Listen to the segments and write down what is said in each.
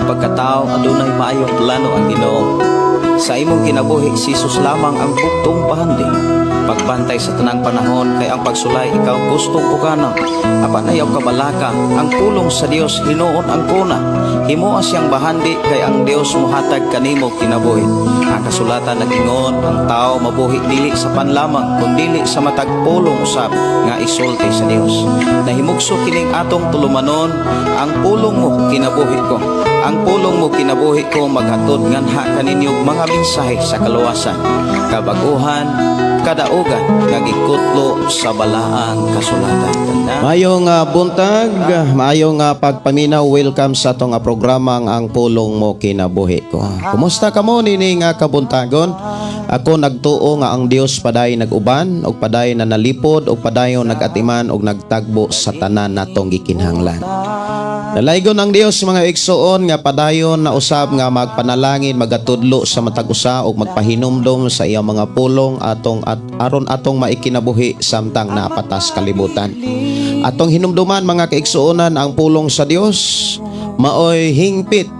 imong pagkatao, adunay maayong plano ang Ginoo. Sa imong kinabuhi, si Jesus lamang ang buktong bahandi. Pagbantay sa tanang panahon kay ang pagsulay ikaw gustong pukanon. Apan ayaw kabalaka, ang pulong sa Dios hinuon ang kuna. Himoa siyang bahandi kay ang Dios mohatag kanimo kinabuhi. Ang kasulatan nag-ingon, ang tao mabuhi dili sa pan lamang kundili sa matag pulong usab nga isulti sa Dios. Nahimugso kining atong tulumanon, ang pulong mo kinabuhi ko. Ang pulong mo kinabuhi ko maghatod nganha kaninyo mga mensahe sa kaluwasan, kabaguhan, kadaugan nga gikutlo sa balaang kasulatan. Tanda. Maayong buntag, maayong pagpaminaw, welcome sa atong programang Ang Pulong Mo Kinabuhi Ko. Kumusta kamo nini nga kabuntagon? Ako nagtuo nga ang Dios paday nag-uban og paday na nalipod og padayon nagatiman og nagtagbo sa tanan natong gikinahanglan. Dalaygon ang Dios, mga igsoon, nga padayon na usab nga magpanalangin, magatudlo sa matag usa ug magpahinumdom sa iyang mga pulong atong at aron atong maikinabuhi samtang napatas kalibutan. Atong hinumduman, mga kaigsuonan, ang pulong sa Dios maoy hingpit,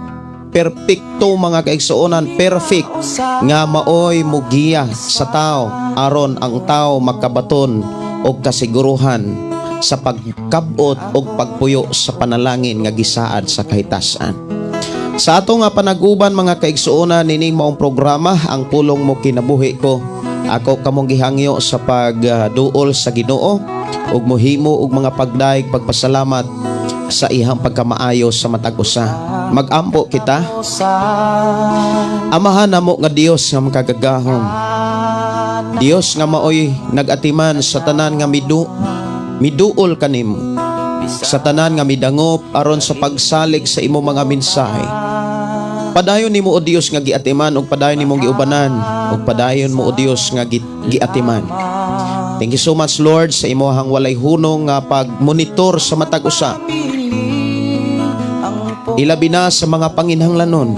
perpekto, mga kaigsuonan, perfect nga maoy mugiya sa tao aron ang tao makabaton og kasiguruhan sa pagkabot og pagpuyo sa panalangin nga gisaad sa kahitasan. Sa ato nga panaguban, mga kaigsuonan, nining maong programa, Ang Pulong Mo Kinabuhi Ko, ako kamong gihangyo sa pagduol sa Ginoo ug mohimo og mga pagdayeg, pagpasalamat sa ihang pagkamaayo sa matag usa. Magampo kita. Amahan namo nga Dios nga makagagahom. Dios nga maoy nagatiman sa tanan nga miduol kanimo. Sa tanan nga midangop aron sa pagsalig sa imo mga mensahe. Padayon nimo, o Dios, nga giatiman ug padayon nimong giubanan ug padayon mo, o Dios, nga giatiman. Thank you so much, Lord, sa imong walay hunong nga pagmonitor sa matag usa. Ilabi na sa mga panginhanglanon.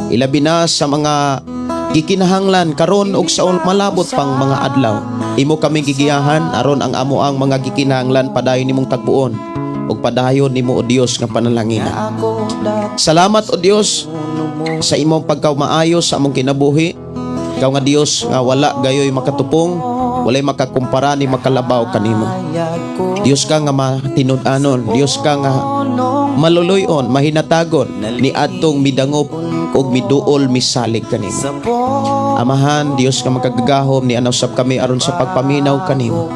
Ilabi na sa mga gikinahanglan karon ug sa malabot pang mga adlaw. Imo kami gigiyahan aron ang amo ang mga gikinahanglan padayon nimong tagbuon ug padayon nimo, o Dios, nga panalanginan. Salamat, o Dios, sa imong pagkamaayo sa among kinabuhi. Ikaw nga Dios nga wala gayoy makatupong, walay makakumpara ni makalabaw kanimo. Dios ka nga matinud-anon, Dios ka nga maluluyon, mahinatagon ni adtong midangop ug miduol, misalig kanimo. Amahan, Dios nga makagagahom, ni usab kami aron sa pagpaminaw kanimo.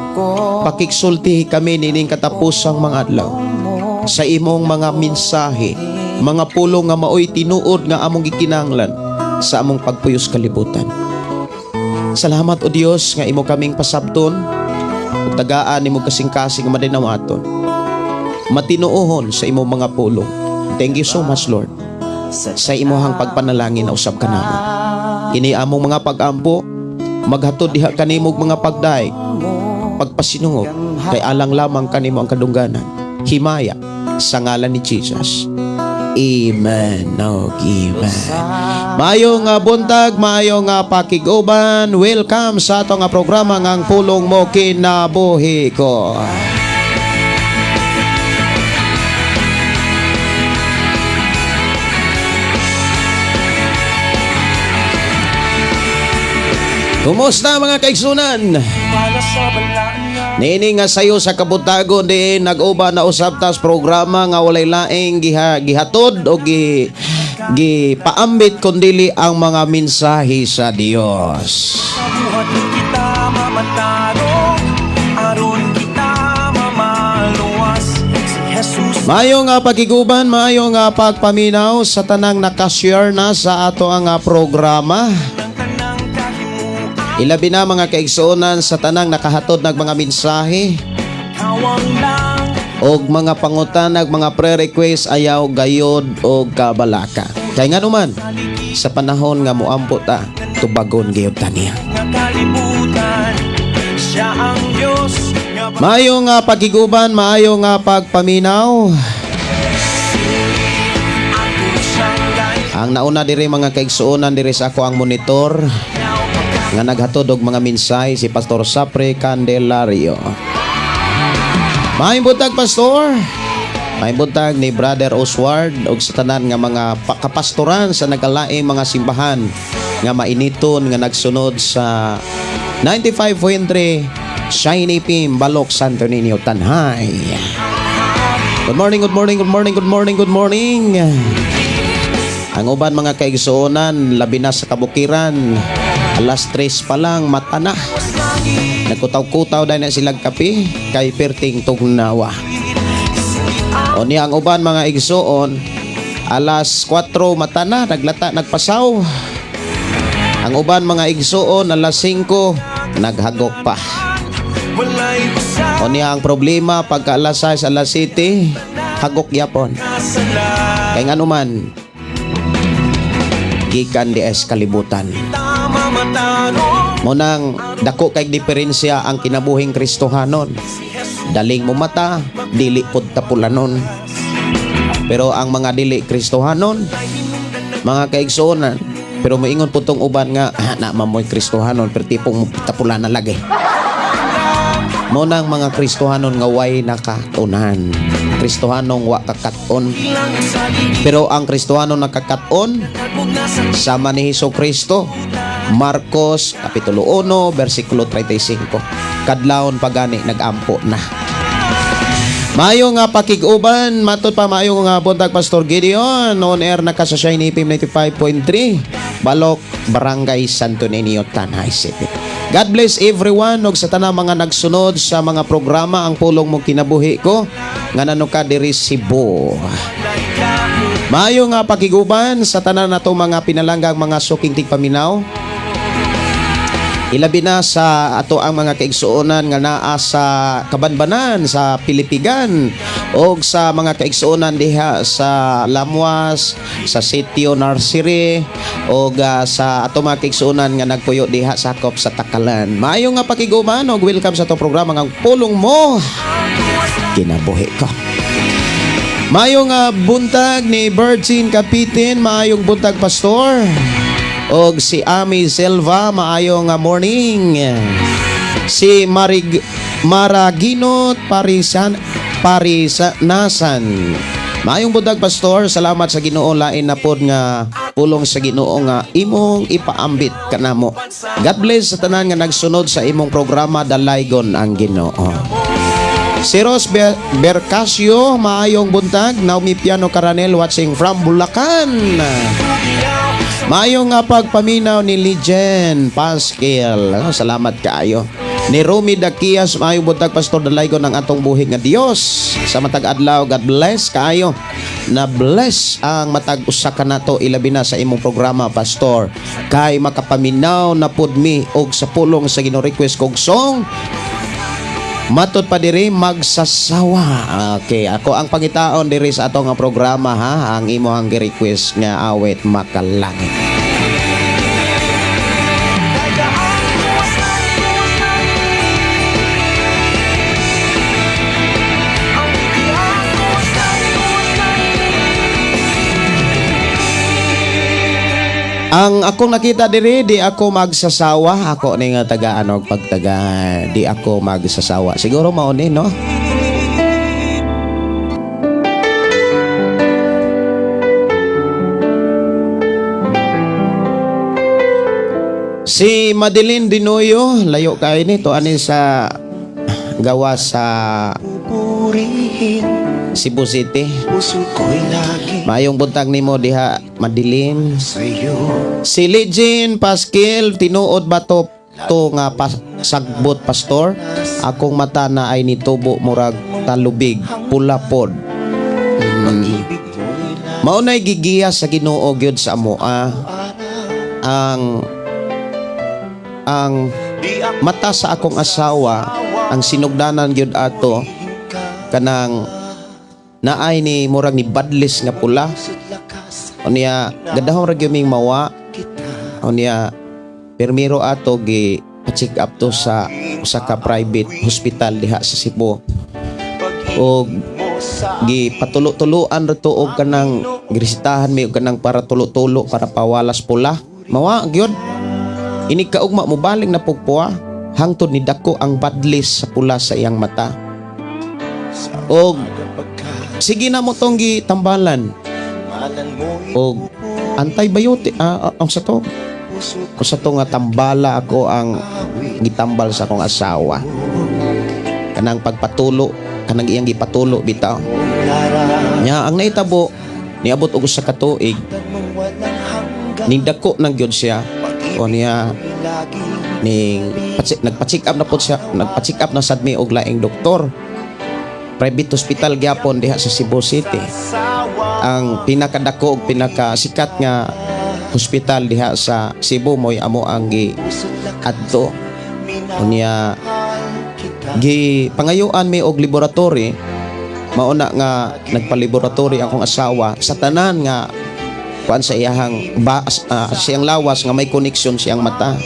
Pakigsultihi kami nining katapusang mga adlaw sa imong mga mensahe, mga pulong nga maoy tinuod nga among gikinahanglan sa among pagpuyos kalibutan. Salamat, o Dios, nga imo kaming pasabton ug tagaan nimo kasing-kasing nga madinawaton. Matinuohon sa imong mga pulong. Thank you so much, Lord, sa imuhang pagpanalangin na usab kanamo. Kini among mga pag-ampo, maghatod diha kanimo og mga pagdayeg, pagpasinungog, kay alang lamang kanimo ang kadungganan. Himaya sa ngalan ni Jesus. Amen. No, amen. Maayong buntag, maayong pakig-uban. Welcome sa atong programa nga Ang Pulong Mo Kinabuhi Ko. Kumusta, mga kaigsunan? Niini nga sayo sa kabuntagon di nag-uban na usab tas programa nga walay laing gihatod o gipaambit kundili ang mga mensahe sa Dios. Buhat kita mamatarong aron kita mamaluwas si Jesus. Maayong nga pagiguban, maayong nga pagpaminaw sa tanang nakashare na sa ato ang programa. Ang tanang kahimuan. Ilabi na, mga kaigsuonan, sa tanang nakahatod ng mga mensahe Kawang lang og mga pangutanag, mga pre-request, ayaw gayod og kabalaka. Kay nga naman, sa panahon nga muampo ta, tubagon gayud ta niya. Nga kalibutan siya ang Diyos nga Maayong nga pagiguban, maayong nga pagpaminaw. Ako siyang gay Ang nauna diri, mga kaigsuonan, diri sa ako ang monitor nga naghatod og mga mensahe, si Pastor Sapre Candelario. Maayong buntag, Pastor. Maayong buntag ni Brother Oswald ug sa tanan nga mga kapastoran sa nagkalaing mga simbahan nga mainiton nga nagsunod sa 95.3 Shiny FM, Balok, Santo Niño, Tanjay. Good morning, good morning, good morning, good morning, good morning. Ang uban, mga kaigsuonan, labi na sa kabukiran, alas 3 pa lang, mata na. Nagkutaw-kutaw dahil na silang kape, kay perting tugnawa. O niya ang uban, mga igsuon, alas 4 mata na, naglata, nagpasaw. Ang uban, mga igsuon, alas 5, naghagok pa. Wala'y usa O niya ang problema, pagka alas 6, alas 7, hagok yapon. Kasala Kay ngano man, gikan di es kalibutan. Tama matano. Mao nang dako kay diferensya ang kinabuhing Kristohanon. Daling mo mata, dili pod tapulanon. Pero ang mga dili Kristohanon, mga kaigsuonan, pero moingon po tong uban nga, ah, na mamoy Kristohanon, pero tipong tapulan na lagi. Mao nang mga Kristohanon nga way nakatunan. Kristohanong wa kakat-on. Ilang sa Pero ang Kristohanon nakakat-on, Nagmog na sa sama ni Hesus Kristo. Marcos Kapitulo 1 versikulo 35. Kadlawon pagani nagampo na. Maayo nga pakig-uban, matod pa, maayo nga buntag, Pastor Gideon. On air na ka sa Shiny FM 95.3, Balok, Barangay Santo Niño, Tanjay City. God bless everyone ug sa tanang mga nagsunod sa mga programa Ang Pulong Mo Kinabuhi Ko nga nanuka diri Cebu. Maayo nga pakiguban sa tanan nato mga pinalanggang mga suking tigpaminaw. Ilabi na sa ato ang mga kaigsuonan nga naa sa Kabanbanan, sa Pilipigan, o sa mga kaigsuonan diha sa Lamwas, sa Sitio Nursery, o sa ato mga kaigsuonan nga nagpuyo diha sa sakop sa Takalan. Maayo nga pakiguban og welcome sa ato programa nga Ang Pulong Mo Kinabuhi Ko. Maayong buntag ni Virgin Kapitin, maayong buntag, Pastor. Og si Ami Silva, maayong morning. Si Marig Maraginot Parisan Parisanasan. Maayong buntag, Pastor, salamat sa Ginoo, lain na pod nga pulong sa Ginoo nga imong ipaambit kanamo. God bless sa tanan nga nagsunod sa imong programa, dalaygon ang Ginoo. Si Ros Bercasio, maayong buntag. Naomi Piano Caranel, watching from Bulacan. Maayong nga pagpaminaw ni Lijen Pascal. Ano, salamat kaayo. Ni Romy Dakias, maayong buntag, Pastor, dalaygon ng atong buhi nga Dios. Sa matag adlaw, God bless kaayo. Na bless ang matag usa ka nato, ilabi na sa imong programa, Pastor. Kay makapaminaw na pud mi og sa pulong sa Ginoo, request kog song. Matod pa diri, Magsasawa. Okay, ako ang pangitaon diri sa atong nga programa ha, ang imo ang gi-request nga awit, Makalangit. Ang akong nakita diri, Di Ako Magsasawa. Ako ni nga taga ano pagtaga Di Ako Magsasawa. Siguro mao ni, no? Si Madeline Dinoyo, layo kayo nito ani sa gawa sa Pupurihin. Cebu City. Puso ko'y lagi Maayong buntag nimo diha, Madeline. sa'yo. Si Legin Pasquil, tinuod ba to to nga sagbot, Pastor? Akong mata na ay nitubo murag talubig, pula pod. Pag-ibig mo'y Mao nay gigiya sa Ginoo gyud sa amoa ang Di ako mata sa akong asawa, ang sinugdanan gyud ato ka kanang naay ni murag ni badlis nga pula. Puso't lakas Unya gadahom ra gyud ming mawa. kita. Unya permiro ato gi check up to sa usa ka private hospital diha sa Cebu. Pag-ibig Og mo sa gi patulo-tuloan ra to og kanang giresetahan mi og kanang para tulo-tulo para pawalas pula. Mawa gyud. Ini kaugma mobaling na pugpuwa hangtod ni dako ang badlis sa pula sa iyang mata. Og pagka Sige na mo tong gitambalan og antibiotic, ang sa to ko sa to nga tambala. Ako ang gitambal sa akong asawa, kanang pagpatulo, kanang iyang gipatulo bitaw nya. Ang nahitabo, niabot og usa ka tuig, ning dako nang gyud siya o niya ning nagpa-check up na po siya. Nagpa-check up na sad mi og laing doktor, private hospital gyapon diha sa Cebu City, ang pinakadako ug pinakasikat nga hospital diha sa Cebu. Mo'y amo ang gi adto. Unya gi pangayuan mi og laboratory. Mao na nga nagpa-laboratory akong asawa sa tanan nga kuan sa iyahang ba, siyang lawas nga may connection siyang mata.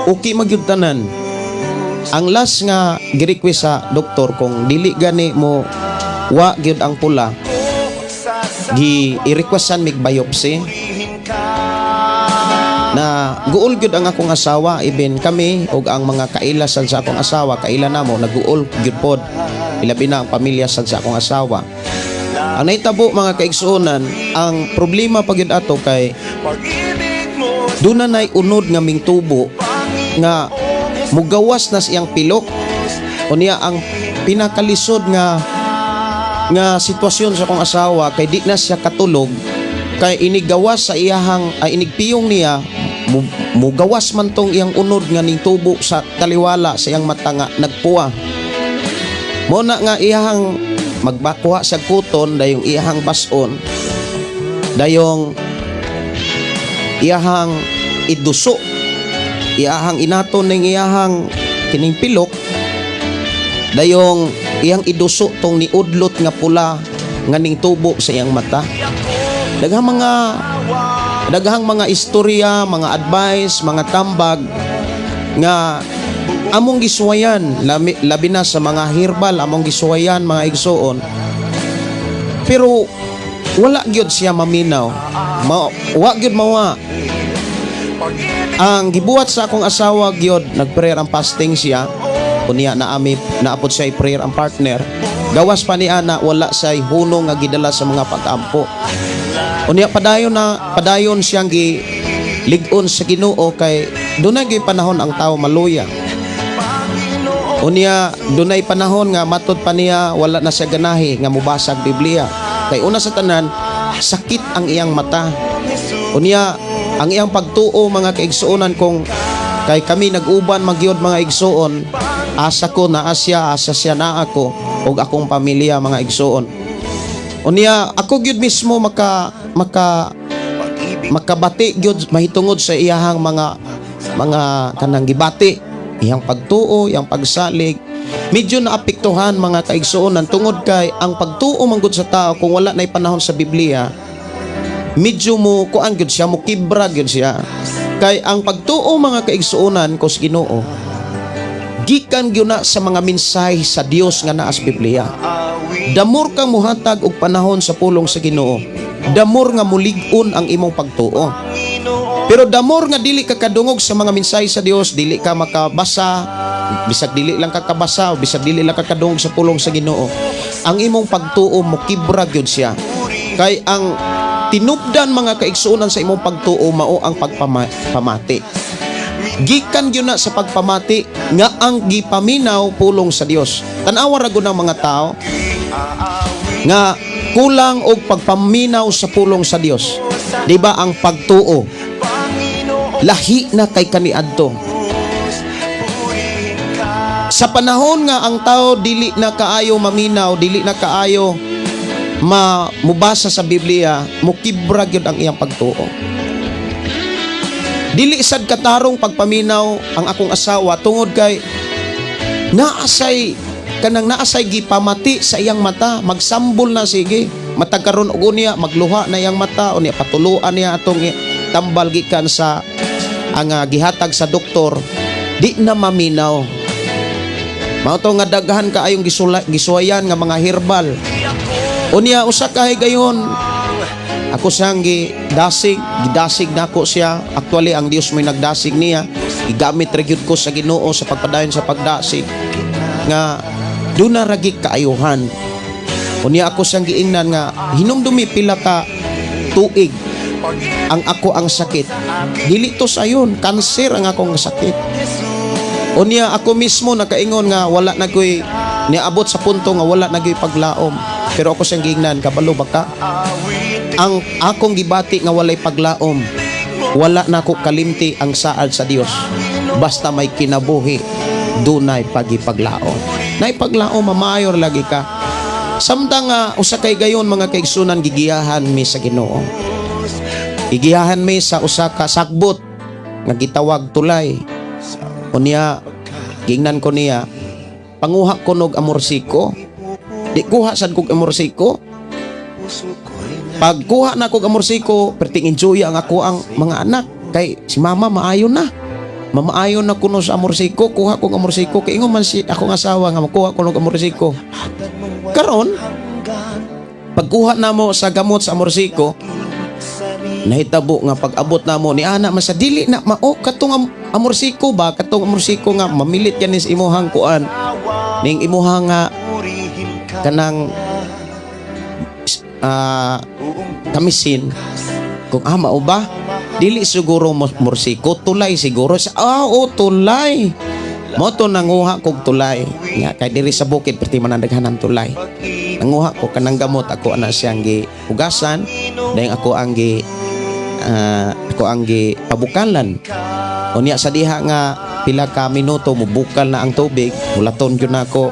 Okay magyud tanan. Ang last nga gi-request sa doktor, kung dili gani mo wa gyud ang pula, gi i-requestan mig biopsy. Na guol gyud ang akong asawa, even kami ug ang mga kaila sad sa akong asawa, kaila namo, naguol gyud pod, ilabi na ang pamilya sad sa akong asawa. Ang nahitabo, mga kaigsuonan, ang problema pa gyud ato kay doon na nay unod nga mingtubo nga mugawas na siyang pilok. Unya ang pinakalisod nga nga sitwasyon sa akong asawa kay di na siya katulog kay inigawas sa iyahang ay inigpiyong niya, mugawas man tong iyang unod nga ning tubo sa taliwala sa iyang mata nga nagpuwa. Mo na nga iyahang magbakuha sa kuton, dayong iyahang bason, dayong iyahang iduso, iyahang inaton ning iyahang kining pilok, dayong iyang iduso tong niudlot nga pula nga ning tubo sa iyang mata. Daghang mga istorya, mga advice, mga tambag nga among gisuwayan, labi na sa mga herbal among gisuwayan, mga igsuon, pero wala gyud siya maminaw. Wa gyud mawa. Ang gibuhat sa akong asawa gyud, nagprayer and fasting siya. Unya naami naapod siya prayer and partner. Gawas pa ni ana, wala say hunong nga gidala sa mga pag-ampo. Unya padayon na padayon siyang gi lig-on sa Ginoo kay dunay gyud panahon ang tao maluya. Unya dunay panahon nga matod pa niya wala na siya ganahi nga mobasag Biblia kay una sa tanan, sakit ang iyang mata. Unya ang iyang pagtuo, mga kaigsuonan, kung kay kami nag-uban magyod, mga igsuon, asa ko naa siya, asa siya naa ako ug akong pamilya, mga igsuon. Unya ako gyud mismo maka maka makabati gyud mahitungod sa iyahang mga kanang gibati, iyang pagtuo, iyang pagsalig, medyo naapektuhan, mga kaigsuonan, tungod kay ang pagtuo manggod sa tao, kung wala na panahon sa Biblia, medyo mo kuan gyud siya, mo kibra gyud siya. Kay ang pagtuo, mga kaigsuonan ko sa Ginoo, gikan gyud na sa mga mensahe sa Dios nga naa sa Biblia. The more kang muhatag og panahon sa pulong sa Ginoo, the more nga mulig-on ang imong pagtuo. Pero the more nga dili ka kadungog sa mga mensahe sa Dios, dili ka makabasa, bisag dili lang ka kabasa o bisag dili lang ka kadungog sa pulong sa Ginoo, ang imong pagtuo mokibra gyud siya. Kay ang tinubdan, mga kaigsuonan, sa imong pagtuo mao ang pagpamati. Gikan gyud na sa pagpamati nga ang gipaminaw pulong sa Dios. Tan-awa ra gud ang mga tao nga kulang og pagpaminaw sa pulong sa Dios. Di ba ang pagtuo lahi na kay kaniadto? Sa panahon nga ang tao dili na kaayo maminaw, dili na kaayo ma mubasa sa Biblia, mukibra gyud ang iyang pagtuo. Dili sad katarong pagpaminaw ang akong asawa tungod kay naasay kanang naasay gipamati sa iyang mata, magsambol na sige. Matag karon og unya magluha na iyang mata, unya patuluan niya atong tambal gikan sa ang gihatag sa doktor, di na maminaw. Mao to nga daghan kaayong gisuwayan nga mga herbal. Unya usa ka higayon, ako siyang gidasig, gidasig nako siya. Actually, ang Dios mo'y nagdasig niya. Gigamit ra gyud ko sa Ginoo sa pagpadayon sa pagdasig nga doon na ragi kaayuhan. Unya ako siyang giingnan nga hinumdumi pila ka tuig ang ako ang sakit. Dili to sayon, kanser ang akong sakit. Unya ako mismo nakaingon nga wala na ko'y niabot sa punto nga wala na ko'y paglaom. Pero ako siyang giingnan, "Kabalo ba ka? Ang akong gibati nga walay paglaom, wala na ko kalimti ang saad sa Dios. Basta may kinabuhi, dunay pagipaglaom." Nay paglaom, mamayor lagi ka. Samtang nga usa kay gayon, mga kaigsunan, gigiyahan mi sa Ginoo. Gigiyahan mi sa usa ka sagbot nga gitawag tulay. Unya gingnan ko niya, "Panguha ko nog amorsiko." Di kuha sad kog amorsiko. Pagkuha na kog amorsiko, perting enjoy ang ako ang mga anak kay si mama maayo na. Mamaayo na kuno sa amorsiko, kuha kog amorsiko kay ingon man si akong asawa nga makuha ko og amorsiko. Karon, pagkuha namo sa gamot sa amorsiko, nahitabo nga pag-abot namo ni ana man sa dili na mao katong amorsiko ba, katong amorsiko nga mamilit yan is imuhang kuan ning imuhang nga kanang kamisin kung mao ba, dili siguro morsiko, tulay siguro sa oh, tulay mo to. Nanguha kog tulay nga kay diri sa bukid perti man ang daghanan tulay. Nanguha ko kanang gamot, ako ana siyang gi hugasan, dayon ako ang gi pabukalan. Unya sa diha nga pila ka minuto, mubukal na ang tubig, hulaton gyud nako,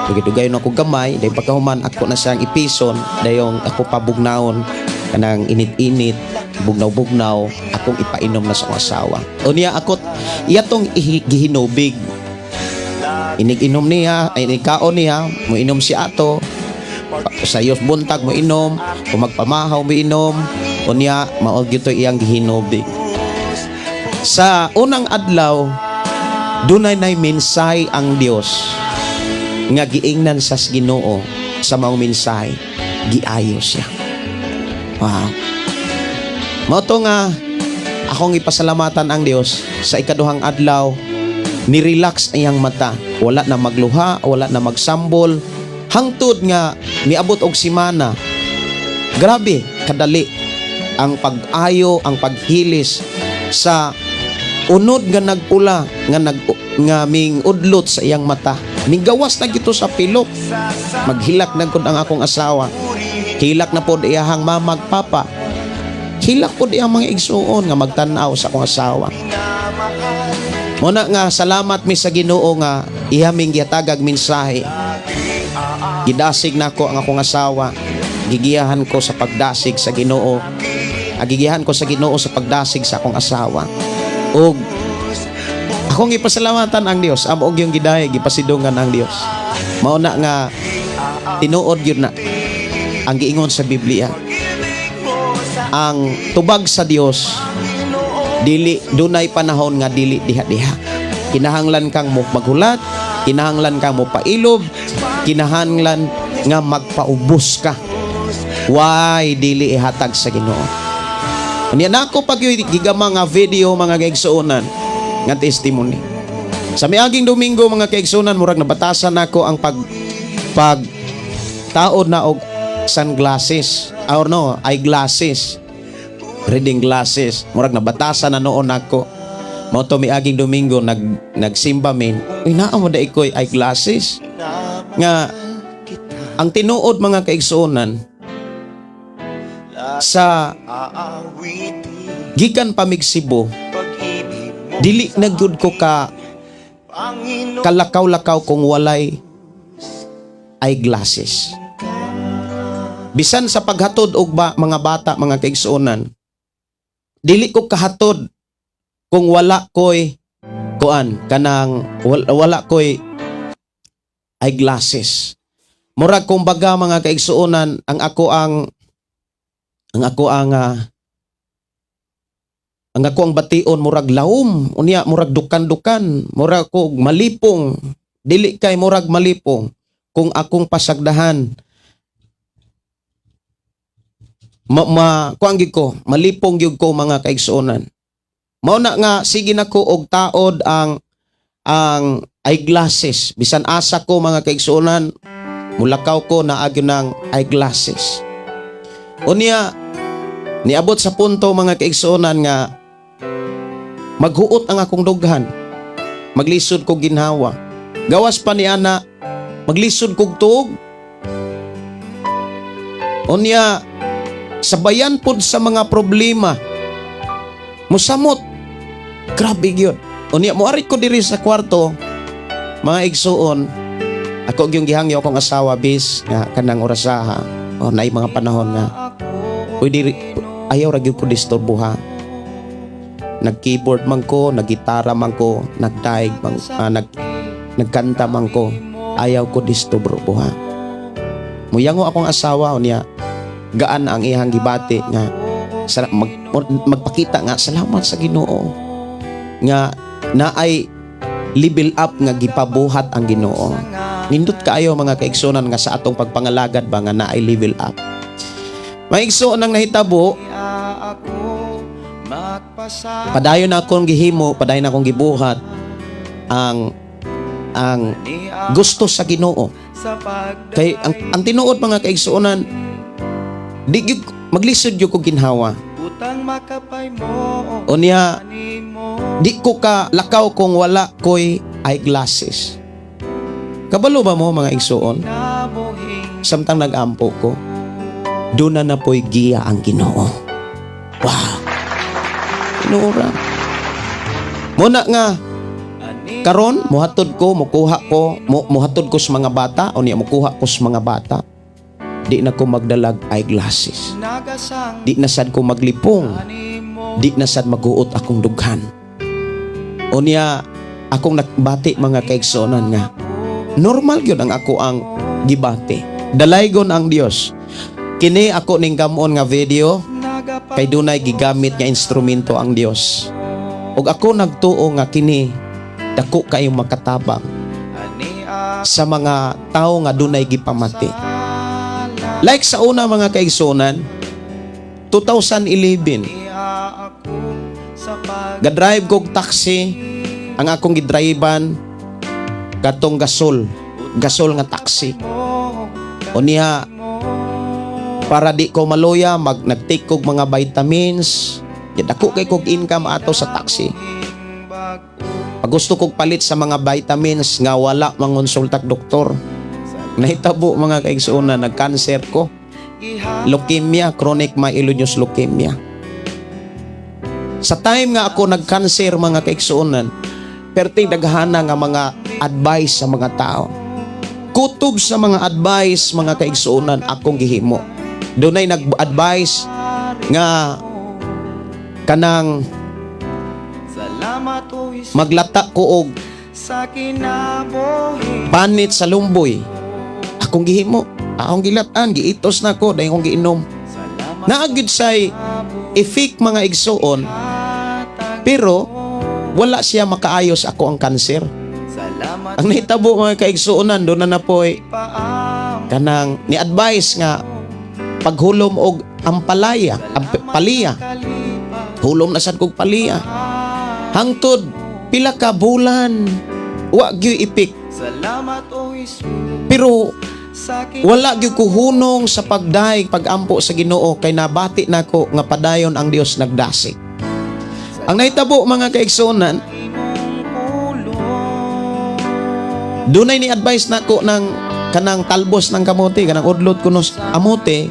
dugay-dugay na ako gamay, dayon pagkahuman ako na siyang ipison, dayong ako pabugnawon kanang init-init, bugnaw-bugnaw, akong ipainom na sa akong asawa. Unya ako iya tong gihinubig. Inig inom niya, ay inig kaon niya, mo inom si ato sa iyos buntag mo inom, kung magpamahaw mo inom, unya mao gyud to iyang gihinubig. Sa unang adlaw, dunay nay mensahe ang Dios nga giingnan sa Ginoo. Sa maong mensahe, giayo siya. Wow. Mao to nga akong ipasalamatan ang Dios. Sa ikaduhang adlaw, ni-relax iyang mata. Wala na magluha, wala na magsambol. Hangtod nga niabot og simana. Grabe kadali ang pag-ayo, ang paghilis sa unod nga nagpula nga nag nga ming udlot sa iyang mata. Minggawas na gito sa pilok. Maghilak na gud ang akong asawa. Hilak na pod iyahang mama ug papa. Hilak pod iyang mga igsuon nga magtan-aw sa akong asawa. Muna nga salamat mi sa Ginoo nga iya ming gihatagag mensahe. Gidasig nako ang akong asawa. Gigiyahan ko sa pagdasig sa Ginoo. Agigiyahan ko sa Ginoo sa pagdasig sa akong asawa. Ug akong ipasalamatan ang Dios, amo og yung gidahay gipasidungan ang Dios. Mao na nga tinuod gyud na ang giingon sa Biblia. Ang tubag sa Dios dili dunay panahon nga dili diha-diha. Kinahanglan kang mo maghulat, kinahanglan kang mo pailob, kinahanglan nga magpaubos ka. Why dili ihatag sa Ginoo? Unya nako pag gigama nga video, mga kaigsuonan, nga testimony. Sa miaging Domingo, mga kaigsuonan, murag nabatasan nako ang pag pag taod na og sunglasses or no, eyeglasses, reading glasses. Murag nabatasan na noon nako. Mao to miaging Domingo nagsimba min. Uy, naa mo da ikoy eyeglasses. Nga ang tinuod, mga kaigsuonan, sa gikan pa mig Cebu, dili na gyud ko ka kalakaw-lakaw kung walay eyeglasses. Bisan sa paghatod og ba, mga bata, mga kaigsuonan, dili ko kahatod kung wala koy kuan kanang wala koy eyeglasses. Murag kumbaga, mga kaigsuonan, ang ako ang bation murag laom, unya murag dukan-dukan, murag ko malipong, dili kay murag malipong kung akong pasagdahan ma, ma kuan gyud ko, malipong gyud ko, mga kaigsuonan. Mao na nga sige na ko og taod ang eyeglasses bisan asa ko, mga kaigsuonan. Mulakaw ko, naa gyud ng eyeglasses. Unya, niabot sa punto, mga kaigsuonan, nga maghuot ang akong dughan. Maglisod kog ginhawa. Gawas pa ni ana, maglisod kog tuog. Unya, sabayan pod sa mga problema. Musamot. Grabe gyud. Unya, muari ko diri sa kwarto, mga igsuon, ako gyung gihangyo akong asawa bis nga kanang orasaha. O naay mga panahon nga pwede ayaw ra gyud ko disturbuha. Nag-keyboard man ko, nag-gitara man ko, nagdaig man, nagkanta man ko. Ayaw ko disturbuha. Muyango akong asawa, unya gaan ang iyang gibati nga magpakita nga salamat sa Ginoo nga naay level up nga gipabuhat ang Ginoo. Nindot kaayo, mga kaigsunan, nga sa atong pagpangalagad ba nga naay level up. Mga igsoon, ang nahitabo, padayon na akong gihimo, padayon na akong gibuhat ang gusto sa Ginoo. Kay ang tinuod, mga kaigsuonan, di gyud maglisod gyud ko ginhawa. Utang makapay mo. Unya, Animo. di ko ka lakaw kung wala ko'y eyeglasses. Kabalo ba mo, mga igsuon? Nabuhing Samtang nag-ampo ko, doon na na po'y giya ang Ginoo. Wow! Tinuora. Muna nga, ani karon muhatod ko, mukuha ko, muhatod ko sa mga bata, o niya mukuha ko sa mga bata. Di na ko magdalag eyeglasses. Nagasang Di na sad ko maglipong. animo. Di na sad maguot akong dughan. Unya, akong nakbati, mga kaigsuonan, nga normal gyud ang ako ang gibati. Dalaygon ang Dios. Kini ako ning gamon nga video Nagapa kay dunay gigamit nga instrumento ang Dios. Ug ako nagtuo nga kini dako kayong makatabang ani sa mga tao nga dunay gipamati. Like sa una, mga kaigsuonan, 2011, ako sa pag gadrive kog taxi, ang akong gidrivean katong gasol, gasol nga taxi. Mo. Unya, para di ko maluya, nag-take kog mga vitamins. Ya, dako kay kog income ato sa taxi. Pag gusto kog palit sa mga vitamins nga wala mangonsultag doktor. Nahitabo, mga kaigsuonan, nag-cancer ko. Leukemia, chronic myelogenous leukemia. Sa time nga ako nag-cancer, mga kaigsuonan, perting daghana nga mga advice sa mga tao. Kutob sa mga advice, mga kaigsuonan, akong gihimo. Dunay nag-advise nga kanang Salamat o Jesus maglata ko og sa kinabuhi. Panit sa lumboy. Akong gihimo. Akong gilatan, giitos na ko, dahil akong giinom. Salamat. Naa gyud say effect, mga igsuon, pero wala siya makaayos ako ang kanser. Salamat. Ang nahitabo, mga kaigsuonan, doon na napoy Paam kanang ni advice nga paghulom og ampalaya, paliya. Kalipa. Hulom na sad kog paliya. Hangtod pila ka bulan, wa gyud epek. Salamat o Jesus Pero sa wala gyud ko hunong sa pagdayeg, pagampo sa Ginoo kay nabati nako nga padayon ang Dios nagdasig. Ang nahitabo, mga kaigsuonan, imong pulong. Dunay ni advice nako ng kanang talbos ng kamote, kanang udlot kuno amote,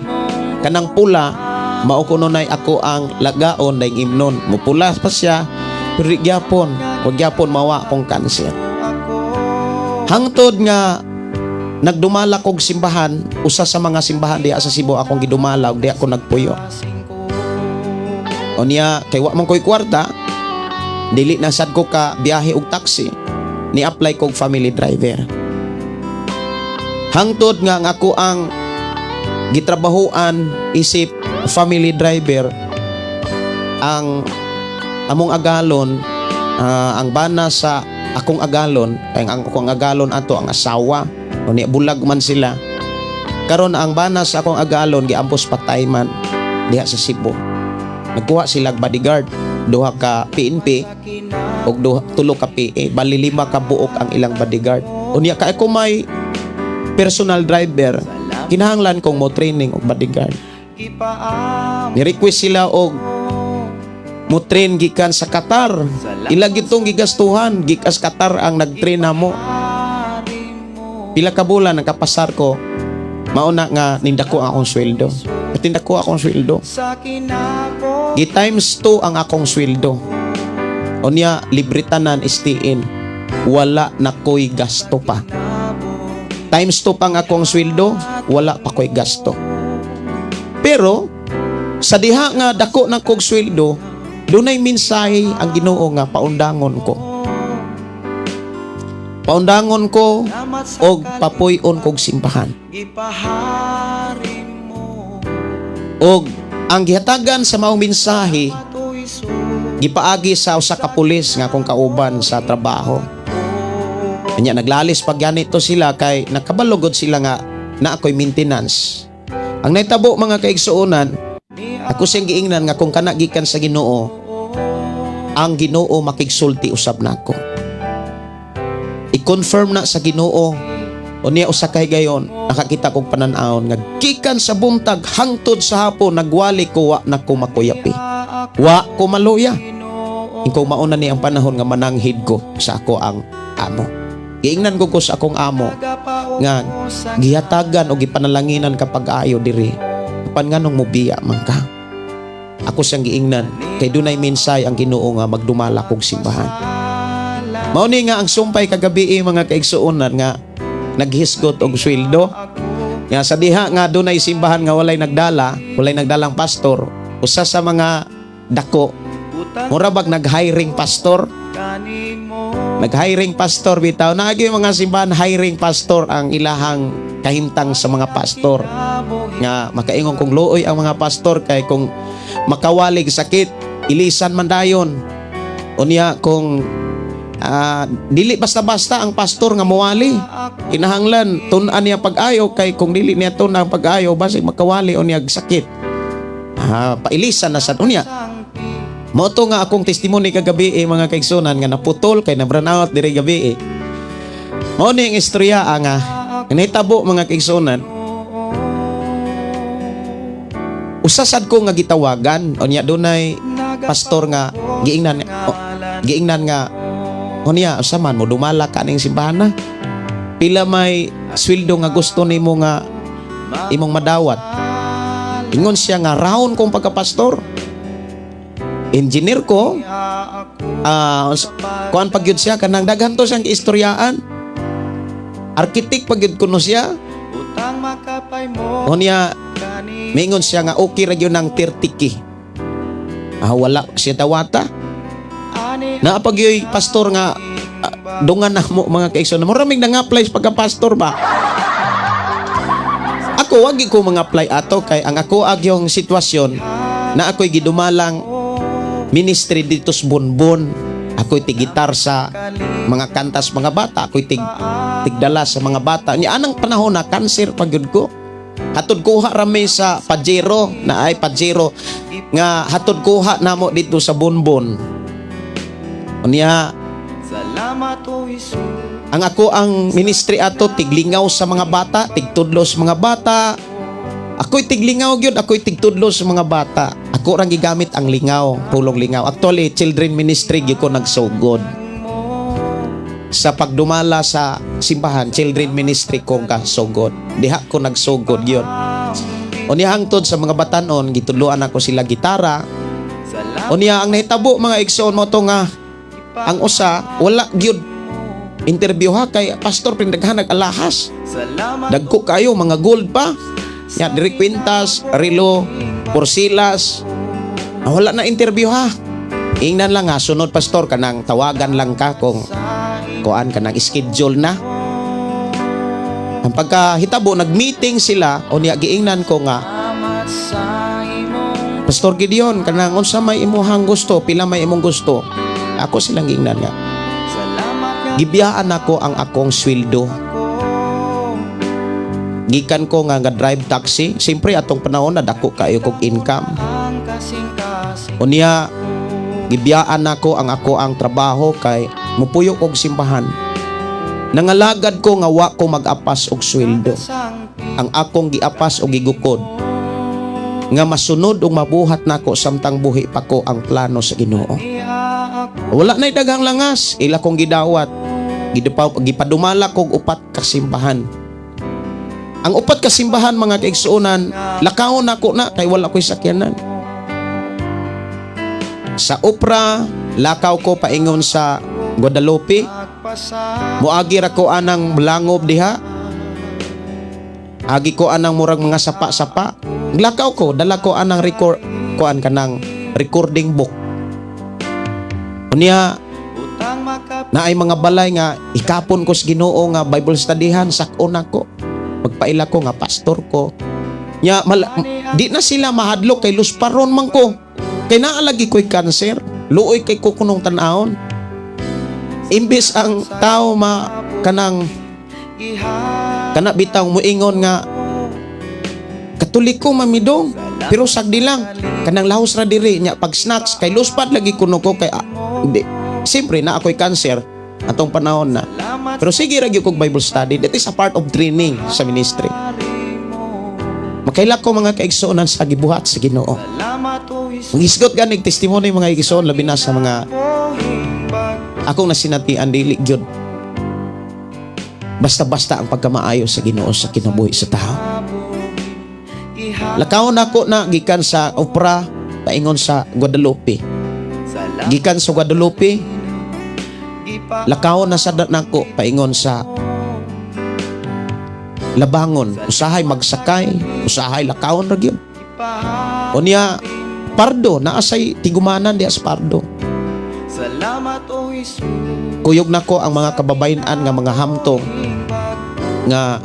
kanang pula, mao kuno nay ako ang lagaon dayong imnon. Mupula pa siya, pero di gyapon, wag gyapon mawa akong kanser. Ako. Hangtod nga nagdumala kog simbahan, usa sa mga simbahan diha sa Cebu akong gidumala ug diha ko nagpuyo. Singko. Unya, kay wa man ko'y kwarta, dili na sad ko ka biyahe og taxi, ni-apply kog family driver. Hangtod nga ang ako ang gitrabahoan isip family driver, ang among agalon, ang bana sa akong agalon, kay ang akong agalon ato ang asawa, unya bulag man sila. Karon ang bana sa akong agalon giampos patay man diha sa Cebu. Nagkuha sila bodyguard, duha ka PNP og duha, tulo ka PA, bali lima ka buok ang ilang bodyguard. Unya kay ko may personal driver, kinahanglan kong mo training og bodyguard. Ni-request sila og mo train gikan sa Qatar. Ila gitong gigastuhan, gikas Qatar ang nag-train namo. Pila ka bulan nakapasar ko, mauna nga nindako ang akong sweldo. At nindako akong sweldo. Gi times 2 ang akong sweldo. Unya libre tanan STN. Wala na ko'y gasto pa. Times 2 pa ang akong sweldo, wala pa ko'y gasto. Pero sa diha nga dako na kog sweldo, dunay mensahe ang Ginoo nga paundangon ko. Paundangon ko og papuy-on kog simbahan. Og ang gihatagan sa maong mensahe, gipaagi sa usa ka pulis nga akong kauban sa trabaho. Kanya naglalis pag ganito sila kay nakabalugod sila nga na ako'y maintenance. Ang nahitabo, mga kaigsuonan, ako siyang giingnan nga kung kana gikan sa Ginoo, ang Ginoo makigsulti usab nako. I-confirm na sa Ginoo. Unya usa ka higayon, nakakita kog panan-awon nga gikan sa buntag hangtod sa hapon nagwali ko, wa na ko makuyapi. Wa ko maluya. Ikaw, mauna ni ang panahon nga mananghid ko sa ako ang amo. Giingnan ko sa akong amo nga gihatagan o gipanalanginan kapag ayo diri. Apan nganong mubiya man ka? Ako siyang giingnan kay dunay mensahe ang Ginoo nga magdumala kog simbahan. Mao ni nga ang sumpay kagabi, mga kaigsuonan, nga naghisgot og sweldo. Nga sa diha nga dunay simbahan nga walay nagdala, walay nagdalang pastor, usa sa mga dako mura bag nag-hiring pastor. Nag-hiring pastor bitaw. Naagi yung mga simbahan, hiring pastor ang ilahang kahimtang sa mga pastor. Nga makaingon kung luoy ang mga pastor kay kung makawalig sakit, ilisan man dayon. Unya kung dili basta-basta ang pastor nga muwali. Kinahanglan tun-an niya pag-ayo kay kung dili niya tun-an pag-ayo, basig makawali o niya sakit. Pailisan na sad unya. Mao to nga akong testimony kagabi eh, mga kaigsunan, nga naputol kay na brown out diri gabi eh. Mao ni ang istorya ang nahitabo, mga kaigsunan. Usa sad ko nga gitawagan, unya dunay pastor nga giingnan, oh, giingnan nga unya usa man mo dumala ka ning simbahan na. Pila may sweldo nga gusto nimo nga imong madawat? Ingon siya nga rahon kong pagkapastor. Engineer ko, kuan pag yun siya, kanang daghan to siyang istoryaan. Architect pag yun kuno siya. Unya, mingon siya nga okay ra gyud ng 30K. Wala siya dawata. Naa pag yo'y pastor nga dungan na mo, mga kaigsoon. Maraming nang-apply sa pagka-pastor ba? Ako, wag ko mga apply ato kay ang ako agyong sitwasyon na ako'y gidumalang ministry dito sa Bonbon. Ako'y tigitar sa mga kantas mga bata. Ako'y tigdala sa mga bata. Ni anang panahon na cancer pag yun ko. Hatod kuha rami sa Pajero na ay Pajero nga hatod kuha namo dito sa Bonbon. Unya Salamat, O Jesus. Ang ako ang ministry ato tiglingaw sa mga bata, tigtudlo sa mga bata. Ako'y tiglingaw gyud, ako'y tigtudlo sa mga bata. Ako rang gigamit ang lingaw, pulong lingaw. Actually, children ministry gyud ko nagsugod. Sa pagdumala sa simbahan, children ministry ko kasugod. Diha ko nagsugod gyud. Unya hangtod sa mga batanon, gitudloan ako sila gitara. Unya ang nahitabo, mga igsoon, mo to nga ang usa wala gyud interview ha kay pastor pindaghan alahas. Salamat. Dagko kayo mga gold pa. Ya diri kwintas, relo, porsilas. Wala na interview ha. Ingnan lang ha, sunod pastor kanang tawagan lang ka kung kuan kanang schedule na. Ang pagkahitabo, nag-meeting sila, o niya giingnan ko nga, Salamat sa imong "Pastor Gideon, kanang unsa may imuhang gusto, pila may imong gusto?" Ako silang giingnan nga, Salamat nga gibiyaan ako ang akong sweldo. ko. Gikan ko nga nga drive taxi, siyempre atong panahon na dako kayo kog income. Ang kasing-kasing Unya gibiyaan nako ang ako ang trabaho kay mupuyo kog simbahan. Nangalagad ko nga wa ko mag-apas og sweldo. Ang akong giapas og gigukod nga masunod ug mabuhat nako samtang buhi pa ko ang plano sa Ginoo. Wala na'y daghang langas, ila kong gidawat. Gipadumala kog upat ka simbahan. Ang upat ka simbahan, mga kaigsuonan, lakawon nako na kay wala ko'y sakyanan. Sa Opra, lakaw ko paingon sa Guadalupe. Muagi ra ko anang langob diha. Agi ko anang murag mga sapa-sapa. Lakaw ko, dala ko anang record kuan kanang recording book. Unya naay mga balay nga ikapon ko sa Ginoo nga Bible studyhan, sak-on ako. Magpaila ko nga pastor ko. Nya di na sila mahadlok kay lusparon man ko. Kay naa lagi ko'y cancer. Luoy kay ko kunong tan-awon. Imbes ang tao ma kanang kana bitaw muingon nga Katoliko mamidong, pero sagdi lang kanang lahos ra diri. Nya pag snacks kay luspad lagi kuno ko kay di siyempre na ako'y cancer atong panahon na, pero sige ra gyud kog Bible study. That is a part of training sa ministry. Makaila ko, mga kaigsuonan, sa gibuhat sa Ginoo. Manghisgot ganig testimony, mga igsoon, labi na sa mga akong nasinatian, dili gyud basta-basta ang pagkamaayo sa Ginoo sa kinabuhi sa tao. Lakaw nako na gikan sa Opra paingon sa Guadalupe. Gikan sa Guadalupe, lakaw na sa nako paingon sa Labangon. Usahay magsakay, usahay lakawon ra gyud. Unya Pardo, naa say tigumanan diha sa Pardo. Salamat, O Jesus. Kuyog nako ang mga kababayen-an nga mga hamtong nga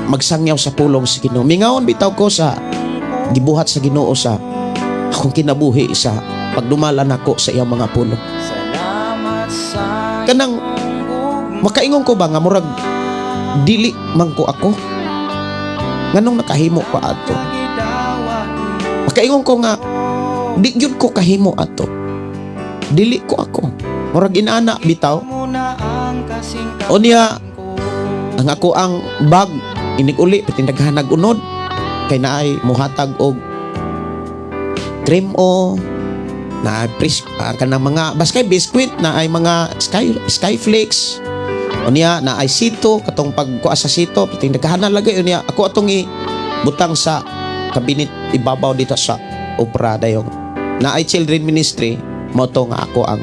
magsangyaw sa pulong sa Ginoo. Mingawon bitaw ko sa gibuhat sa Ginoo sa akong kinabuhi sa pagdumala nako sa iyang mga pulong. Salamat sa Kanang makaingon ko ba nga murag dili man ko ako, nganong nakahimo pa ato? Makaingon ko nga di gyud ko kahimo ato, dili ko ako, murag inana bitaw. Muna ang kasing Unya ang ako ang bag inig uli patindaghan unod kay naay muhatag og cream o na pres kanang mga baskay biscuit na ay mga skyflakes. Unya na ay sito katong pagkuha sa sito, patindaghan na lagay. Unya ako atong i butang sa cabinet ibabaw dito sa Opra. Dayong na ay children ministry mo to nga ako ang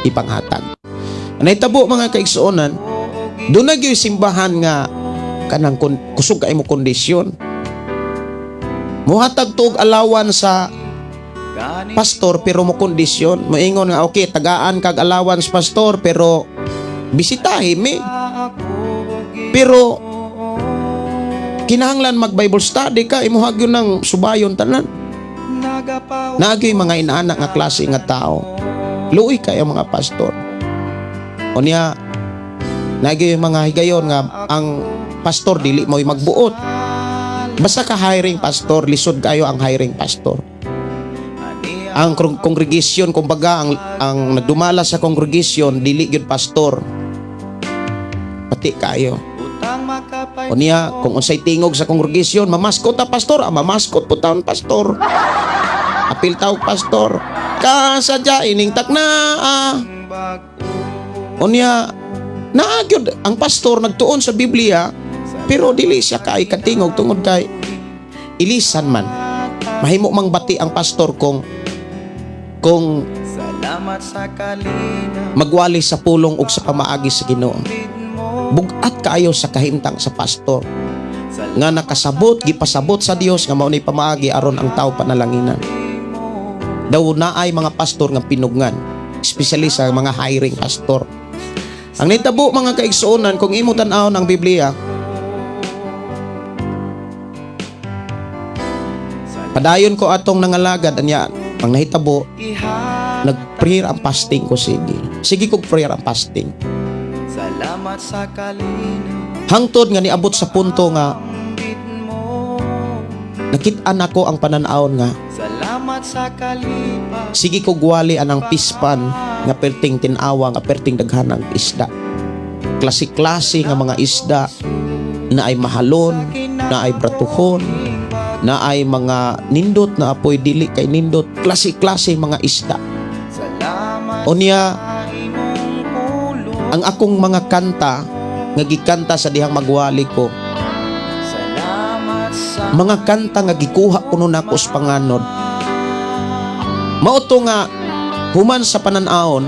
ipanghatag. Nahitabo, mga kaigsuonan, doon na gyud simbahan nga kanang kusog kay mo kondisyon. Muhatag tuog allowance sa pastor pero mo kondisyon. Moingon nga, "Okay, tagaan kag allowance, pastor, pero bisitahin mi. Pero kinahanglan mag Bible study ka, imuha gyud ng subayon tanan." Naa gyoy mga inaana nga klase nga tao. Luoy kay ang mga pastor. Unya naa gyoy mga higayon nga ang pastor dili mo'y magbuot. Basta ka hiring pastor, lisod kayo ang hiring pastor. Ang congregation, kumbaga ang nagdumala sa congregation dili gyud pastor. Pati kayo. Unya, kung unsay tingog sa congregation, mamaskot ta pastor, mamaskot po taon pastor. Apil tawag pastor. Kasadya ining takna. Unya, naa gyud ang pastor nagtuon sa Biblia, pero dili siya kay katingog tungod kay ilisan man. Mahimo mang bati ang pastor kung Salamat sa kalina magwali sa pulong ug sa pamaagi sa Ginoo. Bugat kaayo sa kahimtang sa pastor nga nakasabot, gipasabot sa Dios nga mao ni pamaagi aron ang tao panalanginan. Daw naay mga pastor nga pinugngan, especially sa mga hiring pastor. Ang nitabo, mga kaigsuonan, kung imo tan-awon ang Biblia, padayon ko atong nangalagad. Anya ang nahitabo, nag-prayer ang fasting ko sige. Sige kog prayer ang fasting. Salamat sa kalina Hangtod nga niabot sa punto nga mo. Nakit-an ako ang pananawon nga Salamat sa kalipas sige ko gwali anang pispan. Nga perting tinawa, nga perting daghanang isda. Klase-klase nga mga isda na ay mahalon, na ay bratuhon, na ay mga nindot na apoy dili kay nindot, klase-klase mga isda. Unya ang akong mga kanta nga gikanta sa dihang magwali ko, mga kanta nga gikuha kuno nako sa panganod. Mao to nga human sa panan-awon,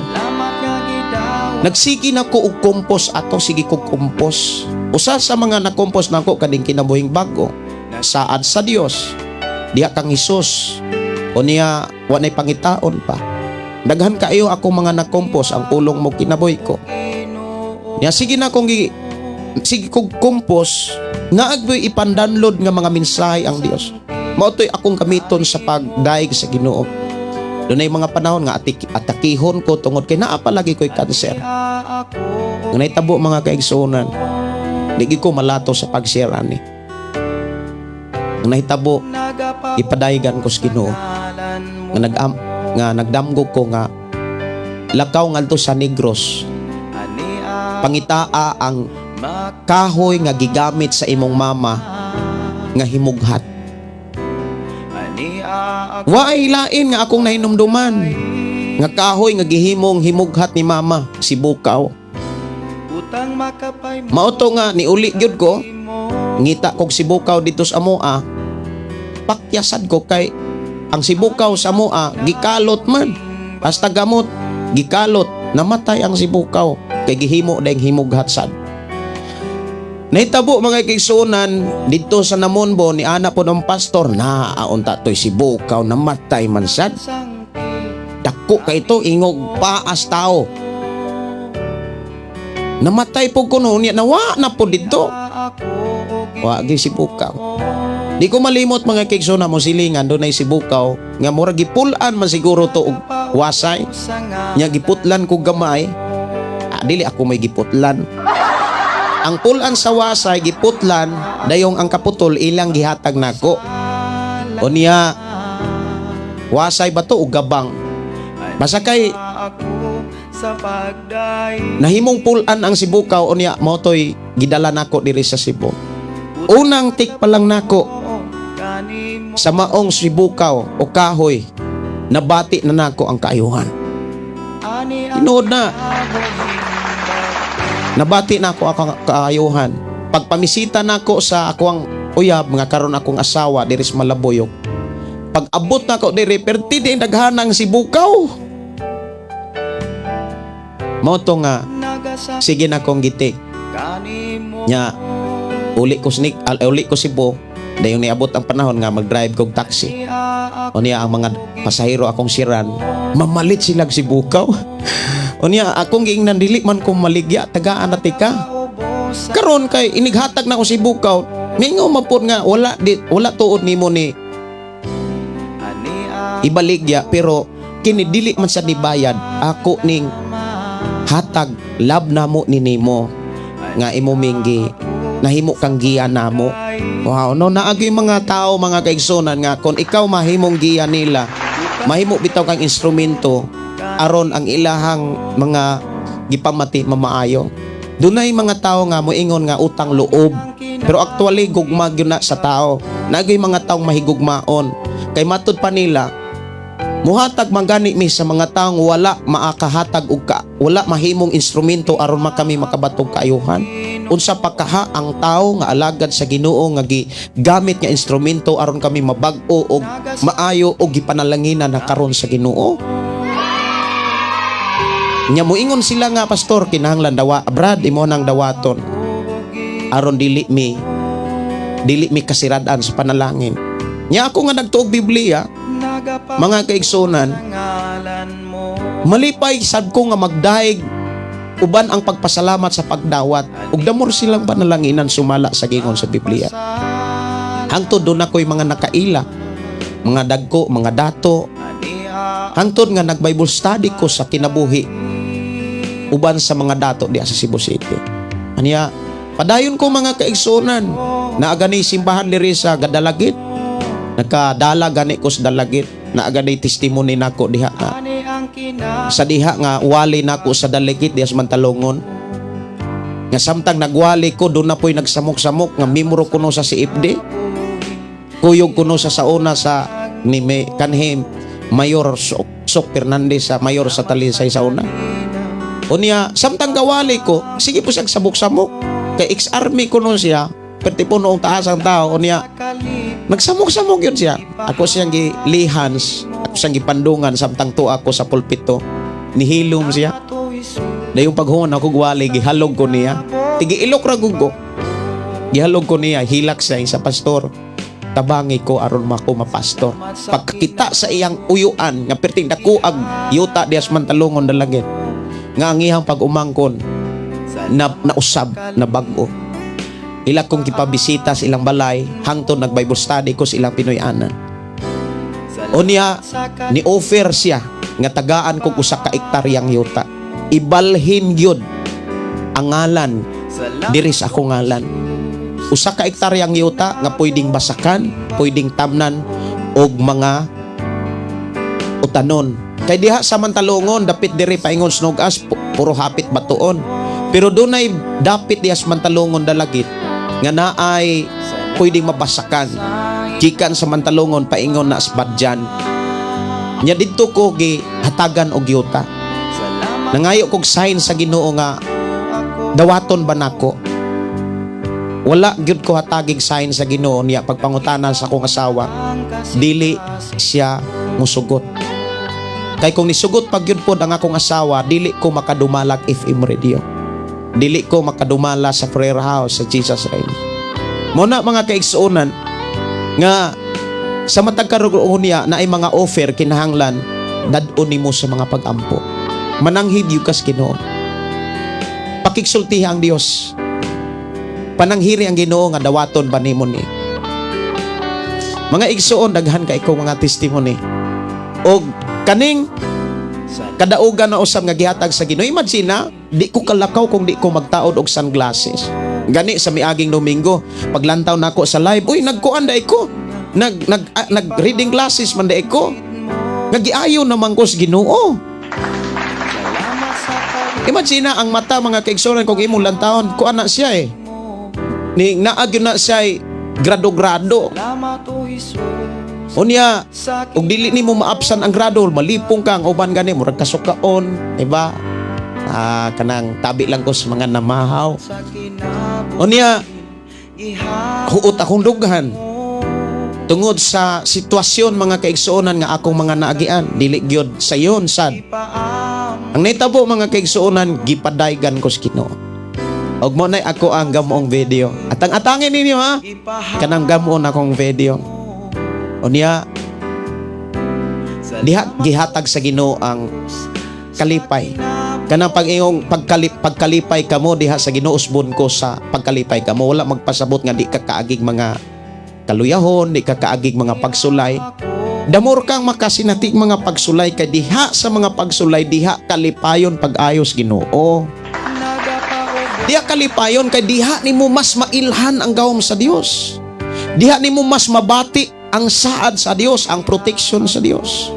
nagsige na ko og compose ato, sige ko compose. Usa sa mga na-compose nako kaning "Kinabuhing Bag-o", "Saad sa Dios", "Diha Kang Hesus", unya "Wa Nay Pangitaon Pa". Daghan kaayo akong mga na-compose, ang "Pulong Mo Kinabuhi Ko". Nya sige na kong sige kog compose, naagboy ipandownload nga mga mensahe ang Dios. Mao to'y akong gamiton sa pagdayeg sa Ginoo. Dunay mga panahon nga atakihon ko tungod kay naa palagi ko'y cancer. Nga nahitabo, mga kaigsuonan, di gyud ko malato sa pag-share ani. Ang nahitabo, ipadayegan ko sa Ginoo nga nagdamgo ko nga lakaw ngadto sa Negros, pangitaa ang kahoy nga gigamit sa imong mama nga himughat. Waay lain nga akong nahinumduman nga kahoy nga gihimong himughat ni mama, si bukaw. Mao to nga niuli gyud ko, ngita kog sibukaw dito sa amoa, pakyasad ko kay ang sibukaw sa amoa gikalot man. Hasta gamot gikalot, namatay ang sibukaw kay gihimo dayong himughat sad. Nahitabo, mga kaigsuonan, didto sa Namonbo ni ana po ng pastor na aunta to'y sibukaw, namatay man sad. Dako kay ito, ingog paas tao. Namatay po kuno niya, nawa na po didto. Wa gyud sibukaw. Di ko malimot, mga kaigsuonan, mo silingan dunay sibukaw nga murag gipul-an man siguro to og wasay. Nya giputlan ko gamay. Ah, dili ako may giputlan. Ang pulan sa wasay giputlan, dayong ang kaputol ilang gihatag nako. Unya wasay ba to o gabang? Basta kay nahimong pulan ang sibukaw, unya mao to'y gidala nako diri sa Cebu. Unang tik pa lang nako sa maong sibukaw o kahoy, nabati na nako ang kaayuhan. Tinuod na. Nabati na ako ang kaayuhan. Pagpamisita nako sa akoang uyab nga karon akong asawa diri sa Malabuyok. Pag abot nako diri, perti di daghanang sibukaw. Mao to nga sige na kong giti. Nya uli ko snik al, uli ko Cebu, dayon niabot ang panahon nga mag-drive kog taxi. Unya ang mga pasahero akong siran, mamalit sila sibukaw. Unya akong giingnan, "Dili man ko maligya, tagaan na tika." Karon kay inighatag na ko sibukaw, mingaw man pod nga wala di, wala tuod nimo ni ibaligya, pero kini dili man sa nibayad, ako ning hatag, love namo ni nimo nga imo minggi nahimo kang giya namo. Wow, no, naagi mga tao, mga kaigsunan, nga kon ikaw mahimong giya nila, mahimo bitaw kang instrumento aron ang ilahang mga gipamati mamaayo. Dunay mga tao nga moingon nga utang loob, pero actually gugma gyud na sa tao. Naagay mga taong mahigugmaon kay matud pa nila muhatag man gani mi sa mga taong wala maakahatag og ka, wala mahimong instrumento aron makami makabatog kaayuhan. Unsa pa kaha ang tao nga alagad sa Ginoo nga gigamit nga instrumento aron kami mabag-o og maayo og gipanalanginan na karon sa Ginoo. Nya moingon sila nga, "Pastor, kinahanglan dawa brad imo nang dawaton aron dili mi kasiradan sa panalangin." Nya ako nga nagtuog Biblia, mga kaigsunan, malipay sad ko nga magdaig uban ang pagpasalamat sa pagdawat ug damor silang panalanginan sumala sa gingon sa Biblia. Hangtod doon ako'y mga nakaila, mga dagko, mga dato, hangtod nga nag Bible study ko sa kinabuhi uban sa mga dato diya sa Cebu City. Anya padayon ko, mga kaigsunan, naa gani simbahan diri sa Gadalagit. Nakadala gani ko sa Dalagit. Naa gani testimony nako diha nga. Sa diha nga wali nako sa Dalugit diha sa Mantalongon. Nga samtang nagwali ko, doon na po'y nagsamok-samok nga miyembro kuno sa CFD. Kuyog kuno sa sauna sa ni me, kanhi Mayor Sok, Sok Fernandez, sa mayor sa Talisay sa una. Unya, samtang gawali ko, sige po siyang sabok-samok. Kay ex-army ko nun siya, perti po noong taas ang tao. Unya, nagsamok-samok yun siya. Ako siyang gilihans, ako siyang gipandungan samtang tuwa ako sa pulpito. Nihilom siya. Dayong paghuman ako gwali, gihalog ko niya. Tigi ilok ra gud ko. Gihalog ko niya, hilak siya sa pastor. Tabangi ko aron mako mapastor. Pagkakita sa iyang uyuan nga perting dako ag yuta dias Mantalongon, Dalagit. Nga ang iyang pag-umangkon na nausab na bag-o. Ila kong gipabisita sa ilang balay hangtod nag Bible study ko sa ilang Pinoy-anan. Unya, ni offer siya nga tagaan kog usa ka ektaryang yuta. Ibalhin gyud ang ngalan diri sa akong ngalan. Usa ka ektaryang yuta nga pwedeng basakan, pwedeng tamnan og mga utanon. Kay diha sa Mantalongon, dapit diri paingon sa Nugas, puro hapit batuon. Pero dunay dapit diha sa Mantalongon, Dalagit, nga naay pwedeng mabasakan. Gikan sa Mantalongon paingon na sa Badjan. Nya didto ko gihatagan og yuta. Nangayo kog sign sa Ginoo nga dawaton ba nako. Wala gyud ko hatagig sign sa Ginoo niya. Pagpangutana sa akong asawa, dili siya musugot. Kay kung nisugot pag gyud pod ang akong asawa, dili ko makadumalag FM radio. Dili ko makadumala sa prayer house sa Jesus Reigns. Mo na, mga kaigsuonan, nga sa matag karon niya na ay mga offer, kinahanglan dad-on nimo sa mga pag-ampo. Mananghid gyud kas Ginoo. Pakigsultiha ang Dios. Pananghiri ang Ginoo nga dawaton ba nimo ni. Mga igsuon, daghan kay ko mga testimony. Og kaning kadaugan na usab nga gihatag sa Ginoo. Imagine na, di ko kalakaw kung di ko magtaod og sunglasses. Gani sa miaging Domingo, paglantaw nako sa live, uy, nagkuan dai ko. Nag nag ah, nag reading glasses man dai ko. Nga giayo naman ko sa Ginoo. Imagine na ang mata, mga kaigsuonan, kung imong lantawon, kuan na siya eh. Ni naa gyud na siya eh, grado-grado. Unya, ug dili nimo maapsan ang grado, malipong ka ang uban gani murag kasukaon, di ba? Ah, kanang tabi lang ko sa mga namahaw. Unya, huot akong dughan. Tungod sa sitwasyon, mga kaigsuonan, nga akong mga naagian, dili gyud sayon sad. Ang nahitabo, mga kaigsuonan, gipadaygan ko sa Ginoo. Og mo nay ako ang gamoong video. Atang atangin ninyo ha. Kanang gamoon akong video. Unya, diha gihatag sa Ginoo ang kalipay. Kanang pag-ingong pagkalipay kamo diha sa Ginoo, usbon ko sa pagkalipay kamo. Wala magpasabot nga di ka kaagig mga kaluyahon, di ka kaagig mga pagsulay. Damor kang makasinati mga pagsulay kay diha sa mga pagsulay diha kalipayon pag-ayos Ginoo. Diha kalipayon kay diha nimo mas mailhan ang gahom sa Dios. Diha nimo mas mabati ang saad sa Dios, ang protection sa Dios.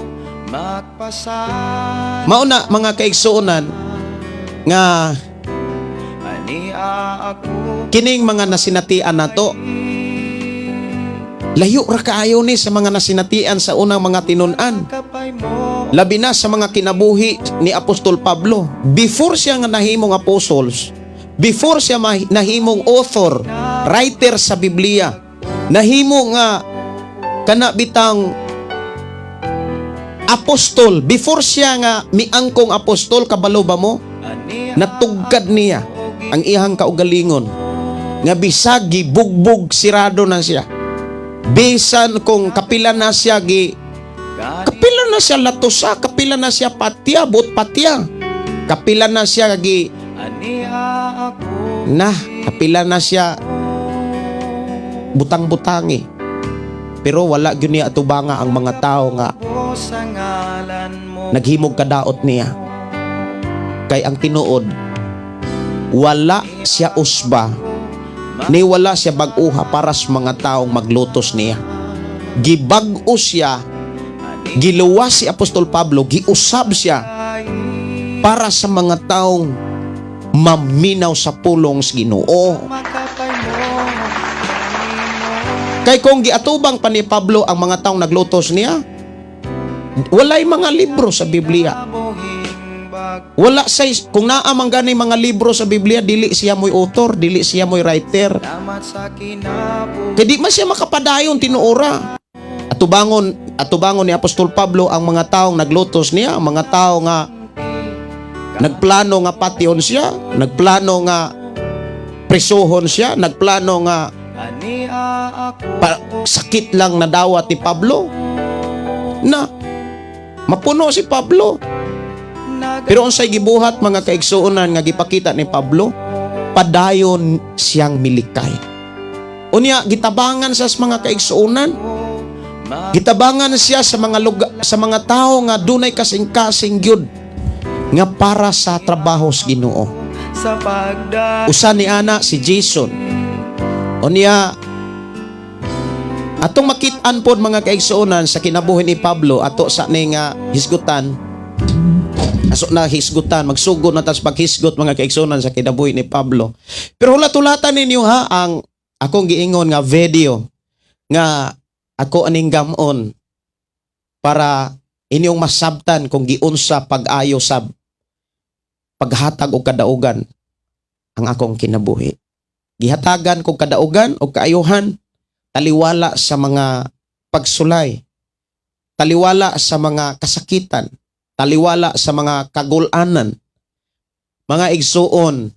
Mauna, mga kaigsuonan, nga kining mga nasinatian nato, layo ra kaayo ni sa mga nasinatian sa unang mga tinun-an. Labi na sa mga kinabuhi ni Apostol Pablo. Before siya nga nahimong apostles, before siya nahimong author, writer sa Biblia, nahimo nga kana bitang apostol, before siya nga miangkong apostol, kabalo ba mo? Natugkad niya ang iyang kaugalingon nga bisag gibugbog sirado na siya. Bisan kung kapila na siya gi kapila na siya latusa, kapila na siya patya, but patya. Kapila na siya gi na, kapila na siya butang-butangi. Pero wala gyud niya atubanga ang mga tao nga naghimog kadaot niya. Kay ang tinuod, wala siya usba ni wala siya bag-uha para sa mga taong maglutos niya. Gibag-o siya. Giluwas si Apostol Pablo, giusab siya para sa mga taong maminaw sa pulong sa Ginoo. Kay kung giatubang pa ni Pablo ang mga taong naglutos niya, walay mga libro sa Biblia. Wala say kung naa man gani mga libro sa Biblia, dili siya mo'y author, dili siya mo'y writer. Kay di man siya makapadayon tinuora. Atubangon ni Apostol Pablo ang mga taong naglutos niya, ang mga tao nga nagplano nga patyon siya, nagplano nga presohon siya, nagplano nga sakit lang na dawat ni Pablo. Na mapuno si Pablo. Pero unsay gibuhat, mga kaigsuonan, nga gipakita ni Pablo, padayon siyang milikay. Unya gitabangan sa mga kaigsuonan. Gitabangan siya sa mga lugar, sa mga tao nga dunay kasing-kasing gyud nga para sa trabaho sa Ginoo. Usa ni ana si Jason. Unya atong makit-an pod, mga kaigsuonan, sa kinabuhi ni Pablo ato sa ni nga hisgutan, aso na hisgutan, magsugod na tas paghisgot, mga kaigsuonan, sa kinabuhi ni Pablo. Pero hulat-hulatan ninyo ha ang akong giingon nga video nga ako aning gamon para inyong masabtan kung giunsa pag-ayo sab paghatag og kadaugan ang akong kinabuhi. Gihatagan kog kadaugan o kaayuhan taliwala sa mga pagsulay, taliwala sa mga kasakitan, taliwala sa mga kagulanan. Mga igsuon,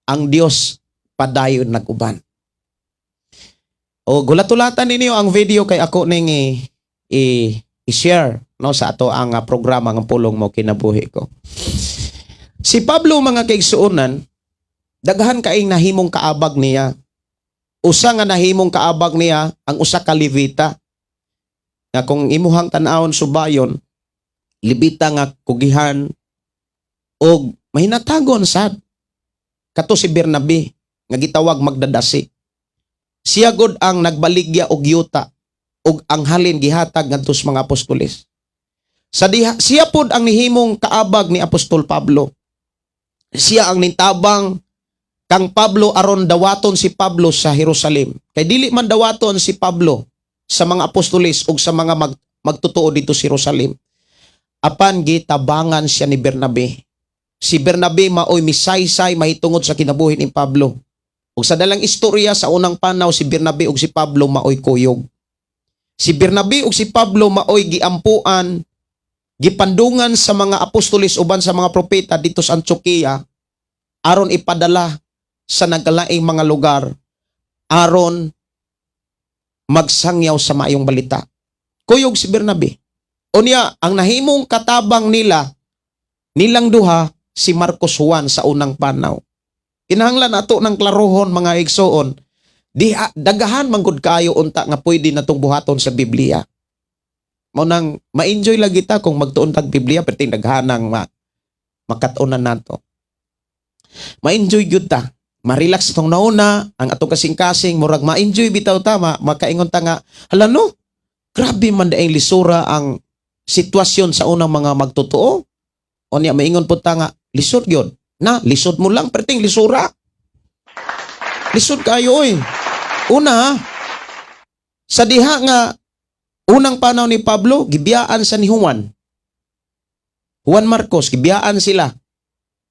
ang Dios padayon nag-uban. O gulat-ulatan ninyo ang video kay ako ning i-share, no, sa ato ang programa ng Pulong Mo Kinabuhi Ko. Si Pablo, mga kaigsuonan, daghan kaing nahimong kaabag niya. Usa nga nahimong kaabag niya ang usa ka Levita. Nga kung imuhang tan-awon subayon, Levita nga kugihan og mahinatagon sad. Kato si Bernabe nga gitawag magdadasi. Siya god ang nagbaligya og yuta ug ang halin gihatag ngadto sa mga apostoles. Sa diha, siya pod ang nihimong kaabag ni Apostol Pablo. Siya ang nintabang kang Pablo aron dawaton si Pablo sa Jerusalem. Kay dili man dawaton si Pablo sa mga apostoles ug sa mga magtotoo dito sa Jerusalem. Apan gitabangan siya ni Bernabe. Si Bernabe maoy misaysay mahitungod sa kinabuhi ni Pablo. Ug sa dalang istorya, sa unang panaw, si Bernabe ug si Pablo maoy kuyog. Si Bernabe ug si Pablo maoy giampuan, gipandungan sa mga apostoles uban sa mga propeta dito sa Antioquia aron ipadala sa nagkalaing mga lugar aron magsangyaw sa maayong balita. Kuyog si Bernabe. Unya, ang nahimong katabang nilang duha si Marcos Juan sa unang panaw. Kinahanglan ato ng klarohon, mga igsoon. Di dagahan man gud kaayo unta nga pwede natong buhaton sa Biblia. Mao nang ma-enjoy lagi ta kung magtuon tag Biblia perting daghanang makat-onan nato. Ma-enjoy gyud ta. Ma-relax tong nauna ang atong kasing-kasing, murag ma-enjoy bitaw ta, makaingon ta nga, "Hala no, grabe man daing lisura ang sitwasyon sa unang mga magtotoo." Unya maingon pud ta nga lisod gyud. Na lisod mo lang perting lisura. Lisod kayo oy. Una, sa diha nga unang panaw ni Pablo, gibiyaan sa ni Juan. Juan Marcos, gibiyaan sila.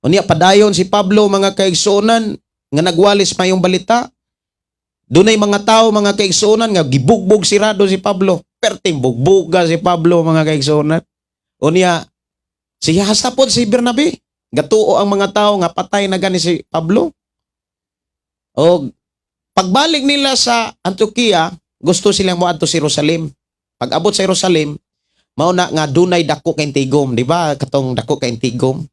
Unya padayon si Pablo, mga kaigsuonan, nga nagwalis mayong balita. Dunay mga tao, mga kaigsuonan, nga gibugbog sirado si Pablo. Perting bugbuga si Pablo, mga kaigsuonan. Unya siya hasta pod si Bernabe. Gatuo ang mga tao nga patay na gani si Pablo. O pagbalik nila sa Antioquia, gusto silang moadto sa Jerusalem. Pag abot sa Jerusalem, mao na nga dunay dako kay tigom, di ba? Katong dako kay tigom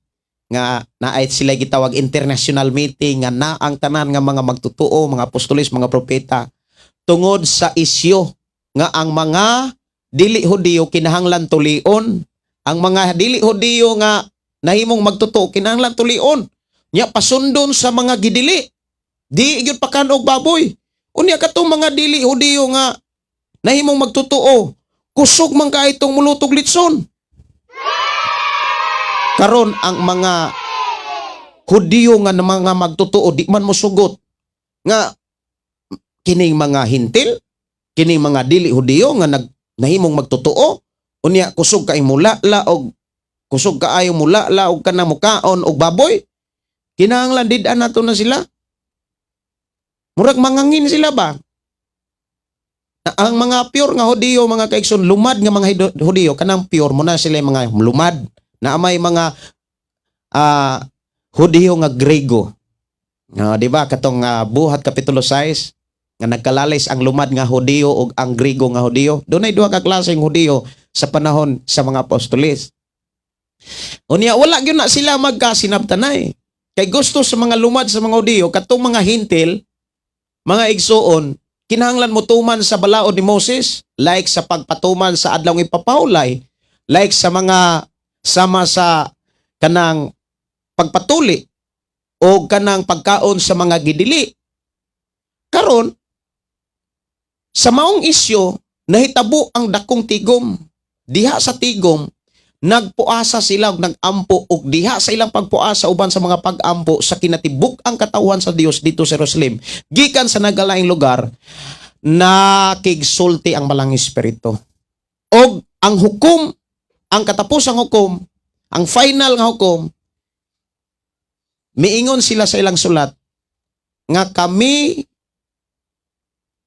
nga naay sila gitawag international meeting nga naang tanan nga mga magtotoo, mga apostoles, mga propeta, tungod sa isyu nga ang mga dili Hudiyo kinahanglan tulion, ang mga dili Hudiyo nga nahimong magtotoo kinahanglan tulion. Nya pasundon sa mga gidili. Di gyud pakan og baboy. Unya katong mga dili Hudiyo nga nahimong magtotoo, Kusog man kaayo itong mulutog litson. Karon ang mga Hudiyo nga na mga magtotoo di man mosugot nga kining mga Hentil, kining mga dili Hudiyo nga nag nahimong magtotoo, unya kusog kay mulala og kusog kaayo mulala og kanang mukaon og baboy. Kinahanglan did-an nato na sila. Murag mangangin sila ba? Ang mga pure nga Hudiyo, mga kaigsoon, lumad nga mga Hudiyo, kanang pure mo na sila yung mga lumad na may mga Hudiyo nga Grego. Di ba katong Buhat kapitulo 6 nga nagkalalis ang lumad nga Hudiyo ug ang Grego nga Hudiyo. Dunay duha ka klaseng Hudiyo sa panahon sa mga apostoles. Unya wala gyud na sila magkasinabtanay. Kay gusto sa mga lumad sa mga Hudiyo katong mga Hentil, mga igsuon, kinahanglan mo tuman sa balaod ni Moses, like sa pagpatuman sa adlaw ipapahulay, like sa mga sama sa kanang pagpatuli o kanang pagkaon sa mga gidili. Karon sa maong isyu, nahitabo ang dakong tigom. Diha sa tigom, nagpuasa sila og nagampo, og diha sa ilang pagpuasa uban sa mga pag-ampo sa kinatibuk ang katawhan sa Dios dito sa Jerusalem gikan sa nagalaing lugar, nakigsulti ang Malang Espiritu. Og ang hukom, ang katapusang hukom, ang final nga hukom, miingon sila sa ilang sulat nga kami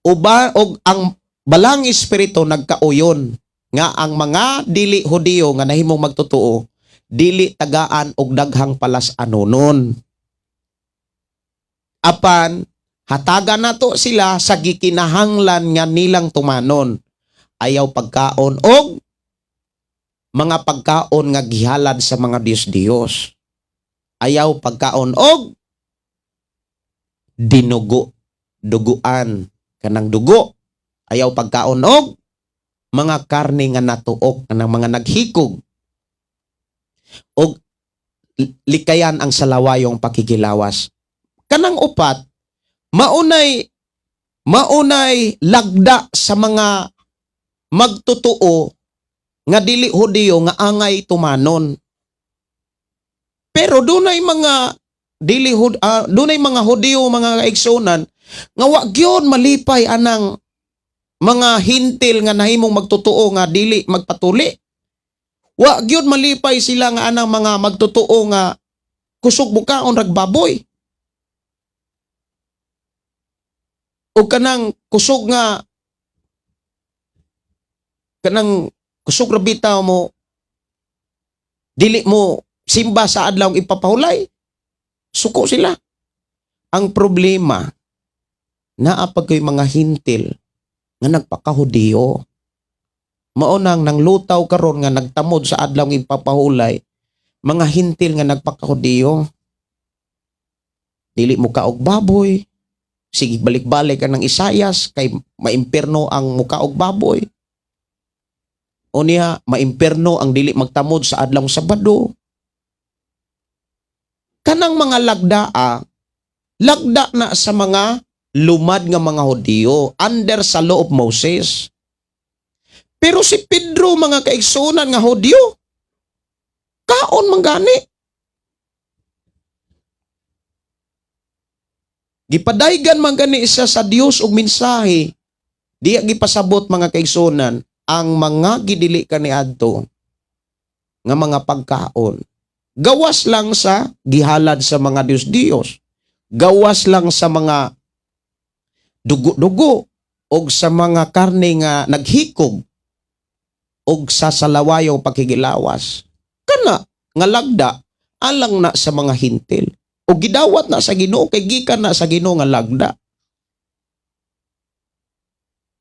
uba og ang Balang Espiritu nagkauyon nga ang mga dili Hudiyo nga nahimong magtotoo dili tagaan og daghang palas-anonon. Apan hatagan nato sila sa gikinahanglan nga nilang tumanon. Ayaw pagkaon og mga pagkaon nga gihalad sa mga Diyos-Diyos. Ayaw pagkaon og dinugo, duguan, kanang dugo. Ayaw pagkaon og mga karne nga natuok, kanang mga naghikog. Og likayan ang salawayong pakigilawas. Kanang upat, maunay lagda sa mga magtotoo nga dili Hudiyo nga angay tumanon. Pero dunay mga dili Hud, dunay mga Hudiyo, mga kaigsunan, nga wa gyud malipay anang mga Hentil nga nahimong magtotoo nga dili magpatuli. Wa gyud malipay sila nga anang mga magtotoo nga kusog bukaon rag baboy. O kanang kusog nga kanang kusog ra bitaw mo dili mo simba sa adlaw ipapahulay. Suko sila. Ang problema, naa pa ko'y mga Hentil nga nagpakahudiyo. Mao nang nanglutaw karon nga nagtamod sa adlaw ipapahulay, mga Hentil nga nagpakahudiyo. Dili mo kaog baboy. Sige, balik-balik ka ng Isayas kay maimpierno ang mukaog baboy. O niya, maimpierno ang dili magtamod sa adlaw Sabado. Kanang mga lagdaa, lagda na sa mga lumad nga mga Hudiyo under sa law of Moses. Pero si Pedro, mga kaigsunan, nga Hudyo, kaon man gani. Gipadaygan man gani siya sa Dios og mensahe. Diya gipasabot, mga kaigsunan, ang mga gidili kaniadto nga mga pagkaon. Gawas lang sa gihalad sa mga Diyos-Diyos. Gawas lang sa mga dugo-dugo og sa mga karne nga naghikog og sa salawayong pakigilawas. Kana nga lagda alang na sa mga Hentil. O gidawat na sa Ginoo kay gikan na sa Ginoo nga lagda.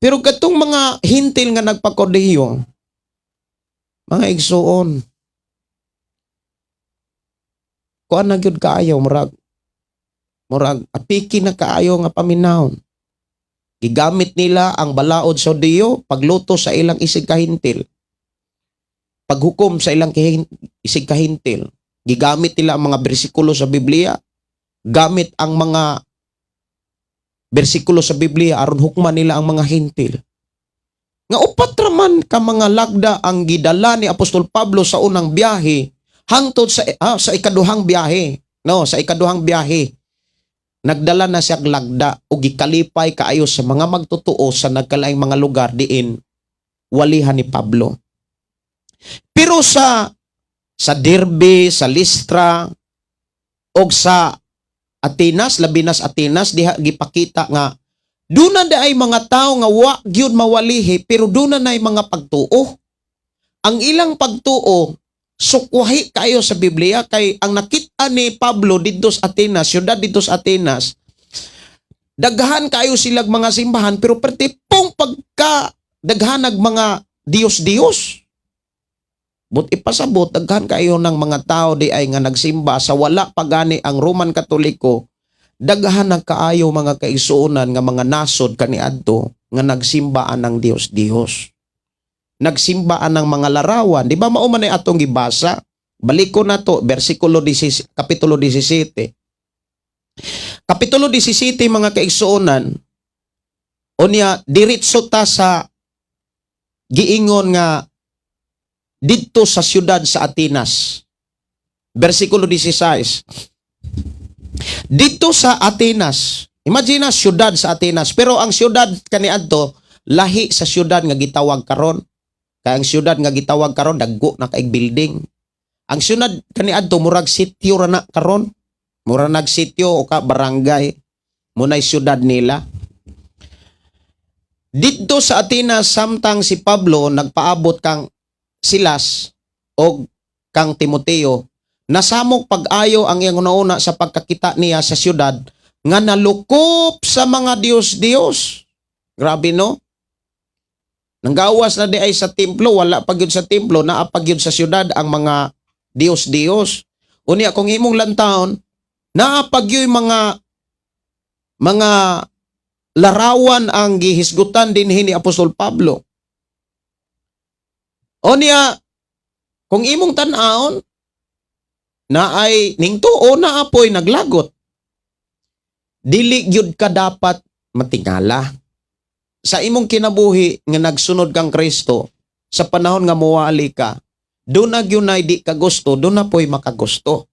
Pero katong mga Hentil nga nagpakodehiyo, mga igsuon, kuan na gyud kaayo, murag apiki na kaayo nga paminawon. Gigamit nila ang balaod sa Diyo pagluto sa ilang isig kahintil. Paghukom sa ilang isig kahintil. Gigamit nila ang mga bersikulo sa Biblia. Gamit ang mga bersikulo sa Biblia aron hukman nila ang mga Hentil. Nga upat raman ka mga lagda ang gidala ni Apostol Pablo sa unang biyahe hangtod sa ikaduhang biyahe. No, sa ikaduhang biyahe. Nagdala na siya og lagda ug gikalipay kaayo sa mga magtotoo sa nagkalaing mga lugar diin walihan ni Pablo. Pero sa Derbe, sa Listra og sa Atenas, labi na sa Atenas, diha gipakita nga duna na ay mga tao nga wa gyud mawalihi, pero duna na ay mga pagtuo. Ang ilang pagtuo sukwahi kayo sa Biblia, kay ang nakita ni Pablo didto sa Atenas, syudad didto sa Atenas, daghan kayo silag mga simbahan, pero perti pong pagka daghanag mga Diyos-Diyos. But ipasabot, daghan kayo ng mga tao di ay nga nagsimba sa wala pa gani ang Roman Katoliko. Daghan na kaayo, mga kaigsuonan, nga mga nasod kaniadto nga nagsimba anang Diyos-Diyos. Nagsimba anang mga larawan. Di ba mao man ay atong gibasa? Balik ko na to, versikulo 16, kapitulo 17. Kapitulo 17, mga kaigsuonan, unya diretso ta sa giingon nga didto sa siyudad sa Atenas. Versikulo 16. Didto sa Atenas, imagine na siyudad sa Atenas, pero ang siyudad kaniadto lahi sa siyudad nga gitawag karon. Kay ang siyudad nga gitawag karon, dagko na kaig building. Ang siyudad kaniadto murag sitio ra na karon. Mura nag sitio o ka barangay. Munay siyudad nila. Didto sa Atenas, samtang si Pablo nagpaabot kang Silas og kang Timoteo, nasamok pag-ayo ang iyang una sa pagkakita niya sa siyudad nga nalukop sa mga Diyos-Diyos. Grabe, no? Nanggawas na di ay sa templo, wala pa gyud sa templo, naa pa gyud sa siyudad ang mga Diyos-Diyos. Unya kung imong lantawon, naa pa gyud mga larawan ang gihisgutan dinhi ni Apostol Pablo. Unya, kung imong tan-awon, na ay ningtuo na apoy naglagot. Dili gyud ka dapat matingala. Sa imong kinabuhi nga nagsunod kang Kristo, sa panahon nga muwali ka, duna gyud nay di ka gusto, duna po'y makagusto.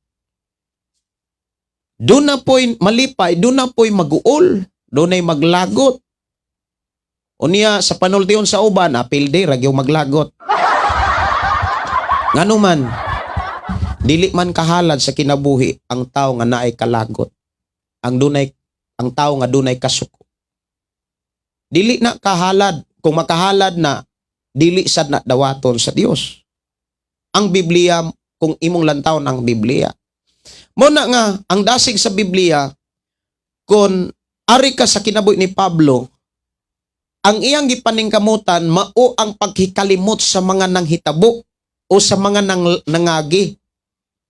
Duna po'y malipay, duna po'y maguol, dunay maglagot. Unya sa panultion sa uban, apilde ra gyud maglagot. Ngano man, dili man kahalad sa kinabuhi ang tao nga naay kalagot. Ang tao nga dunay kasuko. Dili na kahalad. Kung makahalad na, dili sad na dawaton sa Dios. Ang Biblia, kung imong lantawon ang Biblia. Mao na nga ang dasig sa Biblia, kung ari ka sa kinabuhi ni Pablo, ang iyang gipaningkamutan mao ang paghikalimot sa mga nanghitabo o sa mga nangagi.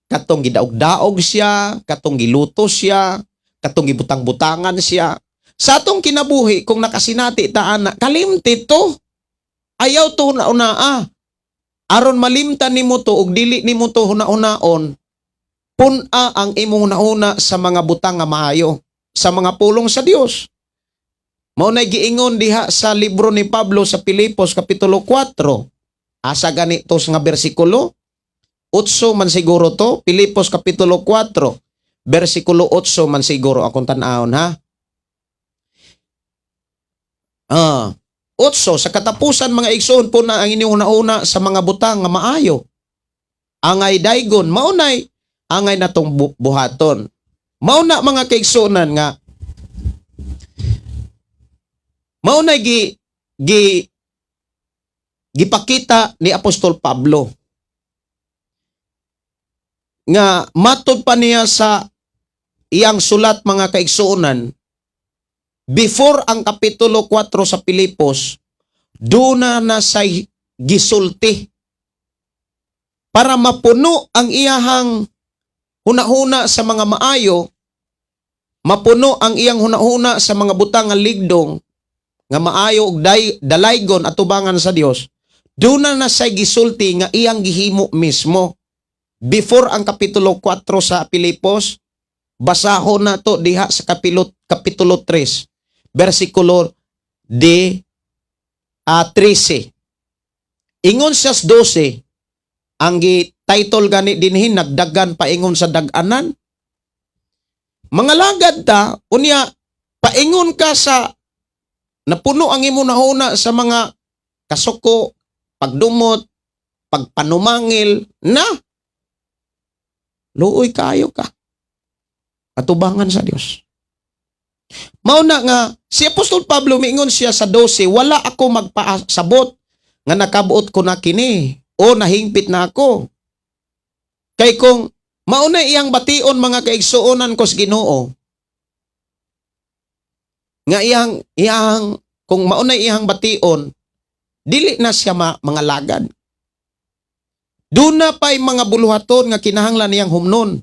Katong gidaog-daog siya, katong giluto siya, katong gibutang-butangan siya. Sa atong kinabuhi, kung nakasinati ta ana, kalimti to. Ayaw to huna-hunaa. Aron malimtan nimo to ug dili nimo to huna-hunaon, pun-a ang imong hunahuna sa mga butang nga maayo, sa mga pulong sa Dios. Mao nay giingon diha sa libro ni Pablo sa Pilipos kapitulo 4. Asa gani to nga bersikulo? 8 man siguro to, Pilipos kapitulo 4, bersikulo 8 man siguro akong tan-awon, ha. 8, "Sa katapusan, mga igsoon, pun-a ang inyong hunahuna sa mga butang nga maayo. Angay daygon, maunay angay natong buhaton." Mao na, mga kaigsuonan, nga mao nay gi gi gipakita ni Apostol Pablo nga matod pa niya sa iyang sulat, mga kaigsuonan, before ang kapitulo 4 sa Pilipos, duna na say gisulti para mapuno ang iyahang hunahuna sa mga maayo, mapuno ang iyang hunahuna sa mga butang nga ligdong, nga maayo ug dalaygon atubangan sa Dios. Duna na say gisulti nga iyang gihimo mismo before ang kapitulo 4 sa Pilipos. Basahon na to diha sa kapitulo 3 versikulo de 13. Ingon siya sa 12, ang gi-title gani dinhi, "Nagdagan paingon sa dag-anan." Mga lagad ta, unya paingon ka sa napuno ang imo nahuna sa mga kasuko, pagdumot, pagpanumangil na luoy kayo ka atubangan sa Dios. Mao na nga si Apostol Pablo, miingon siya sa 12, "Wala ako magpasabot nga nakabuot ko na kini o nahingpit na ako." Kay kung mao na iyang bation, mga kaigsuonan ko sa Ginoo, nga iyang iyang kung mao na iyang bation, dili na siya mga lagad. Duna pa'y mga buluhaton nga kinahanglan niyang humnon.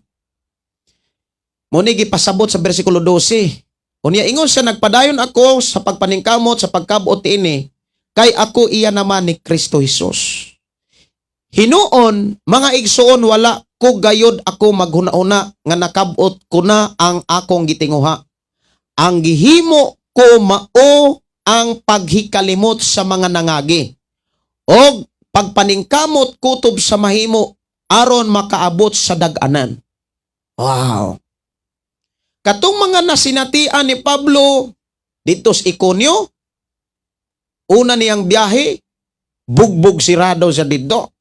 Mao ni gipasabot sa bersikulo 12. Unya ingon siya, "Nagpadayon ako sa pagpaningkamot sa pagkabot ini kay ako iya naman ni Kristo Jesus." Hinuon, mga igsuon, wala ko gayod ako maghuna-una nga nakabot ko na ang akong gitinguha. Ang gihimo ko mao ang paghikalimot sa mga nangagi og pagpaningkamot kutob sa mahimo aron makaabot sa dag-anan. Wow. Katong mga nasinatian ni Pablo dito sa Iconio, una niyang biyahe, bugbog sirado siya dito.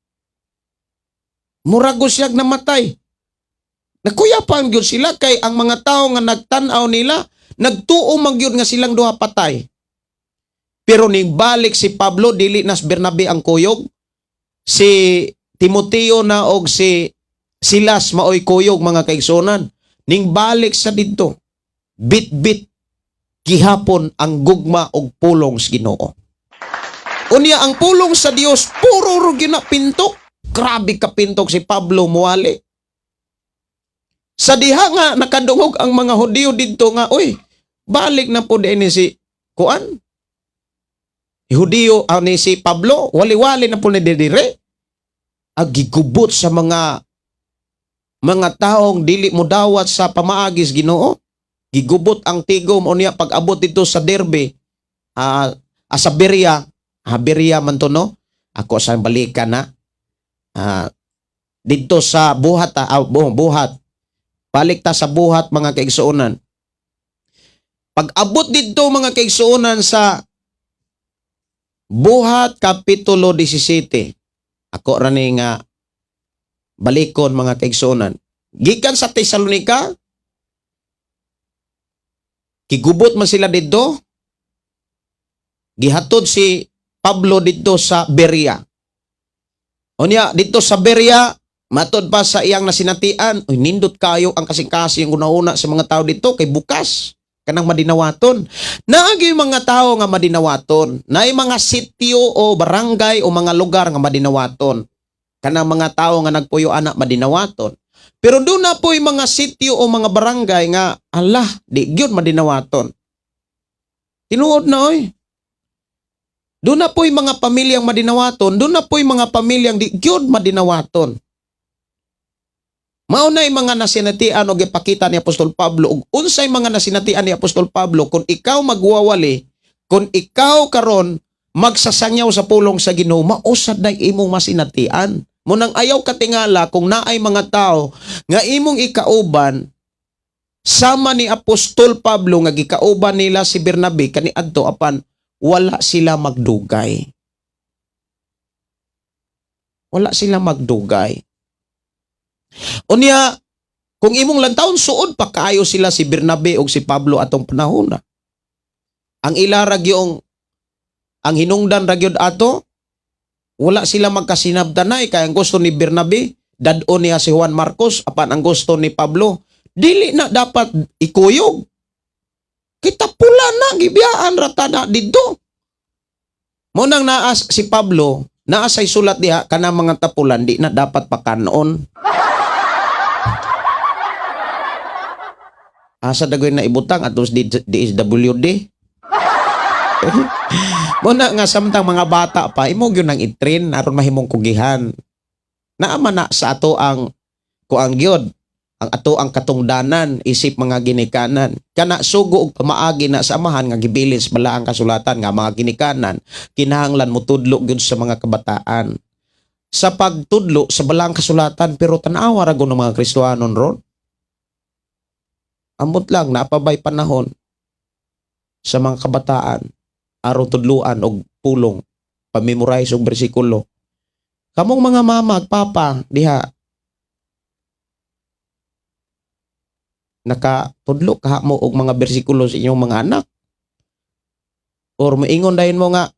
Murago siya namatay. Nakuyapan gyud sila kay ang mga tao nga nagtan-aw nila, nagtuo man gyud nga silang duha patay. Pero ning balik si Pablo, dili nas Bernabe ang kuyog. Si Timoteo na og si Silas maoy kuyog, mga kaigsunan. Ning balik sa didto, bit-bit gihapon ang gugma og pulong sa Ginoo. Unya ang pulong sa Dios puro ro gyud na pintok. Grabe ka pintok si Pablo muwali. Sa diha nga nakadungog ang mga Hudiyo didto nga, "Uy, balik na po din si kuan. Hudiyo ni si Pablo, wali-wali na po ni dire." Agigubot sa mga taong dili mo dawat sa pamaagis Ginoo. Gigubot ang tigom. Unya pag abot dito sa Derbe, sa Berea, Berea man to, no? Ako sa balikan na. Dito sa Buhat, Buhat. Balik ta sa Buhat, mga kaigsuonan. Pag abot dito, mga kaigsuonan, sa Buhat Kapitulo 17. Ako ra ni nga balikon, mga kaigsuonan. Gikan sa Tesalonica, gigubot man sila didto. Gihatod si Pablo didto sa Berea. Unya didto sa Berea, matod pa sa iyang nasinatian, "Uy, nindot kayo ang kasing-kasing una-una sa mga tao dito kay bukas kanang madinawaton." Naagi mga tao nga madinawaton. Naay mga sitio o barangay o mga lugar nga madinawaton. Kanang mga tao nga nagpuyo ana, madinawaton. Pero doon na po'y mga sitio o mga barangay nga, ala, di gyud madinawaton. Tinuod na oy. Doon na po'y mga pamilyang madinawaton, doon na po'y mga pamilyang di gyud madinawaton. Mao na mga nasinatian o gipakita ni Apostol Pablo ug unsay mga nasinatian ni Apostol Pablo. Kung ikaw magwawali, kung ikaw karon magsasangyaw sa pulong sa Ginoo, mausad na imong masinatian. Mao nang ayaw katingala kung naay mga tao nga imong ikauban sama ni Apostol Pablo nga gikauban nila si Bernabe kaniadto, apan wala sila magdugay. Wala sila magdugay. Unya, kung imong lantawon, suod pa kaayo sila si Bernabe ug si Pablo atong panahon na. Ang ila ra gyung ang hinungdan ra gyud ato, wala sila magkasinabtanay kay ang gusto ni Bernabe, dad-on niya si Juan Marcos, apan ang gusto ni Pablo, dili na dapat ikuyog. Kita pula na gibiyaan ra ta na didto. Mao nang naas si Pablo, naa say sulat diha, kanang mga tapulan di na dapat pakanon. Asa dagoy na ibutang atos DSWD. Mao na nga samtang mga bata pa, imo gyud nang i-train aron mahimong kugihan. Naa man na sa ato ang kuang gyud. Ang ato ang katungdanan isip mga ginikanan. Kana sugo og pamaagi na sa Amahan nga gibilin sa balaang kasulatan nga mga ginikanan kinahanglan motudlo gyud sa mga kabataan sa pagtudlo sa balaang kasulatan, pero tan-awa ra gud ng mga Kristohanon ron. Amot lang, napabay panahon sa mga kabataan aron tudluan og pulong, pamemorize og bersikulo? Kamong mga mama ug papa diha, nakatudlo kaha mo og mga bersikulo sa inyong mga anak? Or moingon dayon mo nga,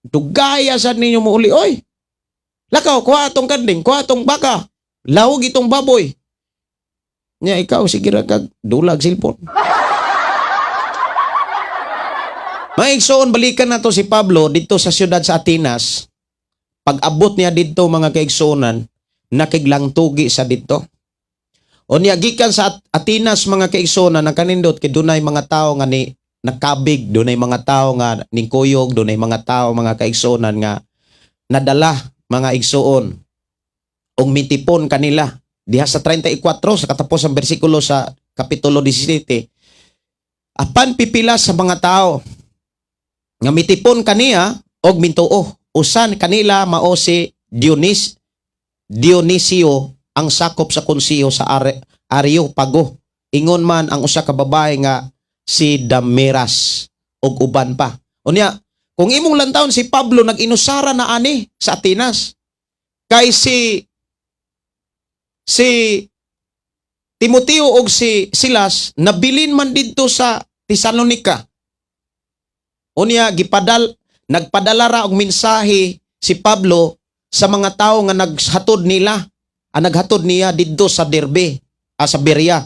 "Dugaya sad ninyo mouli oy. Lakaw, kuha atong kanding, kuha atong baka, lawog itong baboy." Nya ikaw, sige ra kag dulag cellphone. Mga igsoon, balikan nato si Pablo dito sa siyudad sa Atenas. Pag-abot niya dito, mga kaigsuonan, nakiglangtugi sa dito. O niya gikan sa Atenas, mga kaigsuonan, ang kanindot kay dunay mga tao nga ni nakabig, dunay mga tao nga ningkuyog, dunay mga tao, mga kaigsuonan, nga nadala, mga igsuon, ug mitipon kanila diha sa 34 sa katapos ang bersikulo sa kapitulo 17. Apan pipila sa mga tao nga mitipon kaniya og mintuo. Usan kanila mao si Dionisio, ang sakop sa konseho sa Areopago. Ingon man ang usa ka babae nga si Damaris ug uban pa. Unya, kung imong lantawon si Pablo, nag-inusara na ani sa Atenas. Kay si Timoteo og si Silas nabilin man didto sa Tesalonica. Unya nagpadala ra og mensahe si Pablo sa mga tao nga naghatod nila, ang naghatod niya didto sa Derbe, sa Berea.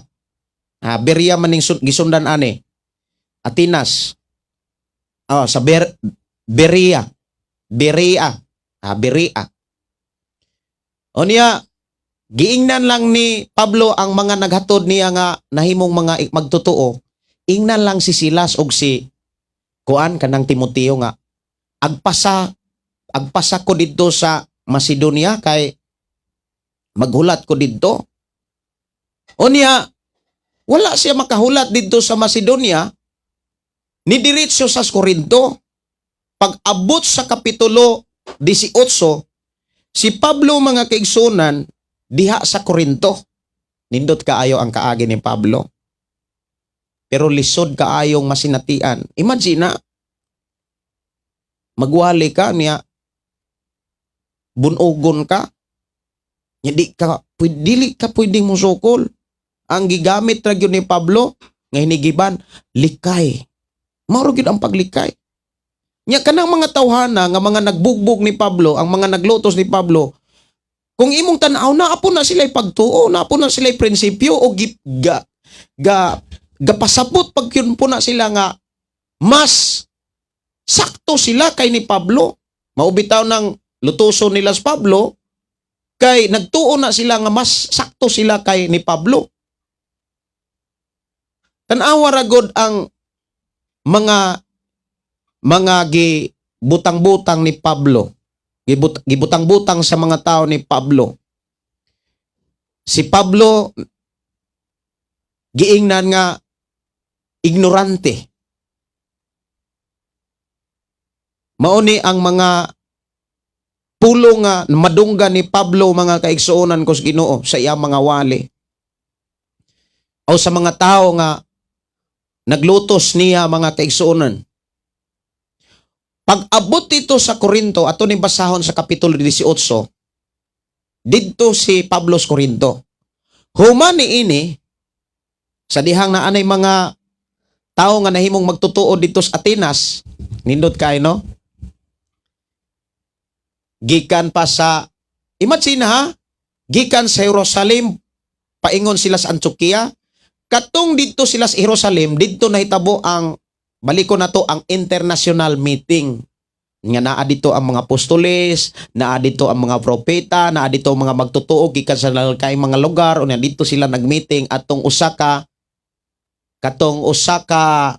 Berea man ning gisundan ani. Atenas. Ah, sa Berea. Berea. Berea. Unya giingnan lang ni Pablo ang mga naghatod niya nga nahimong mga magtotoo. Ingnan lang si Silas og si kuan kanang Timoteo nga agpasa ko didto sa Macedonia kay maghulat ko didto. Unya wala siya makahulat didto sa Macedonia, ni diretso sa Corinto. Pag abot sa kapitulo 18, si Pablo, mga kaigsunan, diha sa Corinto. Nindot kaayo ang kaagi ni Pablo. Pero lisod kaayong masinatian. Imagine na, magwali ka niya, bunugon ka, hindi ka, dili ka pwedeng musukol. Ang gigamit ra gyud ni Pablo nga hinigiban, likay. Mao ra gyud ang paglikay. Nya kanang mga tawhana nga mga nagbugbog ni Pablo, ang mga naglutos ni Pablo, kung imong tan-aw, naa po na sila pagtuo, naa po na sila prinsipyo o ga, ga gapasabot pag yun po na sila nga mas sakto sila kay ni Pablo. Mao bitaw ng lutuso nila sa Pablo kay nagtuo na sila nga mas sakto sila kay ni Pablo. Tan-awa ra gud ang mga gibutang-butang ni Pablo. Gibutang-butang sa mga tao ni Pablo. Si Pablo giingnan nga ignorante. Mao ni ang mga pulong nga madungga ni Pablo, mga kaigsuonan ko sa Ginoo, sa iyang mga wali o sa mga tao nga naglutos niya, mga kaigsuonan. Pag abot dito sa Korinto, ato ni basahon sa kapitulo 18, didto si Pablo sa Korinto. Human ni ini, sa dihang na anay mga tao nga nahimong magtotoo dito sa Atenas, nindot kay no? Gikan pa sa, imagine ha, gikan sa Jerusalem, paingon sila sa Antioquia, katong didto sila sa Jerusalem, didto nahitabo ang, baliko na to, ang international meeting nga naa dito ang mga apostoles, naa dito ang mga propeta, naa dito ang mga magtotoo gikan sa kay mga lugar, unya dito sila nagmeeting atong usa ka katong usa ka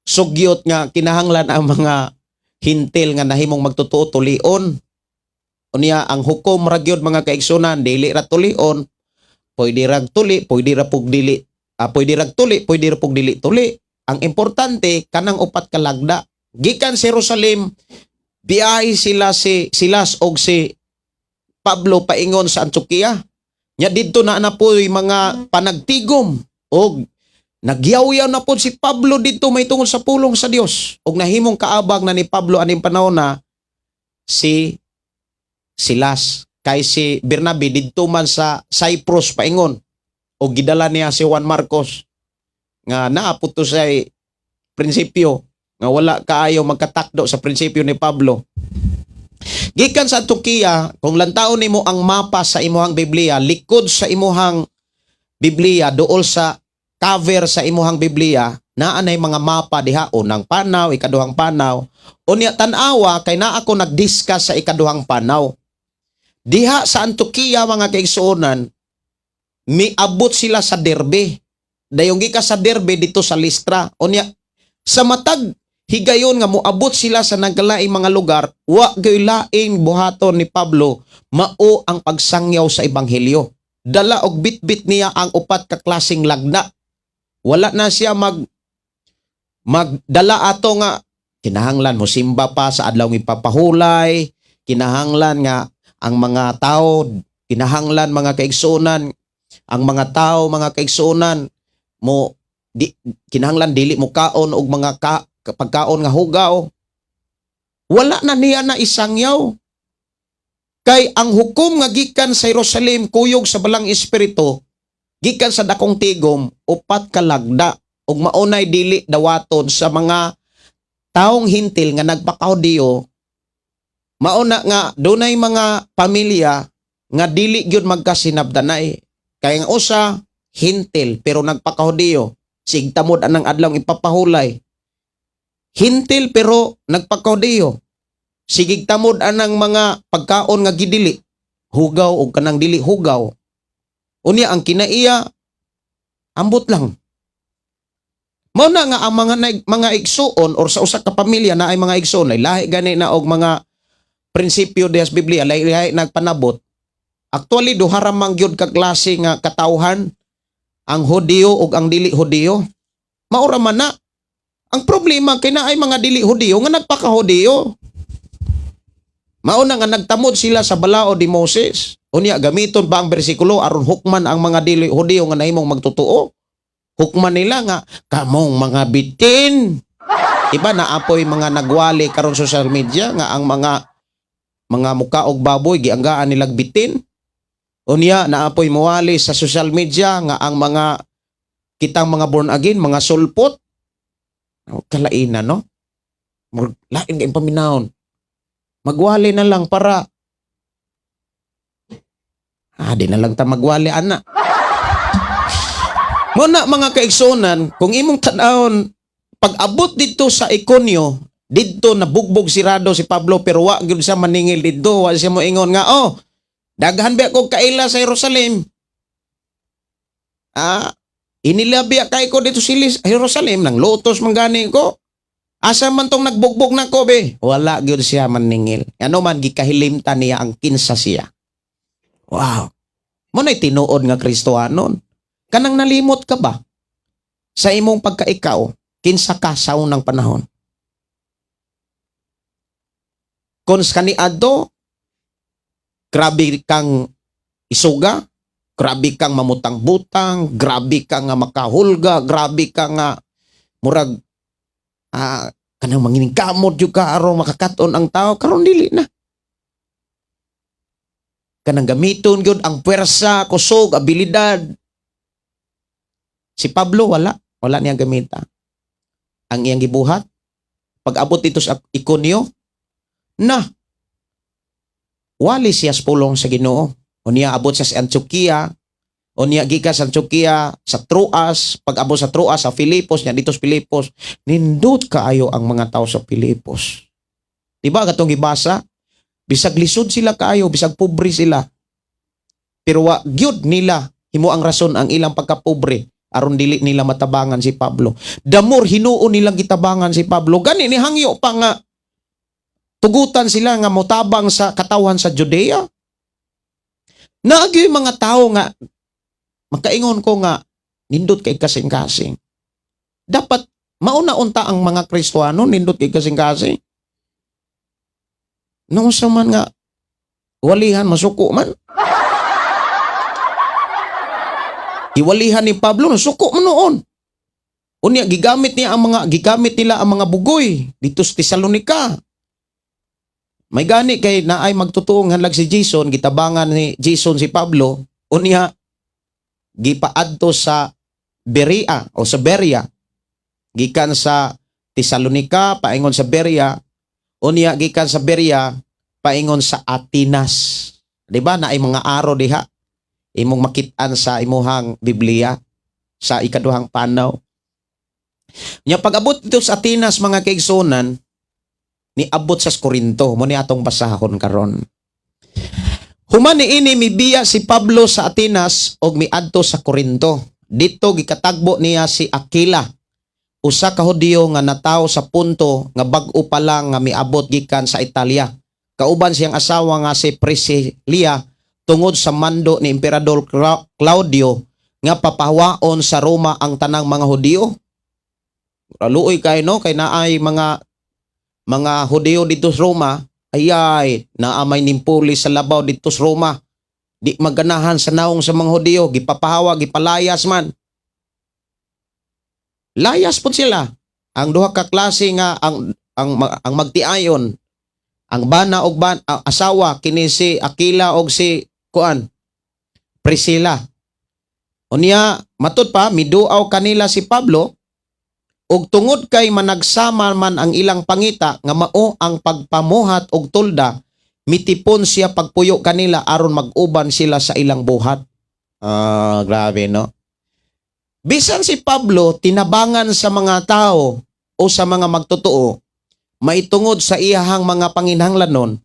sugyot nga kinahanglan ang mga hintil nga nahimong magtotoo tulion. Unya ang hukom ra gyud, mga kaigsunan, dili ra tulion. Pwede rag tuli, pwede ra pug dili, pwede rag tuli, pwede ra pug dili tuli. Ang importante, kanang upat ka lagda. Gikan sa Jerusalem, biyahe sila, si Silas og si Pablo, paingon sa Antioquia. Nya didto na na po yung mga panagtigom og nagyawyaw na po si Pablo didto may tungod sa pulong sa Dios. Og nahimong kaabag na ni Pablo aning panahon na si Silas, kay si Bernabe didto man sa Cyprus paingon og gidala niya si Juan Marcos nga naa po to sa prinsipyo nga wala kaayo magkatakdo sa prinsipyo ni Pablo. Gikan sa Antioquia, kung lantaon nimo ang mapa sa imuhang Biblia, likod sa imuhang Biblia, duol sa cover sa imuhang Biblia, naa nay mga mapa diha, unang panaw, ikaduhang panaw. Unya tan-awa kay naa ako nag-discuss sa ikaduhang panaw. Diha sa Antioquia, mga kaigsuonan, miabot sila sa Derbe. Dayon gikan sa Derbe dito sa Listra. Unya sa matag higayon nga moabot sila sa nagkalaing mga lugar, wa gyud laing buhaton ni Pablo mao ang pagsangyaw sa ebanghelyo. Dala og bitbit niya ang upat ka klaseng lagda. Wala na siya magdala ato nga kinahanglan mo simba pa sa adlaw ipapahulay, kinahanglan nga ang mga tao, kinahanglan, mga kaigsuonan, ang mga tao, mga kaigsuonan, mo di kinahanglan dili mo kaon og mga pagkaon nga hugaw. Wala na niya na isangyaw. Kay ang hukom nga gikan sa Jerusalem kuyog sa Balang Espiritu, gikan sa dakong tigom, upat ka lagda ug maunay dili dawaton sa mga taong Hentil nga nagpakahudiyo. Mauna nga dunay mga pamilya nga dili gyud magkasinabdanay. Kay ang usa Hentil pero nagpakahudiyo, sigtamod anang adlaw ipapahulay. Hentil pero nagpakahudiyo, sigig tamod anang mga pagkaon nga gidili hugaw o kanang dili hugaw. Unya ang kinaiya, ambot lang. Mao na nga ang mga igsuon or sa usa ka pamilya na ay mga igsuon ay lahi gani na og mga prinsipyo diha sa Biblia, lahi lahi nagpanabot. Actually, duha ra man gyud ka klase nga katawhan, ang Hudiyo ug ang dili Hudiyo. Mao ra man na. Ang problema kay naay mga dili Hudiyo nga nagpakahudiyo. Mao na nga nagtamod sila sa balaod ni Moses. Unya gamiton pa ang bersikulo aron hukman ang mga dili Hudiyo nga nahimong magtotoo. Hukman nila nga kamong mga bitin. Iba na apoy mga nagwali karon social media nga ang mga muka og baboy gianggaan nilag bitin. Unya naapoy muwali sa social media nga ang mga kitang mga born again mga sulpot. Oh, kalaina, no? Lain kay paminawon. Magwali na lang para di na lang ta magwali ana. Muna, mga kaigsunan, kung imong tan-awon, pag abot dito sa Iconio, didto nabugbog sirado si Pablo, pero wa gyud siya maningil didto, wa siya moingon nga, "Oh, daghan ba ko kaila sa Jerusalem? Inilabi kay ko dito sa Jerusalem, nang lotos man gani ko. Asa man tong nagbugbog na ko be?" Wala gyud siya maningil. Ano man, gikahilimtan niya ang kinsa siya. Wow. Mo na'y tinuod nga Kristohanon. Kanang nalimot ka ba sa imong pagkaikaw, kinsa ka sa unang panahon? Kung sa kaniadto, grabe kang isuga, grabe kang mamutang-butang, grabe ka nga makahulga, grabe ka nga murag kanang manginingkamot jud ka aron makakaton ang tao, karon dili na. Kanang gamiton gyud ang puwersa, kusog, abilidad. Si Pablo wala, wala niya gamita. Ang iyang gibuhat pag abot dito sa Iconio na wali siya sa pulong sa Ginoo. Unya abot siya sa Antioquia, unya gikan sa Antioquia sa Troas, pag abot sa Troas sa Filipos, nya dito sa Filipos, nindot kaayo ang mga tao sa Filipos. Di ba katong gibasa? Bisag lisod sila kaayo, bisag pobre sila. Pero wa gyud nila himo ang rason ang ilang pagkapobre aron dili nila matabangan si Pablo. The more hinuon nilang gitabangan si Pablo, gani ni hangyo pa nga tugutan sila nga motabang sa katawhan sa Judea. Naagyo'y mga tao nga Makaingon ko nga nindot kay kasing-kasing. Dapat mauna unta ang mga Kristohano, nindot kay kasing-kasing. Naunsa man nga walihan, masuko man. Iwalihan ni Pablo, nasuko man noon. Unya gigamit nila ang mga bugoy dito sa Tesalonica. May gani kay naay magtutuong hanlag si Jason, gitabangan ni Jason si Pablo, unya gipaadto sa Berea o sa Berea. Gikan sa Tesalonica paingon sa Berea, unya gikan sa Berea paingon sa Atenas. Di ba naay mga aro diha? Imong makit-an sa imuhang Biblia sa ikaduhang panaw. Nya pag-abot dito sa Atenas, mga kaigsunan, niabot sa Korinto. Mo ni atong basahon karon. Human niini, mibiya si Pablo sa Atenas og miadto sa Korinto. Dito gikatagbo niya si Aquila, usa ka Hudiyo nga natawo sa Ponto nga bag-o pa lang nga miabot gikan sa Italia, kauban siyang asawa nga si Priscilla, tungod sa mando ni Emperador Claudio nga papahawaon sa Roma ang tanang mga Hudiyo. Luoy kay, no, kay naay mga Hudiyo dito sa Roma, ayay, naa may nimpulis sa labaw dito sa Roma. Di maganahan sa naong sa mga Hudiyo, gipapahawa, gipalayas man. Layas po sila. Ang duha ka klase nga ang magtiayon, ang bana og asawa kini si Aquila og si kuan, Priscilla. Unya matud pa miduaw kanila si Pablo, ug tungod kay managsama man ang ilang pangita nga mao ang pagpamuhat og tolda, mitipon siya pagpuyo kanila aron mag-uban sila sa ilang buhat. Ah, grabe, no? Bisan si Pablo tinabangan sa mga tao o sa mga magtotoo maitungod sa iyahang mga panginhanglanon,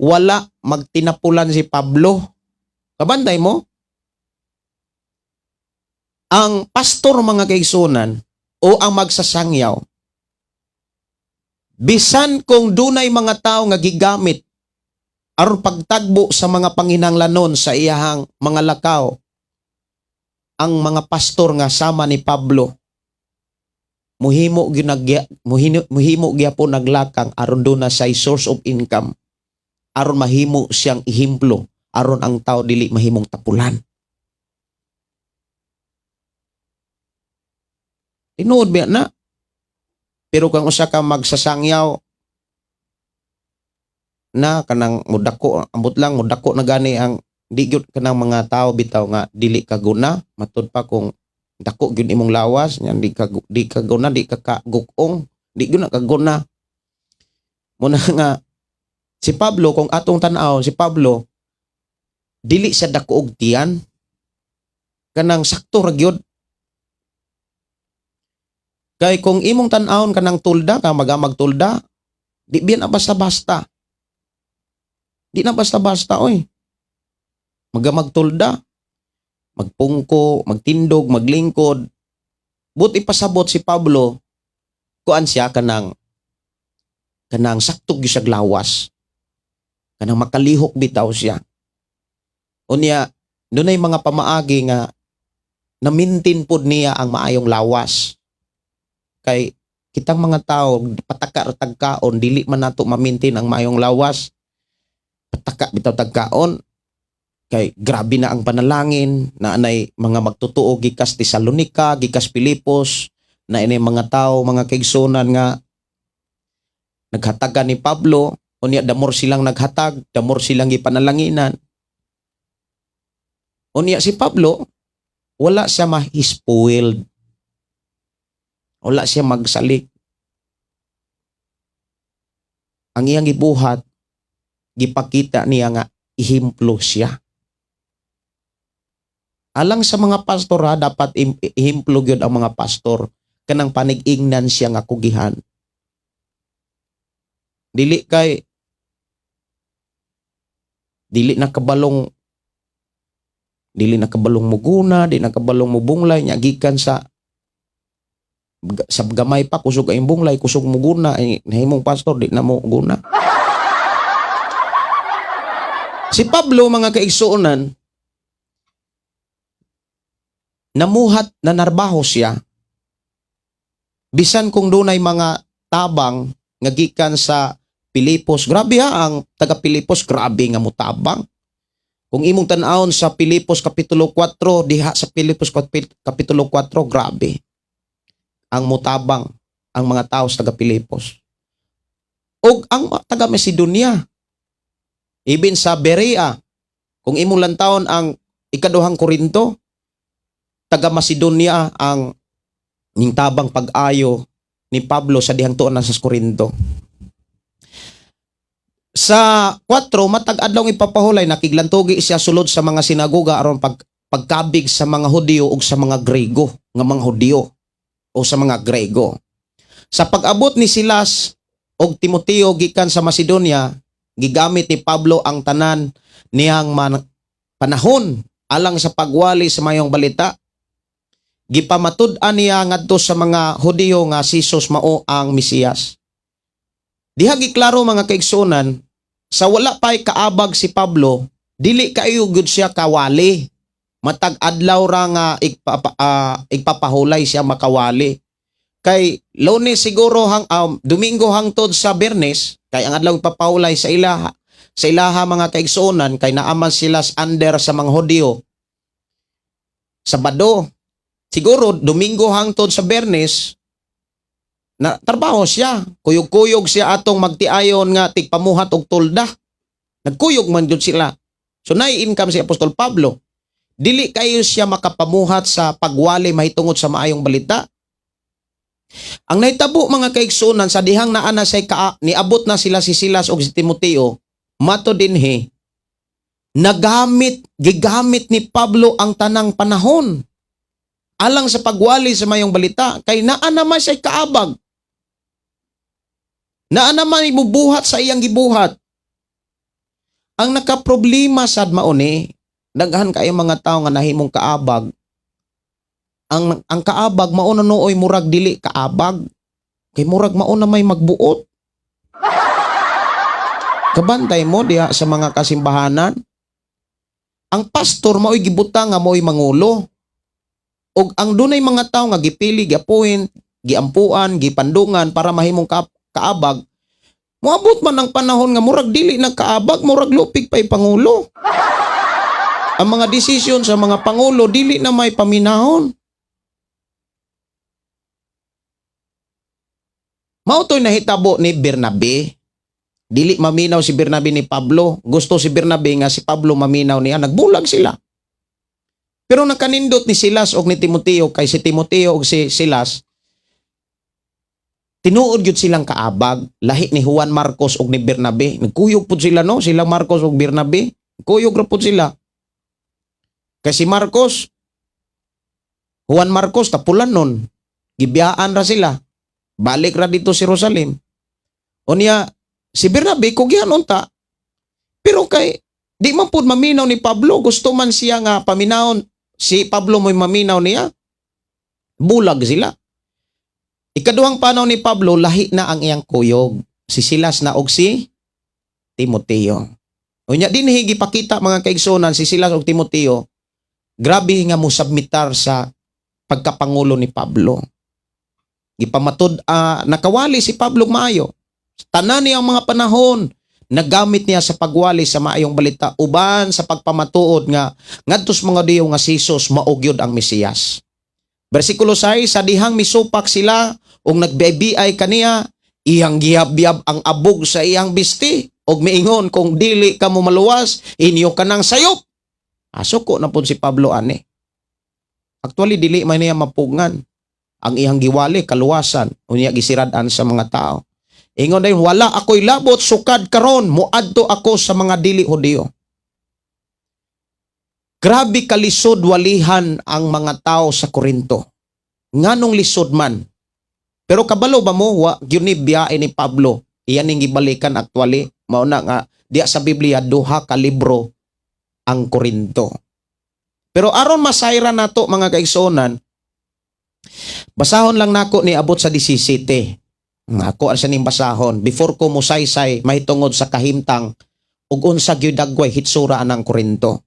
wala magtinapulan si Pablo. Kabantay mo? Ang pastor, mga kaigsunan, o ang magsasangyaw, bisan kung dunay mga tao nga gigamit aron pagtagbo sa mga panginhanglanon sa iyahang mga lakaw, ang mga pastor nga sama ni Pablo, muhimo ginagya muhimo, muhimo gyapon naglakang aron duna say source of income, aron mahimo siyang ehemplo, aron ang tao dili mahimong tapulan. Tinuod ba na? Pero kang usa ka magsasangyaw na kanang mudako, ambot lang mudako na gani ang di gyud kanang mga tao bitaw nga dili ka guna, matud pa kung dako gyud imong lawas nya di ka guna, di ka kagukong, di gyud na kaguna. Muna nga si Pablo, kung atong tan-aw si Pablo, dili siya dako og tiyan, kanang sakto ra gyud. Kay kung imong tan-awon kanang tulda ka magamag tulda, di biyan na basta-basta. Di na basta-basta, oy. Magamag tulda, magpungko, magtindog, maglingkod. But ipasabot si Pablo, kuan siya kanang sakto gyud siya lawas. Kanang makalihok bitaw siya. Unya, dunay mga pamaagi nga na-maintain pod niya ang maayong lawas. Kay kitang mga tao pataka ra tagkaon, dili man nato ma-maintain ang maayong lawas. Pataka bitaw tagkaon kay grabe na ang panalangin na anay mga magtotoo gikas Tesalonica, gikas Pilipos, na ini mga tao, mga kaigsunan nga naghatagan ni Pablo. Unya the more silang naghatag, the more silang gipanalanginan. Unya si Pablo, wala siya ma-spoiled, wala siya magsalik. Ang iyang gibuhat, gipakita niya nga ehemplo siya. Alang sa mga pastor ha, dapat ehemplo gyud ang mga pastor, kanang panig-ingnan siya nga kugihan. Dili kay dili na kabalong muguna, di na kabalong mubunglay nya gikan sa gamay pa kusog ay bunglay, kusog muguna, eh, nahimong pastor, di na mo guna. Si Pablo, mga kaigsuonan, Namuhat na narbaho siya bisan kung dunay mga tabang nga gikan sa Pilipos. Grabe ha, ang taga Pilipos, grabe nga mutabang. Kung imong tan-awon sa Pilipos kapitulo 4, diha sa Pilipos kapitulo 4, grabe ang mutabang ang mga tao sa taga Pilipos. Og ang taga Macedonia, even sa Berea, kung imong lantawon ang Ikaduhang Korinto, taga Macedonia ang tabang pag-ayo ni Pablo sa dihang tuon na sa Korinto. Sa 4, matag adlaw ipapahulay, nakiglantugi siya sulod sa mga sinagoga aron pagkabig sa mga Hudiyo ug sa mga Grego, nga mga Hudiyo o sa mga Grego. Sa pag-abot ni Silas og Timoteo gikan sa Macedonia, gigamit ni Pablo ang tanan niyang panahon alang sa pagwali sa mayong balita. Gipamatud-an niya ngadto sa mga Hudiyo nga si Jesus mao ang Mesiyas. Diha giklaro, mga kaigsuonan, sa wala pa'y kaabag si Pablo, dili kayo gud siya kawali. Matag adlaw ra nga igpapahulay siya makawali. Kay Lunes siguro hang Domingo hangtod sa Biyernes, kay ang adlaw ipapahulay sa ilaha, mga kaigsuonan, kay naaman sila under sa mga Hudiyo. Sabado, siguro Domingo hangtod sa Biyernes na trabaho siya. Kuyog-kuyog siya atong magtiayon nga tigpamuhat og tolda. Nagkuyog man jud sila. So nay income si Apostol Pablo. Dili kayo siya makapamuhat sa pagwali mahitungod sa maayong balita. Ang nahitabo, mga kaigsunan, sa dihang naa na say niabot na sila si Silas og si Timoteo, mato dinhi nagamit gigamit ni Pablo ang tanang panahon alang sa pagwali sa mayong balita kay naa naman siya kaabag. Naa naman ibubuhat sa iyang gibuhat. Ang nakaproblema sad mao ni daghan kayo mga tao nga nahimong kaabag. Ang kaabag mao na nooy murag dili kaabag. Kay murag mao na may magbuot. Kabantay mo diha sa mga kasimbahanan. Ang pastor mao'y gibutang nga mao'y mangulo. Og ang dunay mga tao nga gipili, giappoint, giampuan, gipandungan para mahimong kaabag, moabot man ang panahon nga murag dili na kaabag, murag lupig pa'y pangulo. Ang mga desisyon sa mga pangulo dili na may paminahon. Mao to'y nahitabo ni Bernabe. Dili maminaw si Bernabe ni Pablo. Gusto si Bernabe nga si Pablo maminaw niya. Nagbulag sila. Pero nakanindot ni Silas og ni Timoteo, kay si Timoteo og si Silas tinuod gyud silang kaabag, lahi ni Juan Marcos og ni Bernabe. Nagkuyog pud sila, no, sila Marcos og Bernabe. Kuyog ra pud sila. Kay si Marcos, Juan Marcos, tapulan nun. Gibiyaan ra sila. Balik ra dito sa Jerusalem. Unya si Bernabe kugyan unta. Pero kay di man pud maminaw ni Pablo, gusto man siya nga paminawon si Pablo mo'y maminaw niya. Bulag sila. Ikaduhang panaw ni Pablo, lahi na ang iyang kuyog. Si Silas na og si Timoteo. Unya dinhi gipakita, mga kaigsunan, si Silas og Timoteo, grabe nga mo submitar sa pagkapangulo ni Pablo. Gipamatud nakawali si Pablo og maayo. Tanan niyang mga panahon nagamit niya sa pagwali sa maayong balita uban sa pagpamatuod nga ngadto sa mga Hudiyo nga si Jesus mao gyud ang Mesiyas. Bersikulo 6, sa dihang misupak sila ug nagbiay kaniya, iyang gihabyab ang abog sa iyang bisti ug miingon, "Kung dili kamo maluwas, inyo kanang sayop." Asuko na pud si Pablo ani. Actually, dili man niya mapugngan. Ang iyang giwali kaluwasan, unya gisirad-an sa mga tao. Ingon dayon, "Wala ako'y labot sukad karon moadto ako sa mga dili Hudiyo." Grabe kalisod walihan ang mga tao sa Korinto. Nganong lisod man? Pero kabalo ba mo, wa gyud ni biyahe ni Pablo. Iyan ning gibalikan actually. Mao na nga diya sa Biblia duha ka libro ang Korinto. Pero aron masayra nato, mga kaigsuonan, basahon lang nako ni abot sa 17. Ako ang siya ning basahon before ko musaysay mahitungod sa kahimtang ug unsa gyud dagway hitsura anang Korinto.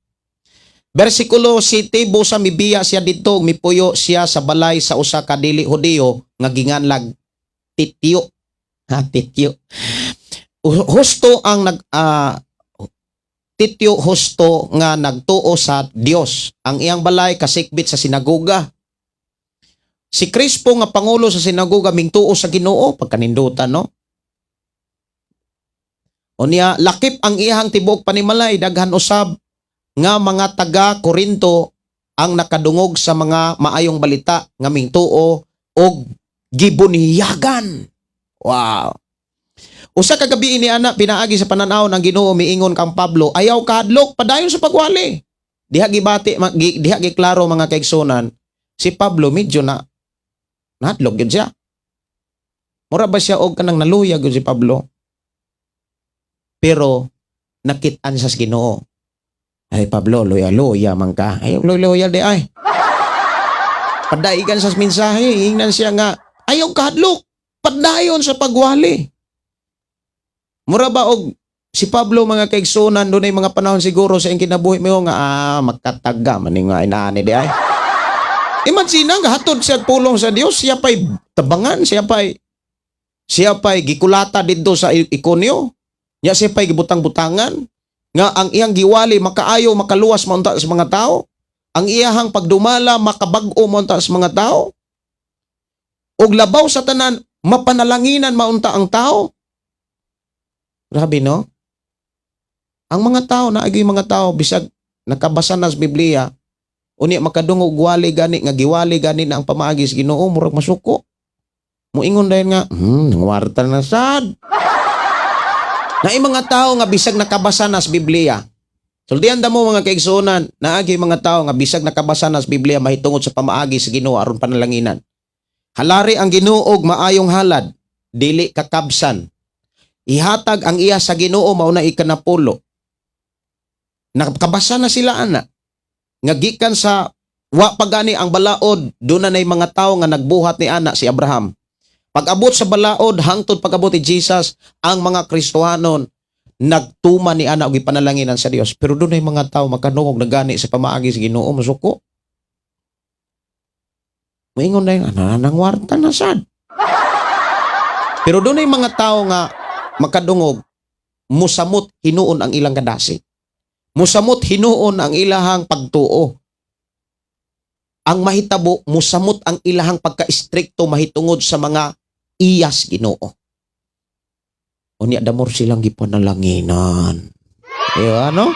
Versikulo 7, busa mibiya siya didto, mipuyo siya sa balay sa usa ka dili Hudiyo nga ginganlag Titio. Ha, Titio. Husto ang nag Titio Husto nga nagtuo sa Dios. Ang iyang balay kasikbit sa sinagoga. Si Crispo nga pangulo sa sinagoga mingtuo sa Ginoo, pagkanindutan, no? Unya lakip ang iyang tibuok panimalay, daghan usab nga mga taga Korinto ang nakadungog sa mga maayong balita nga mingtuo og gibunyagan. Wow. Usa ka gabi ni ana, pinaagi sa pananaw ng Ginoo, miingon kang Pablo, "Ayaw kahadlok, padayon sa pagwali." Diha gibati diha giklaro, mga kaigsunan, si Pablo medyo na nahadlok gyud siya. Mura ba siya og kanang naluya gyud si Pablo? Pero nakit-an sa Ginoo. "Ay Pablo, luya-luya man ka. Ay luya-luya di ay. Padaigan sa mensahe, ingnan siya nga ayaw kahadlok, padayon sa pagwali." Mura ba og si Pablo, mga kaigsunan, dunay mga panahon siguro sa iyang kinabuhi mo nga makataga man ni nga inaani di ay. Imagine nga hatod siya pulong sa Dios, siya pa'y tabangan, siya pa'y gikulata didto sa Iconio. Nya siya pa'y gibutang-butangan nga ang iyang giwali makaayo, makaluwas maunta sa mga tao. Ang iyahang pagdumala makabag-o maunta sa mga tao. Ug labaw sa tanan, mapanalanginan maunta ang tao. Grabe, no? Ang mga tao, naagi mga tao bisag nakabasa na sa Biblia, unya makadungog wali gani nga giwali gani na ang pamaagi sa Ginoo, murag masuko. Muingon dayon nga, nangwarta na sad." Naay mga tao nga bisag nakabasa na sa Biblia. Sultian mo, mga kaigsuonan, naagi mga tao nga bisag nakabasa na sa Biblia mahitungod sa pamaagi sa Ginoo aron panalanginan. Halari ang Ginoo og maayong halad, dili kakabsan. Ihatag ang iya sa Ginoo, mao na ikanapulo. Nakabasa na sila ana. Nga gikan sa wa pa gani ang balaod, doon na mga tao nga nagbuhat ni ana, si Abraham. Pag-abot sa balaod hangtod pag-abot ni Jesus, ang mga Kristohanon nagtuma ni ana og gipanalanginan sa Dios. Pero doon ay mga tao makadungog na gani sa pamaagi sa Ginoo, masuko. Moingon na yun, nangwarta na sad. Pero doon ay mga tao nga makadungog, musamot hinuon ang ilang kadasig. Musamot hinuon ang ilahang pagtuo. Ang mahitabo, musamot ang ilahang pagka-istrikto mahitungod sa mga iyas Ginoo. Unya the more silang gipanalanginan. Iyo ano?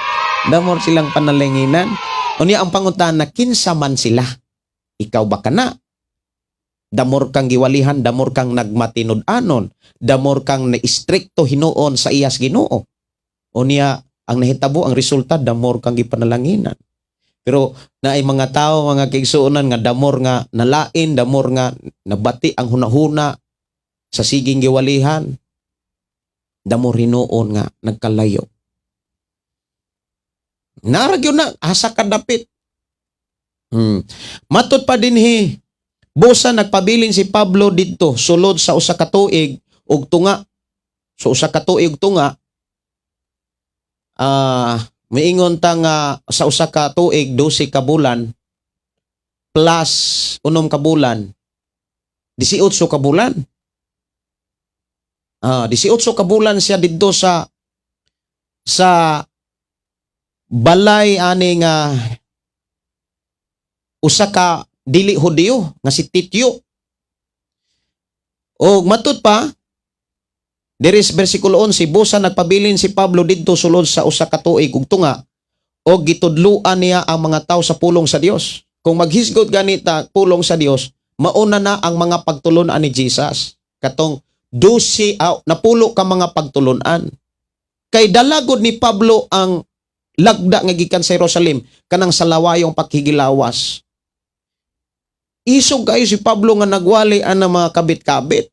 The more silang panalanginan. Unya ang pangutana, kinsa man sila? Ikaw ba kana? The more kang giwalihan, the more kang nagmatinud-anon, the more kang na-istrikto hinuon sa iyas Ginoo. Unya ang nahitabo, ang resulta, the more kang gipanalanginan. Pero naay mga tao, mga kaigsuonan, nga the more nga nalain, the more nga nabati ang hunahuna sa siging giwalihan, the more hinuon nga nagkalayo. Narag yun na, asa ka dapit. Matod pa dinhi, busa nagpabilin si Pablo didto sulod sa usa ka tuig ug tunga. So usa ka tuig ug tunga, miingon ta nga sa usa ka tuig 12 ka bulan plus 6 ka bulan, 18 ka bulan. 18 ka bulan siya didto sa balay ani nga usa ka dili Hudiyo nga si Titio. Og matud pa diri sa bersikulo 11, busa nagpabilin si Pablo didto sulod sa usa ka tuig ug tunga og gitudluan niya ang mga tao sa pulong sa Dios. Kung maghisgot ganita pulong sa Dios, mauna na ang mga pagtulunan ni Jesus. Katong 12, 10 ka mga pagtulunan. Kay dalagod ni Pablo ang lagda nga gikan sa Jerusalem kanang sa lawayong pakhigilawas. Isog kayo si Pablo nga nagwali ang mga kabit-kabit.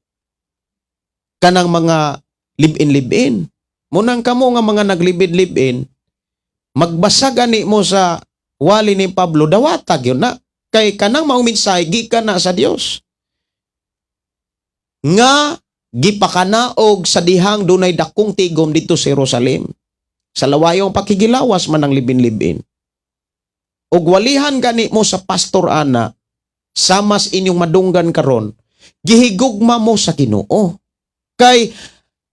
Kanang mga live-in-live-in. Munang kamo nga mga naglibid-live-in, magbasa gani mo sa wali ni Pablo, dawata gyud na. Kay kanang maong mensahe gikan na sa Dios. Nga gipakanaog sa dihang dunay dakong tigom didto sa Jerusalem. Sa lawayong pakigilawas man ang live-in-live-in. Ug walihan gani mo sa pastor ana, samas inyong madunggan karon, gihigugma mo sa Ginoo. Kay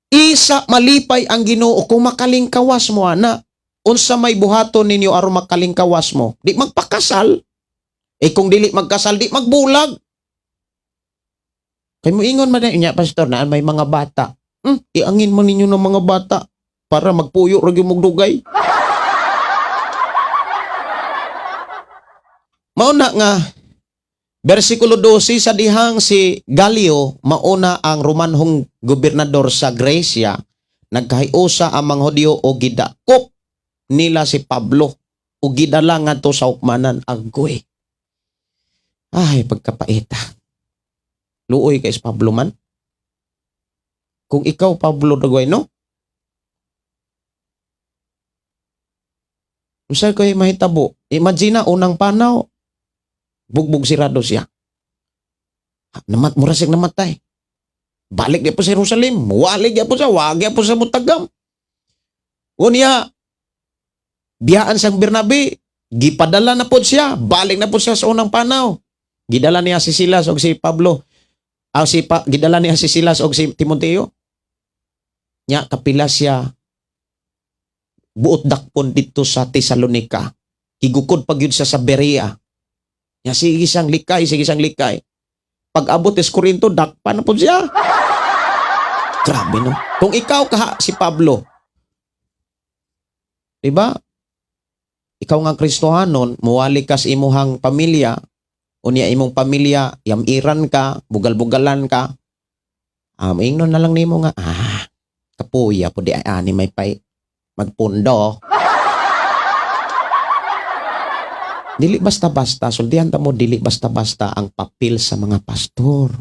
isa malipay ang Ginoo kung makalingkawas mo ana. Unsa may buhaton ninyo aron makalingkawas mo? Di magpakasal. Eh kung dili magkasal, di magbulag. Kay mo ingon man na niya, "Pastor, naan may mga bata." Iangin mo ninyo ng mga bata para magpuyo ra gyud mog dugay. Mao na nga versikulo 12, sa dihang si Galio mauna ang Romanhong gobernador sa Grecia, nagkahiusa ang mga Hudyo o gidakop nila si Pablo o gidala ngadto sa hukmanan. Agoy. Ay, pagkapaita. Luoy kay si Pablo man. Kung ikaw Pablo dagway, no? Unsa kay mahitabo? Imagine na unang panaw, bugbog sirado siya. Namat mura siyang namatay. Balik di po sa Jerusalem. Wali po siya, wagi po sa mutagam. Unya, biyaan sang Bernabe, gipadala na po siya, balik na po siya sa unang panaw. Gidala niya si Silas og si Pablo. Ah, gidala niya si Silas og si Timoteo. Nya kapila siya buot dakpon dito sa Tesalonica. Gigukod pa gyud siya sa Berea. Nya sige siyang likay, sige siyang likay. Pag abot is Corinto, dakpan na po siya. Grabe, no? Kung ikaw kaha si Pablo, di ba? Ikaw nga Kristohanon, muwali ka sa imuhang pamilya, unya imong pamilya, yamiran ka, bugal-bugalan ka, ingnon na lang nimo nga, "Ah, kapuya po di ay ani may pay magpundo." Dili basta-basta, sultihan ta mo, dili basta-basta ang papel sa mga pastor.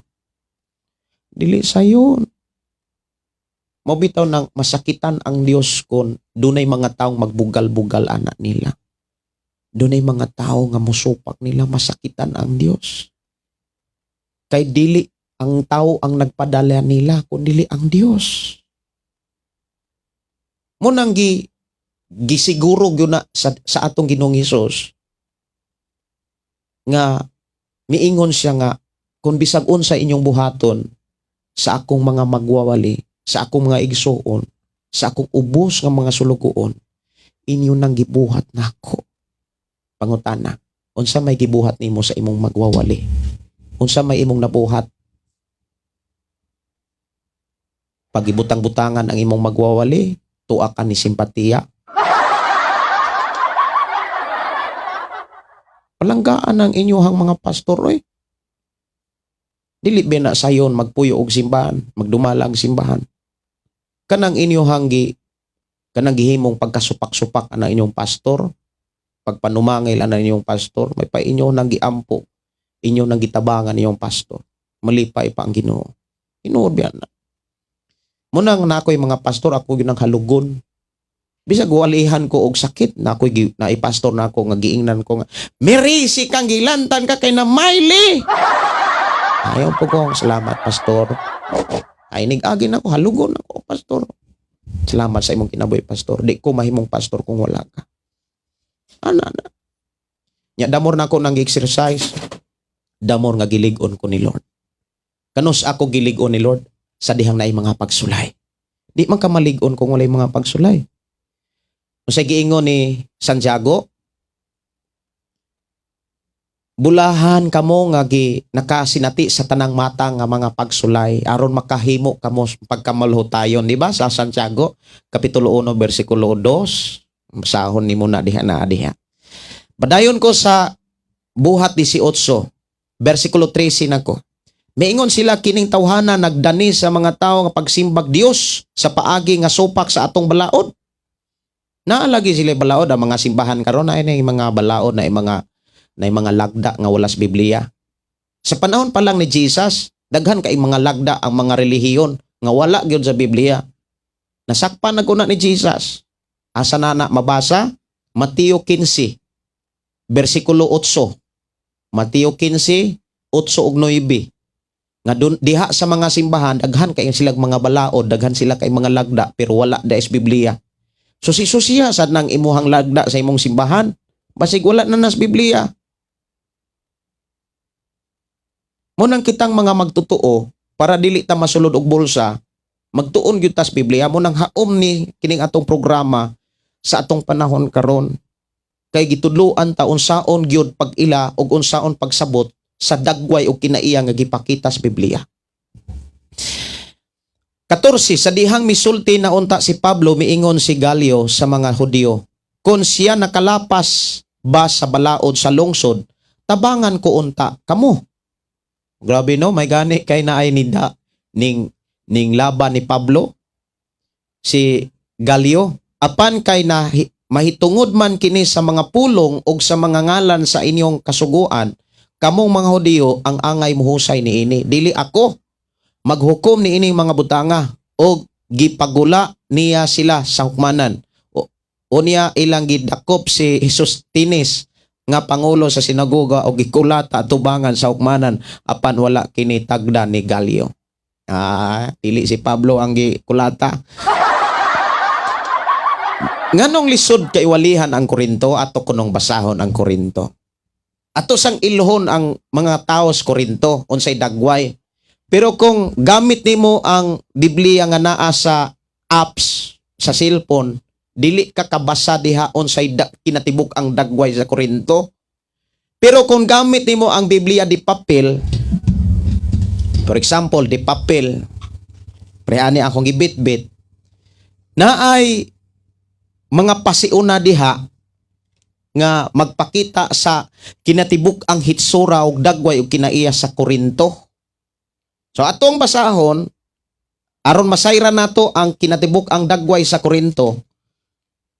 Dili sayon. Mobitaw nang masakitan ang Dios kon dunay mga taong magbugal-bugal anak nila. Dunay mga tao nga musupak nila, masakitan ang Dios. Kay dili ang tao ang nagpadala nila, kun dili ang Dios. Munang gisiguro gyud na sa atong Ginoong Hesus nga miingon siya nga kung bisag unsa inyong buhaton sa akong mga magwawali, sa akong mga igsuon, sa akong ubos nga mga sulugoon, inyo nang gibuhat nako. Pangutana, unsa may gibuhat nimo sa imong magwawali? Unsa may imong nabuhat? Pagibutang-butangan ang imong magwawali, tuwa ka ni simpatiya. Palanggaan ang inyuhang mga pastor, oy. Dili ba na sayon magpuyo og simbahan, magdumala ang simbahan? Kanang gihimong pagkasupak-supak ana inyong pastor, pagpanumangil ana inyong pastor, may pa inyo nang giampo, inyo nang gitabangan inyong pastor. Malipay pa ang Ginoo. Tinuod biya na. Munang na ako'y mga pastor, ako gyud ang halugon. Bisag walihan ko og sakit, na ako'y naipastor na ako nga giingnan ko nga, "Mirisi kang gilantan ka kay na Miley." Ayaw po ko, "Salamat, pastor." Ay nig-agi na ako, halugon ako, pastor. "Salamat sa imong kinabuhi, pastor. Di ko mahimong pastor kung wala ka." Ana ana. Nya damor na ako nang exercise. Damor nga gilig-on ko ni Lord. Kanus ako gilig-on ni Lord sa dihang naay mga pagsulay. Di man ka malig-on kung walay mga pagsulay. Unsay giingon ni Santiago? Bulahan kamo nga gi nakasinati sa tanang mata nga mga pagsulay aron makahimo kamo pagkamalhutayon, di ba? Sa Santiago kapitulo 1 bersikulo 2. Basahon nimo na diha na diha. Padayon ko sa Buhat 18 bersikulo 13 nako. Miingon sila, "Kining tawhana nagdani sa mga tawo nga pagsimbag Dios sa paagi nga supak sa atong balaod." Naalagi sila balaod ang mga simbahan karon na ini mga balaod na mga lagda nga wala sa Biblia. Sa panahon pa lang ni Jesus, daghan kay mga lagda ang mga relihiyon nga wala gyud sa Biblia. Nasakpan na kuna ni Jesus. Asa na mabasa? Mateo 15 bersikulo 8. Mateo 15 8 ug 9. Nga dun, diha sa mga simbahan daghan kay silang mga balaod, daghan sila kay mga lagda pero wala da sa Biblia. So si susiya sad nang imuhang lagda sa imong simbahan. Basig wala na nas Biblia. Munang kitang mga magtotoo, para dili ta masulod og bulsa, magtuon gyud tas Biblia. Munang haom ni kining atong programa sa atong panahon karon. Kay gitudloan ta unsaon gyud pag-ila ug unsaon pagsabot sa dagway og kinaiya nga gipakita sa Biblia. 14. Sa dihang misulti na unta si Pablo, miingon si Galio sa mga Hudyo, "Kung siya nakalapas ba sa balaod sa lungsod, tabangan ko unta kamo." Grabe, no, may gani kay naay nida ning ning laban ni Pablo si Galio. "Apan kay na mahitungod man kini sa mga pulong og sa mga ngalan sa inyong kasuguan, kamong mga Hudiyo ang angay muhusay niini, dili ako maghukom ni ining mga butanga." Og gipagula niya sila sa hukmanan. Unya ilang gidakop si Sostines nga pangulo sa sinagoga og gikulata atubangan sa hukmanan, apan wala kini tagda ni Galio. Ah, dili si Pablo ang gikulata. Nganong lisod kay walihan ang Korinto? Ato kunong basahon ang Korinto. Ato sang ilhon ang mga tao sa Korinto, unsay dagway. Pero kung gamit nimo ang Biblia nga naa sa apps sa cellphone, dili ka kabasa diha unsay kinatibuk ang dagway sa Korinto. Pero kung gamit nimo ang Biblia di papel, for example, di papel, pre ani akong gibitbit, naay mga pasiuna diha nga magpakita sa kinatibuk ang hitsura og dagway og kinaiya sa Korinto. So atong basahon aron masayran nato ang kinatibuk ang dagway sa Korinto,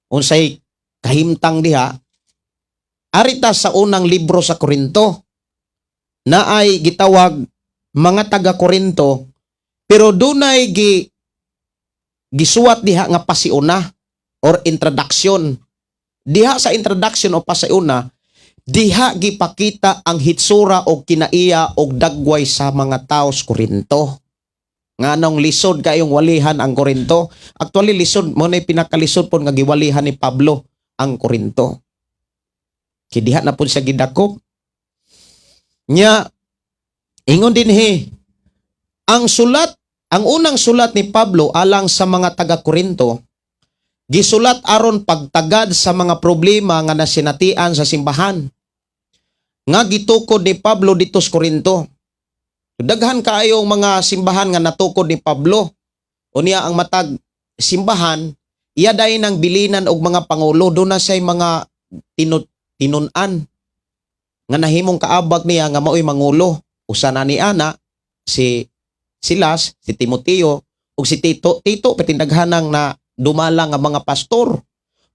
unsay kahimtang diha. Arita sa unang libro sa Korinto, na ay gitawag mga taga Korinto, pero dunay gisuwat diha nga pasiuna or introduction. Diha sa introduction o pasiuna, diha gipakita ang hitsura og kinaiya og dagway sa mga tao sa Korinto. Nganong lisod kayong walihan ang Korinto? Actually, lisod mo na, pinakalisod pod nga giwalihan ni Pablo ang Korinto. Kay diha na pod siya gidakop. Nya ingon dinhi, ang sulat, ang unang sulat ni Pablo alang sa mga taga Korinto, gisulat aron pagtagad sa mga problema nga nasinatian sa simbahan nga gitukod ni Pablo dito sa Korinto. Daghan kaayong mga simbahan nga natukod ni Pablo. Unya ang matag simbahan, iya dayon ang bilinan og mga pangulo, do na siya'y mga tinun-an nga nahimong kaabag niya nga maoy mangulo. Usa na ni ana si Silas, si Timoteo ug si Tito. Tito patindaghanang na dumala nga mga pastor.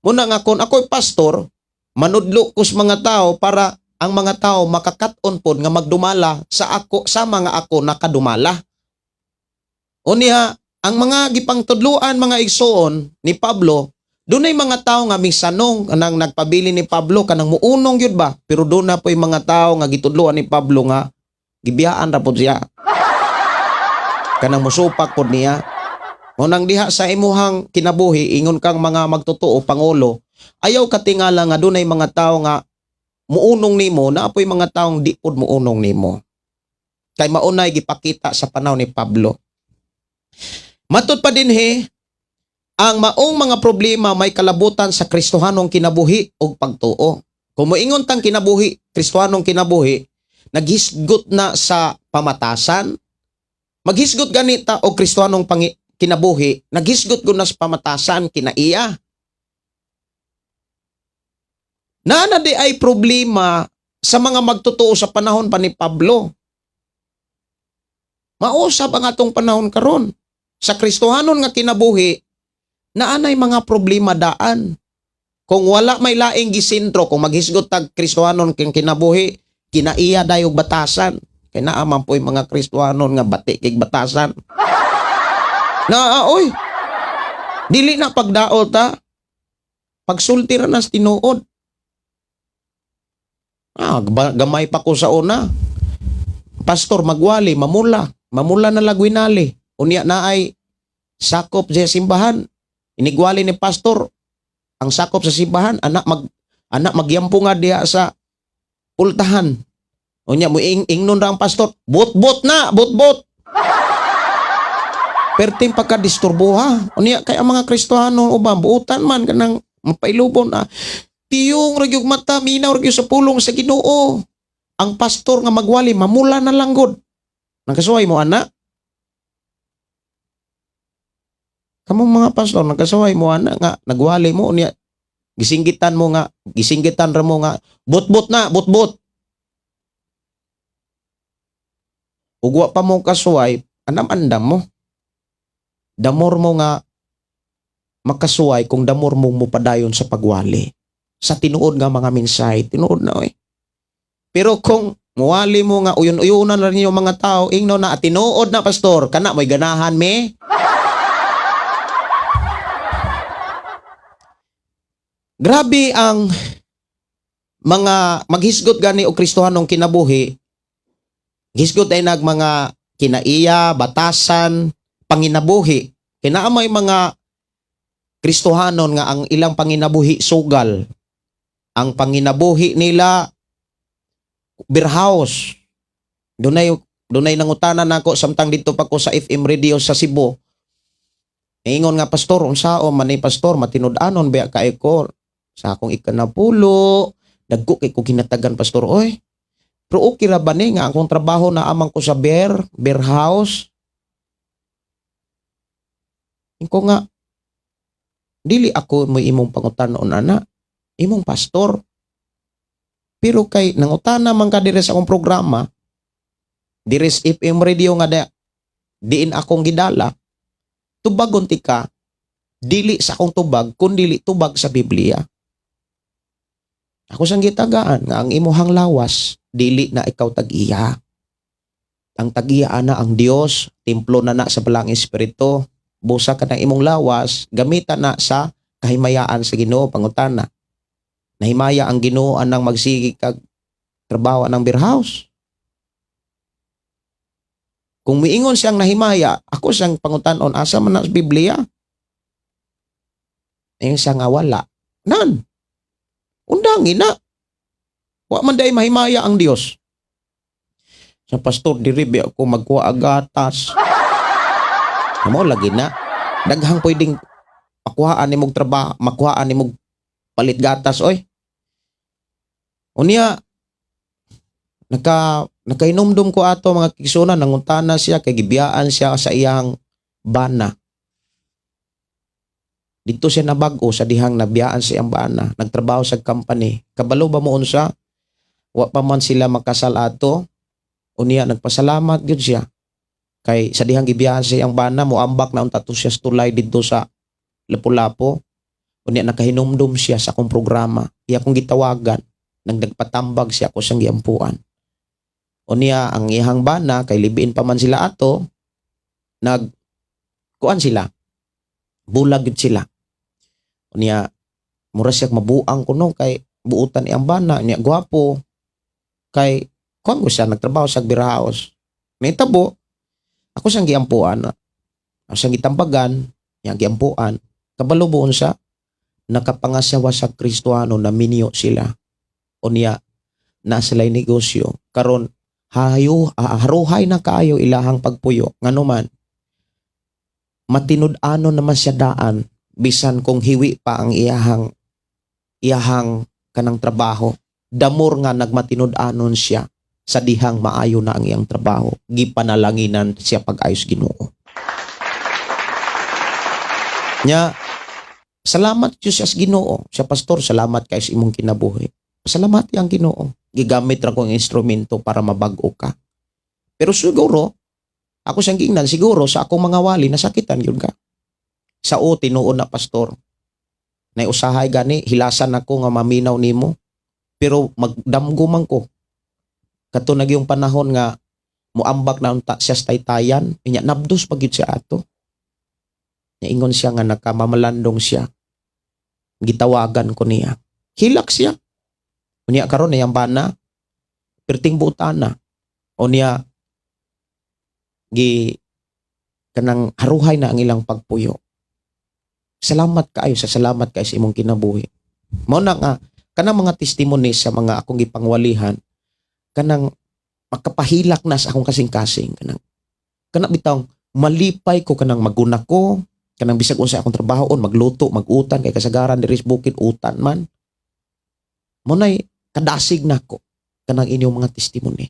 Muna nga kung ako'y pastor, manudlo ko sa mga tao para ang mga tao makakat-on pod nga magdumala sa ako sama nga ako nakadumala. Unya, ang mga gipangtudluan, mga igsoon, ni Pablo, dunay mga tao nga misanong nang nagpabili ni Pablo, kanang muunong gyud ba, pero doon na po'y mga tao nga gitudluan ni Pablo nga gibiyaan ra pod siya. Kanang musupak pod niya. Mo nang diha sa imuhang kinabuhi, ingon kang mga magtotoo pangulo, ayaw katingala nga dunay mga tao nga muunong nimo, naa po'y mga taong di pod muunong nimo. Kay maunay gipakita sa panahon ni Pablo. Matud pa dinhi, ang maong mga problema may kalabutan sa Kristohanong kinabuhi ug pagtuo. Kung moingon tang kinabuhi, Kristohanong kinabuhi, naghisgot na sa pamatasan. Maghisgot ganita og Kristohanong kinabuhi, naghisgot gud na sa pamatasan kinaiya. Naa na di ay problema sa mga magtotoo sa panahon pa ni Pablo. Mausab ang atong panahon karon. Sa Kristohanon nga kinabuhi, naanay mga problema daan. Kung wala may laing gisentro, kung maghisgot tag Kristohanon king kinabuhi, kinaiya dayog batasan. Kay naa man po'y mga Kristohanon nga bati kig batasan. Naa oy. Dili na pagdaot ta. Pagsulti ra nas tinuod. Ah, gamay pa ko sa una. Pastor magwali, mamula. Mamula na lagwinali. Unya na ay sakop sa simbahan. Inigwali ni pastor ang sakop sa simbahan, anak mag Anak, magyampo nga diha sa pultahan. Unya mo ingnon ra ang pastor, "Bot-bot na, bot-bot." Perting pagkadisturbo ha. Unya kay ang mga Kristohano uban buutan man kanang mapailubon na. Tiyong ra gyud mata, minaw ra gyud sa pulong sa Ginoo. Ang pastor nga magwali, mamula na lang gud. Nakasuway mo ana? Kamong mga pastor, nakasuway mo ana nga nagwali mo, unya gisinggitan mo nga, gisinggitan ra mo nga, "Bot-bot na, bot-bot." Ug wa pa mo kasuway, anam-andam mo. Damor mo nga makasuway kung damor mo mopadayon sa pagwali. Sa tinuod nga mga mensahe, tinuod na oy. Pero kung muwali mo nga uyon-uyonan ra ninyo mga tao, ingno na tinuod na pastor, kana mo'y ganahan me. Grabe ang mga maghisgot gani og Kristohanong kinabuhi. Hisgot ay nag mga kinaiya, batasan, panginabuhi. Kinaa may mga Kristohanon nga ang ilang panginabuhi sugal. Ang panginabuhi nila beer house. Dunay nangutana nako samtang didto pa ko sa FM radio sa Cebu. Ingon nga, "Pastor, unsao man ni pastor, matinud-anon ba kay ko sa akong ikanapulo, dagko kay ko ginatagan, pastor oy. Pero okay ra ba ni nga akong trabaho na amang ko sa beer house?" Inko nga, "Dili ako mo imong pangutanon ana, imong pastor. Pero kay nangutana man ka diri sa akong programa, diri sa FM radio nga diin akong gidala, tubagon ti ka, dili sa akong tubag, kun dili tubag sa Biblia." Ako sang gitagaan nga ang imuhang lawas, dili na ikaw tag-iya. Ang tag-iya ana ang Dios, templo na na sa Balaang Espiritu. Busa ka ng imong lawas, gamitan na sa kahimayaan sa Ginoo. Pangutana, nahimaya ang Ginoo anang magsige kag trabaho ng beer house? Kung miingon siyang nahimaya, ako siyang pangutanon, asa man na sa Biblia? Ingon siya nga wala. Nan. Undangin na. Wa man day mahimaya ang Dios. Sa pastor, diri ba ako magkuha gatas? Mo lagi na. Daghang pwedeng makuhaan nimog trabaho, makuhaan nimog palit gatas oy. Unya nakahinumdum ko ato, mga kigsunan, nangutana siya kay gibiyaan siya sa iyang bana. Dito siya nabag-o sa dihang nabiyaan sa iyang bana, nagtrabaho sa company. Kabalo ba mo unsa? Wa pa man sila makasal ato. Unya nagpasalamat gyud siya. Kay sa dihang gibiyaan sa iyang bana, moambak na unta to siya sa tulay didto sa Lapu-Lapu. Unya nakahinumdum siya sa akong programa. Iya kong gitawagan, nang nagpatambag siya, ako siyang giampuan. Unya ang iyang bana kay live-in pa man sila ato, nag kuan sila. Bulag gyud sila. Unya mura siya mabuang kuno kay buutan iyang bana, niya gwapo. Kay kuan ko siya nagtrabaho sa beer house. May tabo ako siyang giampuan. Ako siyang gitambagan, iyang giampuan. Kabalo buon sa nakapangasawa sa Kristohano na minyo sila. Unya na sila'y negosyo. Karon hayo haruhay na kaayo ilahang pagpuyo. Ngano man matinud-ano naman siya daan bisan kung hiwi pa ang iyahang kanang trabaho. Damor nga nagmatinud-anon siya sa dihang maayo na ang iyang trabaho. Gipanalanginan siya pag-ayos Ginoo. Nya, salamat Diyos sa Ginoo. Siya, "Pastor, salamat kay sa imong kinabuhi." Salamat ang Ginoo. Gigamit ra ko ang instrumento para mabag-o ka. Pero siguro, ako siyang giingnan, siguro sa akong mga wali, nasakitan yun ka. Sa o, tinuon na pastor. Nay usahay gani, hilasan ako nga maminaw nimo. Pero magdamgo man ko. Kato na yung panahon nga muambak na unta siya sa taytayan, inya nabdos pag siya ato. Ingon siya nga nakamamalandong siya. Gitawagan ko niya. Hilak siya. Unya karon na bana, perting butana. Unya gi kanang haruhay na ang ilang pagpuyo. Salamat kaayo sa salamat kaayo sa imong kinabuhi. Mao na nga Kanang mga testimony sa mga akong gipangwalihan, kanang makapahilak na sa akong kasing-kasing, kanang kana bitawng malipay ko, kanang maguna ko, kanang bisag unsa akong trabaho, magluto, magutan, kay kasagaran diri sa bukid utan man. Mao nay kadasig nako kanang inyong mga testimony.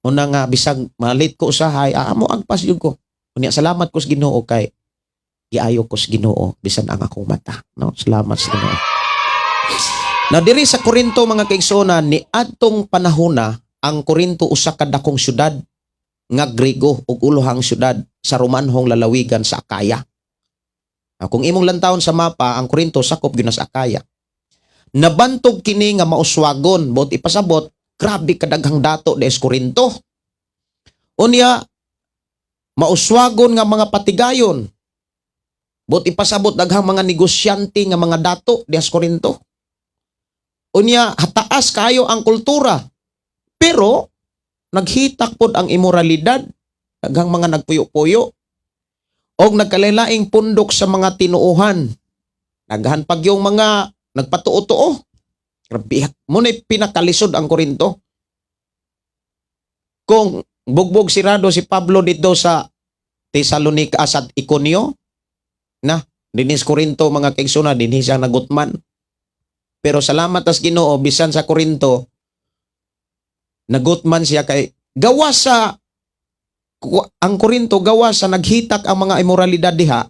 Una nga bisag malit ko usahay, amo agpas jud ko. Unya salamat ko sa Ginoo kay giayo ko sa Ginoo bisan ang akong mata, no? Salamat sa Ginoo. Na diri sa Korinto, mga kaigsuonan, ni adtong panahona ang Korinto usa ka dakong syudad nga Grego ug ulohang syudad sa Romanhong lalawigan sa Akaya. Kung imong lantawon sa mapa, ang Korinto sakop gyud na sa Akaya. Nabantog kini nga mauswagon, buot ipasabot, grabe kadaghang dato des Korinto. Unya mauswagon nga mga patigayon. Buot ipasabot, daghang mga negosyante nga mga dato des Korinto. Unya hataas kayo ang kultura. Pero naghitak pod ang imoralidad, daghang mga nagpuyo-puyo og nagkalain pundok sa mga tinuohan. Daghan pag yung mga nagpatuo-tuo. Grabe, mao na pinakalisod ang Korinto. Kung bugbog sirado si Pablo dito sa Tesalonica, sa Iconio, na dinis Korinto, mga kaigsuonan, dinhi siya nagutman. Pero salamat tas Ginoo, bisan sa Korinto nagutman siya kay gawa sa ang Korinto, gawa sa naghitak ang mga imoralidad diha,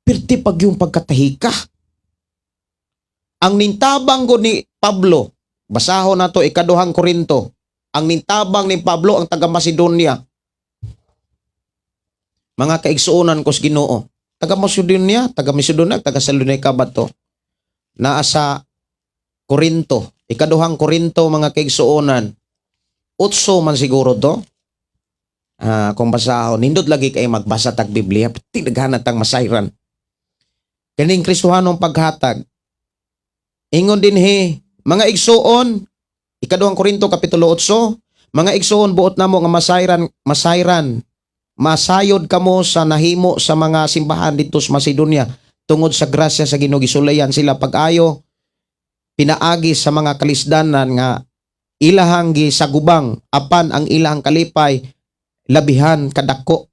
pirti pag yung pagkatahika. Ang nintabang ko ni Pablo, basahon nato Ikaduhang Korinto. Ang nintabang ni Pablo ang taga Macedonia. Mga kaigsuonan ko sa Ginoo. Taga Macedonia, taga Salonica ba to? Naa sa Korinto. Ikaduhang Korinto, mga kaigsuonan. 8 man siguro to. Kung basahon, nindot lagi kay magbasa tag Biblia, tinaghanan tang masayran. Kaning Kristohanong paghatag. Ingon dinhi, mga igsuon, Ikaduhang Korinto kapitulo 8, "Mga igsuon, buot namo nga masayran, masayran, masayod kamo sa nahimo sa mga simbahan didto sa Macedonia. Tungod sa grasya sa Ginoo, gisulayan sila pag-ayo pinaagi sa mga kalisdanan nga ilahang gisagubang, apan ang ilahang kalipay labihan kadako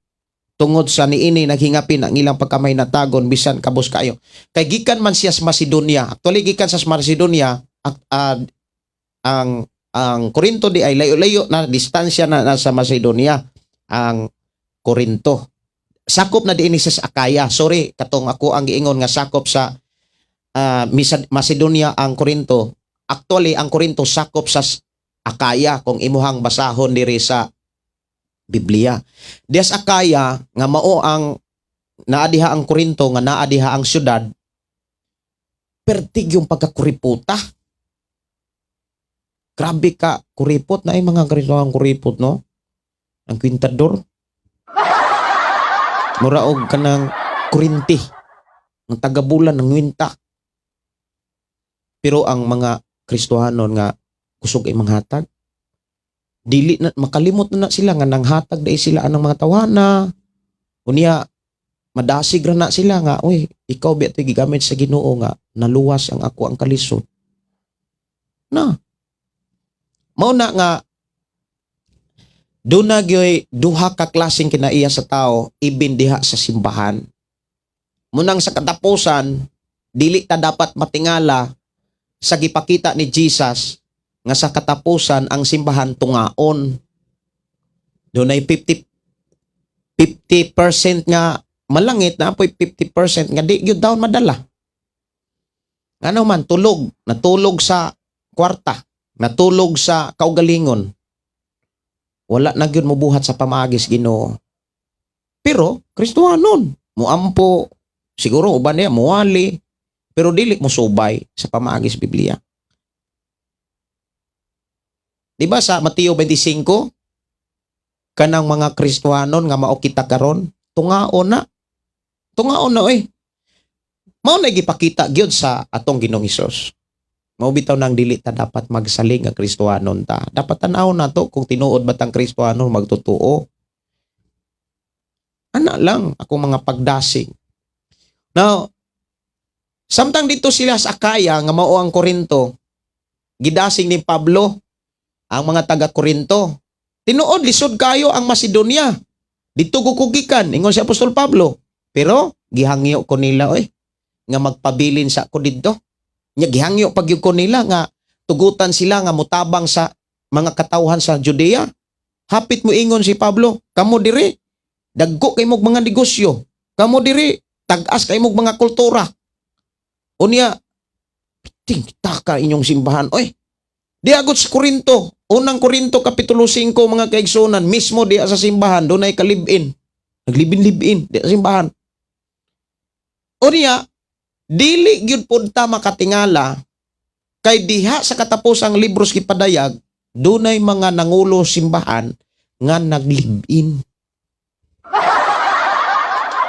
tungod sa niini naghingapin ang ilang pagkamahinatagon bisan kabos kayo." Kay gikan man siya sa Macedonia. Actually, gikan sa Macedonia ang Corinto di ay layo-layo na distansya na nasa Macedonia ang Corinto. Sakop na diini sa Akaya. Sorry, katong ako ang giingon nga sakop sa Macedonia ang Corinto. Actually, ang Corinto sakop sa Akaya kung imuhang basahon diri sa Biblia. Diya sa Akaya nga mao ang naa diha ang Corinto, nga naa diha ang syudad, pertig yung pagkakuriputa. Grabe ka kuripot na ay mga ang kuripot, no? Ang kwintador. Mura og kanang kurinti. Ang tagabulan ng winta. Pero ang mga Kristohanon nga kusog ay manghatag, dili na makalimot na, na sila nga nanghatag dai sila anang mga tawana. Unya madasig ra na sila nga, "Uy, ikaw ba ito'y gigamit sa Ginoo nga naluwas ang ako ang kalisod." Na. Mao na nga doon na gyoy duha ka klaseng kinaiya sa tao ibin diha sa simbahan. Munang sa katapusan, dili ta dapat matingala sa gipakita ni Jesus nga sa katapusan ang simbahan tungaon. Doon ay 50 50% nga malangit na apoy 50% nga di gyud daon madala. Ano man tulog, natulog sa kwarta, natulog sa kaugalingon. Wala na gyud mobuhat sa pamaagis Ginoo. Pero Kristohanon, muampo, siguro uban niya muwali, pero dili mo subay sa pamaagis Biblia. Di ba sa Mateo 25, kanang mga Kristohanon nga mao kita karon, tungaon na. Tungaon na oy. Mao na gipakita gyud sa atong Ginoong Hesus. Mao bitaw nang dili ta dapat magsaling nga Kristohanon ta. Dapat tan-aw nato kung tinuod ba tang Kristohanon magtotoo. Ana lang akong mga pagdasig. Now, Samtang dito sila sa Akaya nga mao ang Korinto, gidasing ni Pablo ang mga taga Korinto. Tinuod, lisod kayo ang Macedonia. Dito ko kugikan, ingon si Apostol Pablo. Pero gihangyo ko nila, oy, nga magpabilin sa ko didto. Nya gihangyo pag ko nila nga tugutan sila nga mutabang sa mga katawhan sa Judea. Hapit mo ingon si Pablo, "Kamo diri, dagko kay mog mga negosyo. Kamo diri, tag-as kay mog mga kultura. Unya, ting taka inyong simbahan, oy." Diagot sa Korinto, Unang Korinto kapitulo 5, mga kaigsunan, mismo diya sa simbahan dunay ka-live-in. Naglive-in-live-in diya sa simbahan. Unya, dili gyud pud ta makatingala kay diha sa katapusang libros gipadayag, dunay mga nangulo simbahan nga nag-live-in.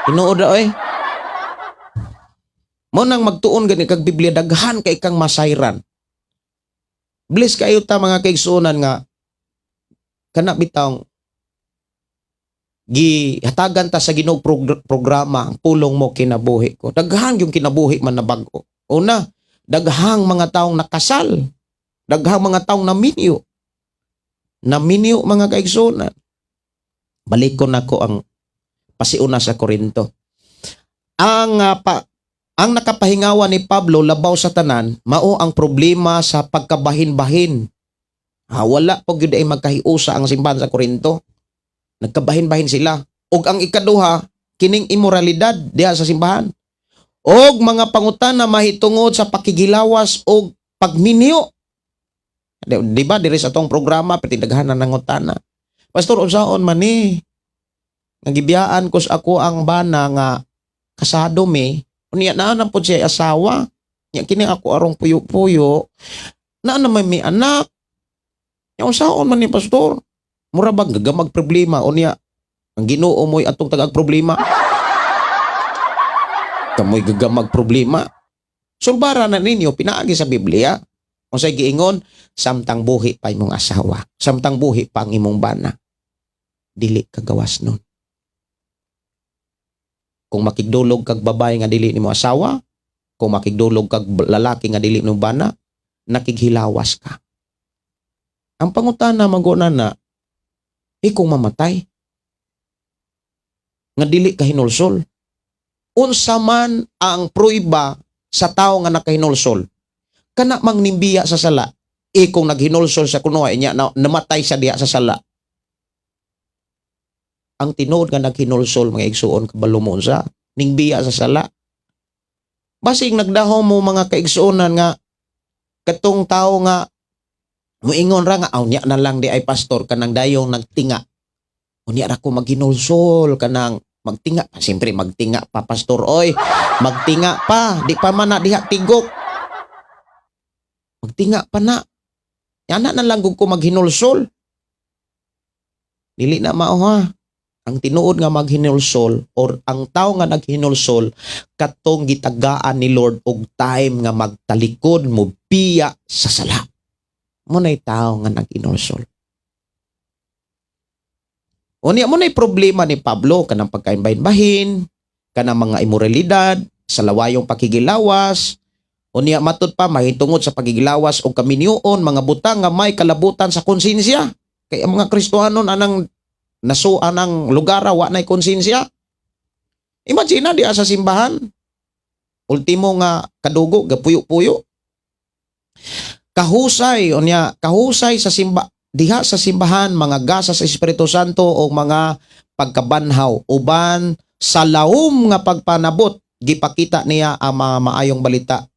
Tinuod ra, oy. Mo nang magtuon gani kag Biblia, daghan kay kang masayran. Bless kayo ta, mga kaigsuonan, nga kana bitawng gihatagan ta sa Ginoo programa ang Pulong Mo Kinabuhi Ko. Daghan yung kinabuhi man na bag-o. Una, daghang mga taong nakasal. Daghang mga taong naminyo. Naminyo, mga kaigsuonan. Balikon nako ang pasiuna sa Korinto. Ang nakapahingawan ni Pablo labaw sa tanan mao ang problema sa pagkabahin-bahin. Ha, wala po gyud ay magkahiusa ang simbahan sa Korinto. Nagkabahin-bahin sila. Ug ang ikaduha, kining imoralidad diha sa simbahan. Og mga pangutana mahitungod sa pakigilawas og pagminyo. Di ba diri sa atong programa pati daghan na nangutana. "Pastor, unsaon man ni? Nga gibiyaan ko sa ako ang bana nga kasado mi. Unya naa na pod siya asawa. Nya kini ako arong puyo-puyo. Naa na may anak. Nya unsaon man ni, Pastor?" Mura bag gagamag problema, unya ang Ginoo mo'y atong tagag problema. Kamoy gagamag problema. Sulbara na ninyo pinaagi sa Biblia. Unsay giingon? Samtang buhi pa imong asawa, samtang buhi pa ang imong bana, dili ka gawas nun. Kung makigdulog kag babae nga dili nimo asawa, kung makigdulog kag lalaki nga dili nimo bana, nakighilawas ka. Ang pangutana maguna na, eh kung mamatay, nga dili ka hinulsol, unsa man ang pruiba sa tao nga nakahinulsol? Kana mang nimbiya sa sala, eh kung naghinulsol sa kuno niya, na, namatay sa diha sa sala. Ang tinuod nga naghinulsol, mga igsuon, kabalo mo unsa, ningbiya sa sala. Basing nagdahom mo, mga kaigsuonan, nga katong tao nga muingon ra nga, "Aw, nya na lang di ay, Pastor, kanang dayong nagtinga. Unya ra ko maghinulsol, kanang magtinga pa." Siyempre magtinga pa, Pastor, oy. Magtinga pa, di pa man na diha tigok. Magtinga pa na. Yana na lang gud ko maghinulsol. Dili na mao, ha. Ang tinuod nga maghinulsol or ang tao nga naghinulsol, katong gitagaan ni Lord og time nga magtalikod, mo biya sa sala. Mo na'y tao nga naghinulsol. Unya mo na'y problema ni Pablo, kanang pagkainbahin-bahin, kanang mga imoralidad, sa lawayong pakigilawas, unya matud pa mahitungod sa pagigilawas o kaminyoon, mga butang nga may kalabutan sa konsensya. Kay ang mga Kristohanon anang nasuan ang lugar, wa na'y konsensya. Imagine na diya sa simbahan. Ultimo nga kadugo gapuyo-puyo. Kahusay unya, kahusay sa simba diha sa simbahan, mga gasa sa Espiritu Santo o mga pagkabanhaw uban sa laom nga pagpanabot, gipakita niya ang mga maayong balita.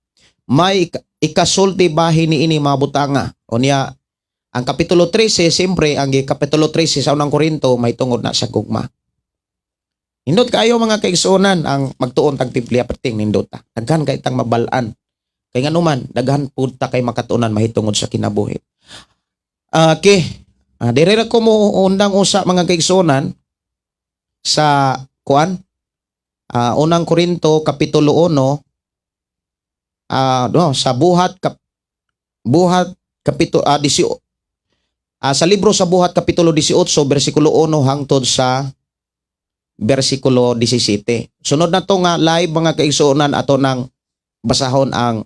May ikasulti bahin niini mga butanga. Unya ang kapitulo 13, siyempre ang kapitulo 13 sa Unang Korinto may tungod na sa gugma. Nindot kayo, mga kaigsuonan, ang magtuon tag Biblia, perting nindot ta. Daghan kay tang mabal-an. Kay nganuman, daghan pud ta kay makatuonan mahitungod sa kinabuhi. Okay. Dire ra ko mo undang usa, mga kaigsuonan, sa kuan. Unang Korinto kapitulo 1, no, sa Buhat kapitulo 18, sa libro sa Buhat kapitulo 18 bersikulo 1 hangtod sa bersikulo 17. Sunod na to nga live, mga kaigsuonan, ato nang basahon ang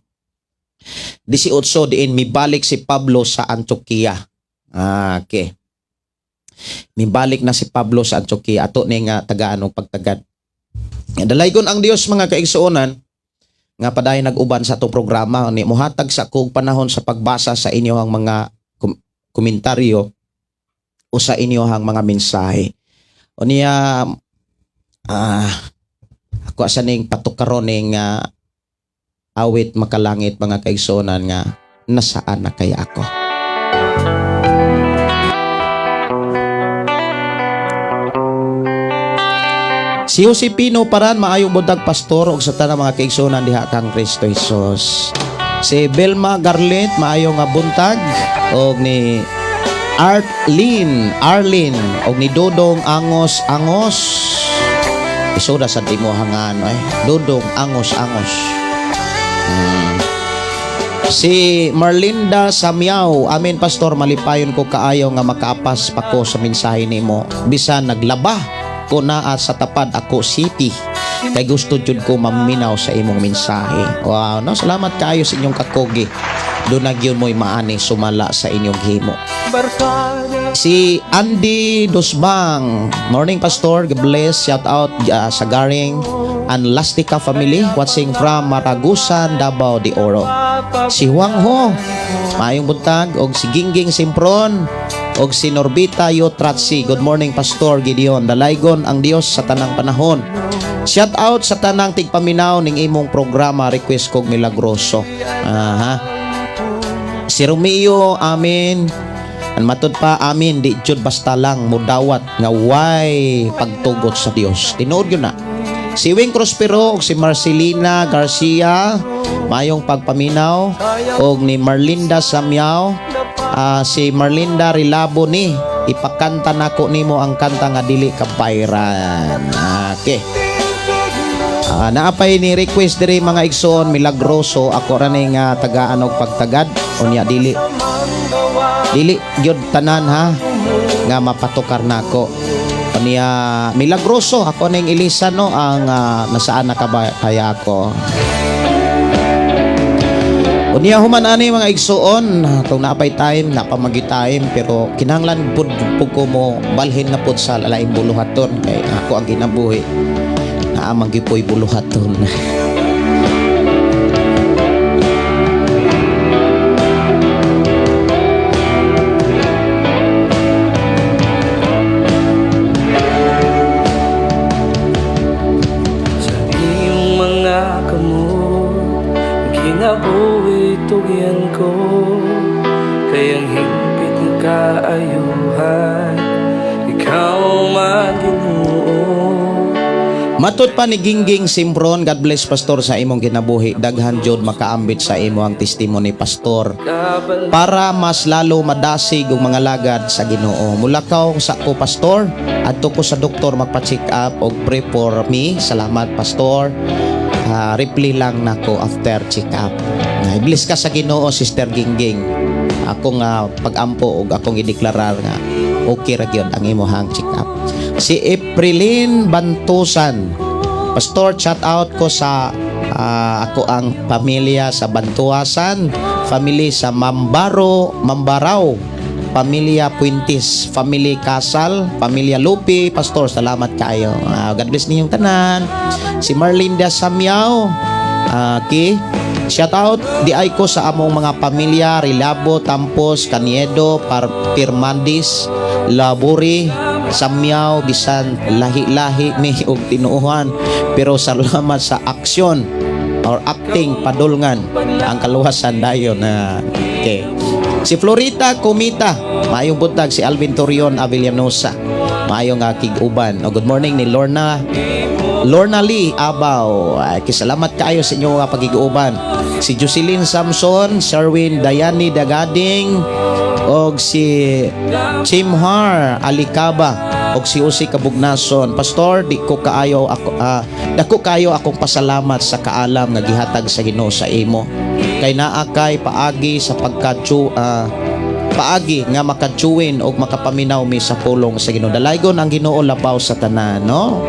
18 diin mibalik si Pablo sa Antioquia. Ah, okay. Mibalik na si Pablo sa Antioquia, ato ni nga tagaan og pagtagad. Dalaygon ang Dios, mga kaigsuonan, nga padayon nag-uban sa atong programa ni muhatag sa kog panahon sa pagbasa sa inyohang mga komentaryo o sa inyohang mga mensahe. Unya ako asa ning patukaron ning awit makalangit, mga kaigsuonan, nga "Nasaan Na Kaya Ako?" Si Josepino Paran, maayong buntag, pastor, ug sa tanang mga kaigsuonan diha kang Kristo Jesus. Si Belma Garlet, maayong nga buntag, og ni Arlene, Arlene, og ni Dodong Angos Angos. Isuda sa timuhangan eh. Dodong Angos Angos. Si Marlinda Samyaw, "Amen, pastor, malipayon ko kaayo nga makaapas pa ko sa mensahe nimo. Bisan naglaba ko naa sa Tapad ako city. Kay gusto jud ko maminaw sa imong mensahe." Wow, no, salamat kaayo sa inyong kakugi. Doon na gyud mo'y maani sumala sa inyong himo. Barkada. Si Andy Dosbang. "Morning, Pastor. God bless. Shout out sa Garing and Lastica family watching from Maragusan, Davao de Oro." Si Huang Ho, maayong buntag, og si Gingging Simpron og si Norbita Yotratsi. "Good morning, Pastor Gideon. Dalaygon ang Dios sa tanang panahon. Shout out sa tanang tigpaminaw ning imong programa. Request kog Milagroso." Aha. Si Romeo, amin. Ang matud pa, amin, di jud basta lang mudawat nga way pagtugot sa Dios. Tinuod yun na. Si Wing Prospero ug si Marcelina Garcia, mayong pagpaminaw, og ni Marlinda Samyao, si Marlinda Rilabo ni ipakanta nako nimo ang kanta nga "Dili Kabayran." Okay. Naapay ni request diri, mga igsoon, Milagroso. Ako ra ni nga tagaan og pagtagad. Unya dili dili gyud tanan ha nga mapatukar nako. Unya Milagroso ako ning Elisa, no, ang "Nasaan Na Ka Ba Kaya Ako?" Unya human ani, mga igsoon, kung naapay time, napamagi time, pero kinahanglan pud pud ko mo balhin na pud sa laing buluhaton kay ako ang ginabuhi. Naa man gyud buluhaton. Sa iyong mga kamot, kinabuhi tugyan ko. Kay ang hingpit nga kaayuhan, ikaw man, Ginoo. Matod pa ni Gingging Simpron, "God bless, Pastor, sa imong kinabuhi. Daghan jud makaambit sa imo ang testimony, Pastor. Kabal Para mas lalo madasig og mga lagad sa Ginoo. Mulakaw sa ko, Pastor. Adto ko sa doktor magpa-check up og pray for me. Salamat, Pastor. Reply lang nako after check up." Na bless ka sa Ginoo, Sister Gingging. Ako nga pag-ampo og akong ideklarar nga okay ra gyud ang imong check up. Si Aprilin Bantusan. "Pastor, shout out ko sa ako ang pamilya sa Bantuasan, family sa Mambaro, Mambarao, pamilya Puintis, family Kasal, pamilya Lupi, Pastor, salamat kayo." God bless ninyong tanan. Si Marlinda Samyao, okay. Shout out di ay ko sa among mga pamilya Rilabo, Tampos, Caniedo, Pirmandis, Laburi, Samyaw, bisan lahi-lahi mi og tinuohan, pero salamat sa aksyon or acting padulngan ang kaluwasan dayon na, okay. Si Florita Comita, maayong buntag. Si Alvin Torion Avellanosa, maayong kig-uban. O good morning ni Lorna Lorna Lee Abaw. Ay, kisalamat kaayo sa inyong mga pagigauban. Si Jocelyn Samson, Sherwin Dayani Dagading, og si Chimhar Alikaba, og si Usi Kabugnason. "Pastor, di ko kaayo ako dako kaayo akong pasalamat sa kaalam nga gihatag sa Ginoo sa imo. Kay naa kay paagi sa pagka paagi nga makachuin og makapaminaw mi sa pulong sa Ginoo. Dalaygon ang Ginoo labaw sa tanan," no?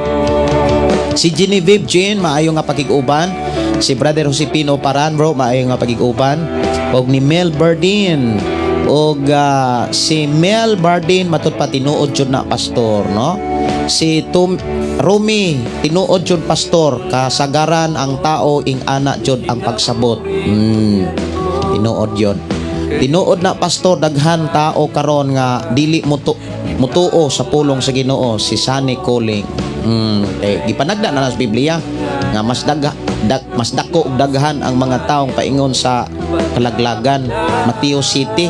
Si Genevieve Jean, maayo nga pakig-uban. Si Brother Josepino Paran, bro, maayo nga pagig-uban. Og ni Mel Bardin. Og si Mel Bardin, matud pa tinuod jud na, pastor, no? Si Tum Rumi, tinuod jud, pastor, kasagaran ang tao ing ana jud ang pagsabot. Tinuod yun. Tinuod na, pastor, daghan tao karon nga dili mutuo sa pulong sa Ginoo, si Sunny Calling. Eh, gipanagda na sa Biblia nga mas dako og daghan ang mga taong paingon sa kalaglagan. Mateo City,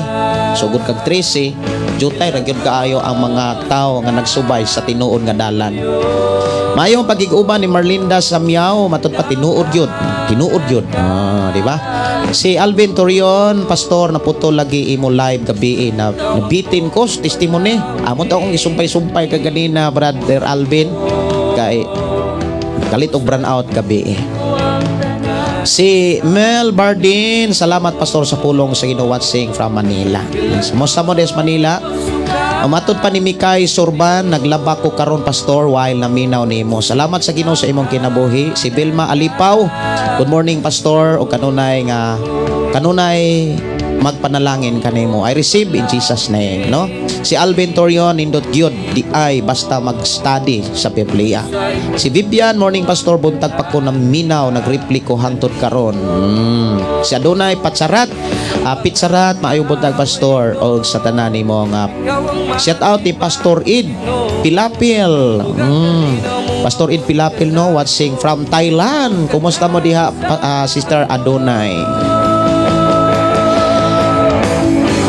sugod kag 13, jutay ra gyud kaayo ang mga tao nga nagsubay sa tinuod nga dalan. Maayong pagig-uban ni Marlinda Samyao, matud pa tinuod yun. Tinuod yun. Ah, di ba? Si Alvin Torion, pastor, naputol lagi imo live gabi eh, na nabitin ko sa testimony. Amo to akong isumpay-sumpay kaganina, Brother Alvin. Kay kalit og brownout out gabi eh. Si Mel Bardin, salamat, pastor, sa pulong sa Ginoo, watching from Manila. Kumusta mo des Manila? Matod pa ni Mikay Surban, naglaba ko karon, pastor, while naminaw nimo. Salamat sa Ginoo sa imong kinabuhi. Si Vilma Alipaw, good morning, pastor, o kanunay nga kanunay magpanalangin kanimo. I receive in Jesus' name, no? Si Alvin Torion, nindot gyud di ay basta mag-study sa Biblia. Si Vivian, morning, pastor, buntag pa ko naminaw, nag-reply ko hangtod karon. Si Adonay Patsarat, Pitsarat, maayo buntag, pastor, og sa tanan nimo nga shout out ni Pastor Id Pilapil. Pastor Id Pilapil, no, watching from Thailand. Kumusta mo diha, Sister Adonay?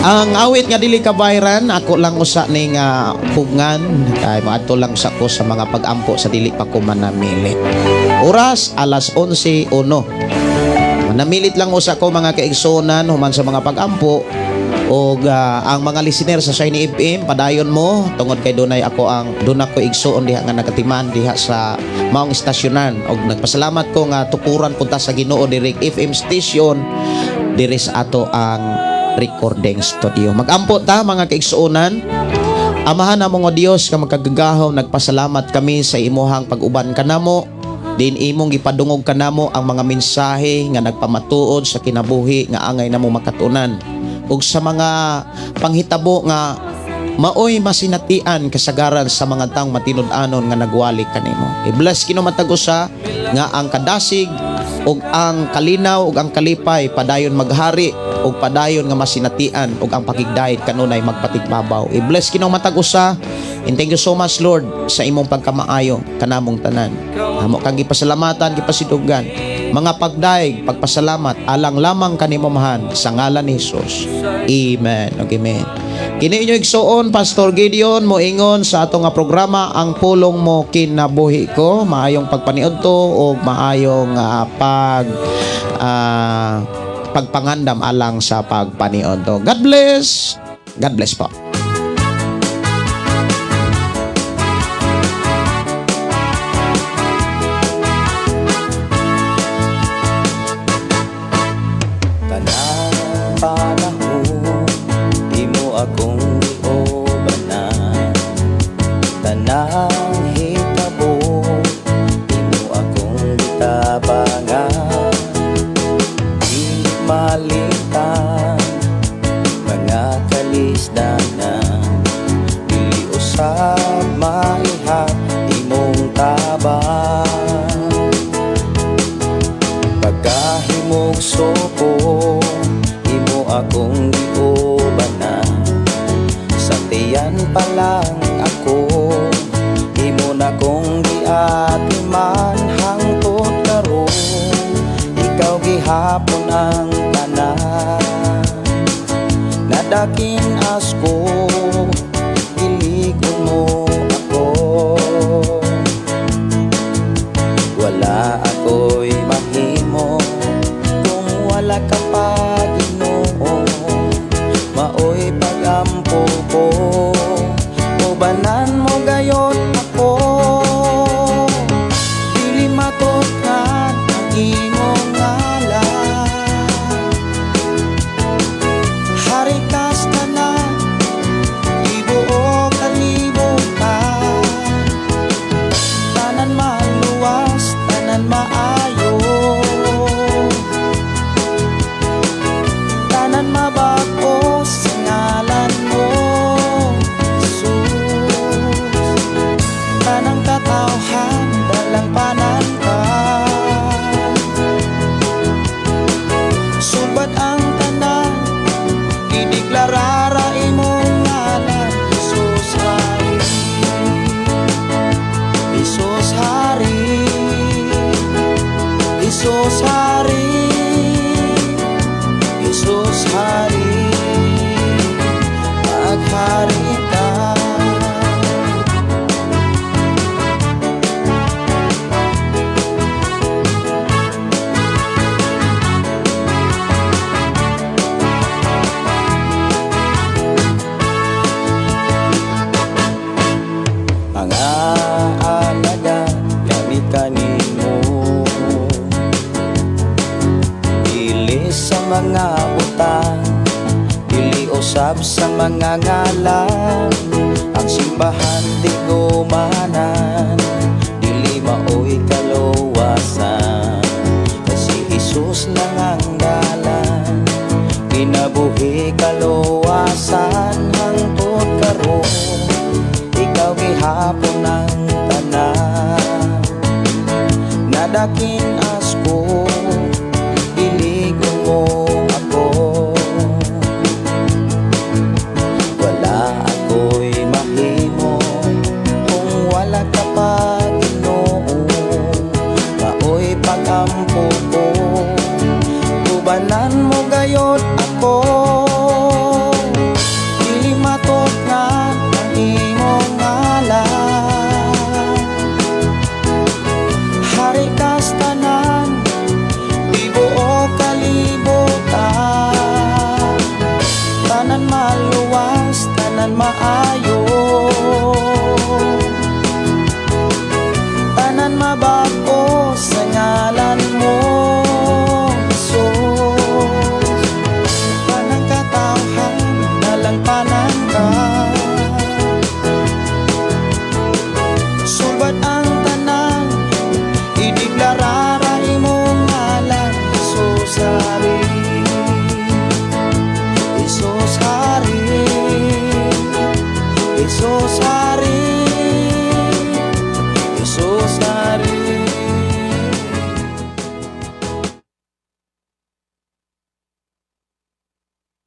Ang awit nga dili kabayran, ako lang usa ning pugngan kay moadto lang usa ko sa mga pag-ampo sa dili pa ko manamilit. Oras alas 11:01. Manamilit lang usa ko, mga kaigsuonan, human sa mga pag-ampo og ang mga listener sa Shiny FM, padayon mo tungod kay dunay ako ang dun ako igsuon diha nga nagatiman diha sa maong istasyonan og nagpasalamat ko nga tukuran punta sa Ginoo diri FM station diri sa ato ang recording studio. Magampo ta, mga kaigsuonan. Amahan namo nga Dios nga makagagahom, nagpasalamat kami sa imuhang pag-uban kanamo din imong gipadungog kanamo ang mga mensahe nga nagpamatuod sa kinabuhi nga angay namo makatunan ug sa mga panghitabo nga maoy masinatian kasagaran sa mga taong matinud-anon nga nagwali kanimo. I-bless kino matag usa nga ang kadasig ug ang kalinaw ug ang kalipay padayon maghari ug padayon nga masinatian ug ang pakigdait kanunay magpatigbabaw. I-bless kino matag usa. And thank you so much, Lord, sa imong pagkamaayo kanamong tanan. Amo kang gipasalamatan, gipasiduggan. Mga pagdaig, pagpasalamat alang lamang kanimo, Amahan, sa ngalan ni Jesus. Amen. Ug amen. Kini inyo igsuon, Pastor Gideon, moingon sa ato nga programa, Ang Pulong Mo Kinabuhi Ko. Maayong pagpaniudto o maayong pagpangandam alang sa pagpaniudto. God bless. God bless po. Tanang panahon imo akong giubanan, tanang hitabo imo akong gitabangan. Di malitan mga kalisdanan, dili usab maihap imong tabang. Pagkahimugso ko, imo akong giubanan. Sa tiyan pa lang ako, imo na kong giatiman. Hangtod karon, ikaw gihapon ang tanan. Nadakin asko, giligon mo ako. Wala ako'y mahimo kung wala ka pa, Ginoo. Maoy pagampo ko, ubanan mo gayon ako. Dili matutngan ang imong ngalan. Hari kas tanan. Jesus Hari, Jesus Hari, maghari ka. Mga alagad kami kanimo, dili sa mga butang, dili usab sa mga ngalan. Ang simbahan di gumanan, dili maoy kaluwasan. Kasi Jesus lang ang dalan, kinabuhi, kaluwasan. Hangtod karon ikaw gihapon ang tanan. Nadakin-as ko, iligon mo ako. Wala ako'y mahimo kung wala ka pa, Ginoo. Maoy pag-ampo ko, tubanan mo gayod ako.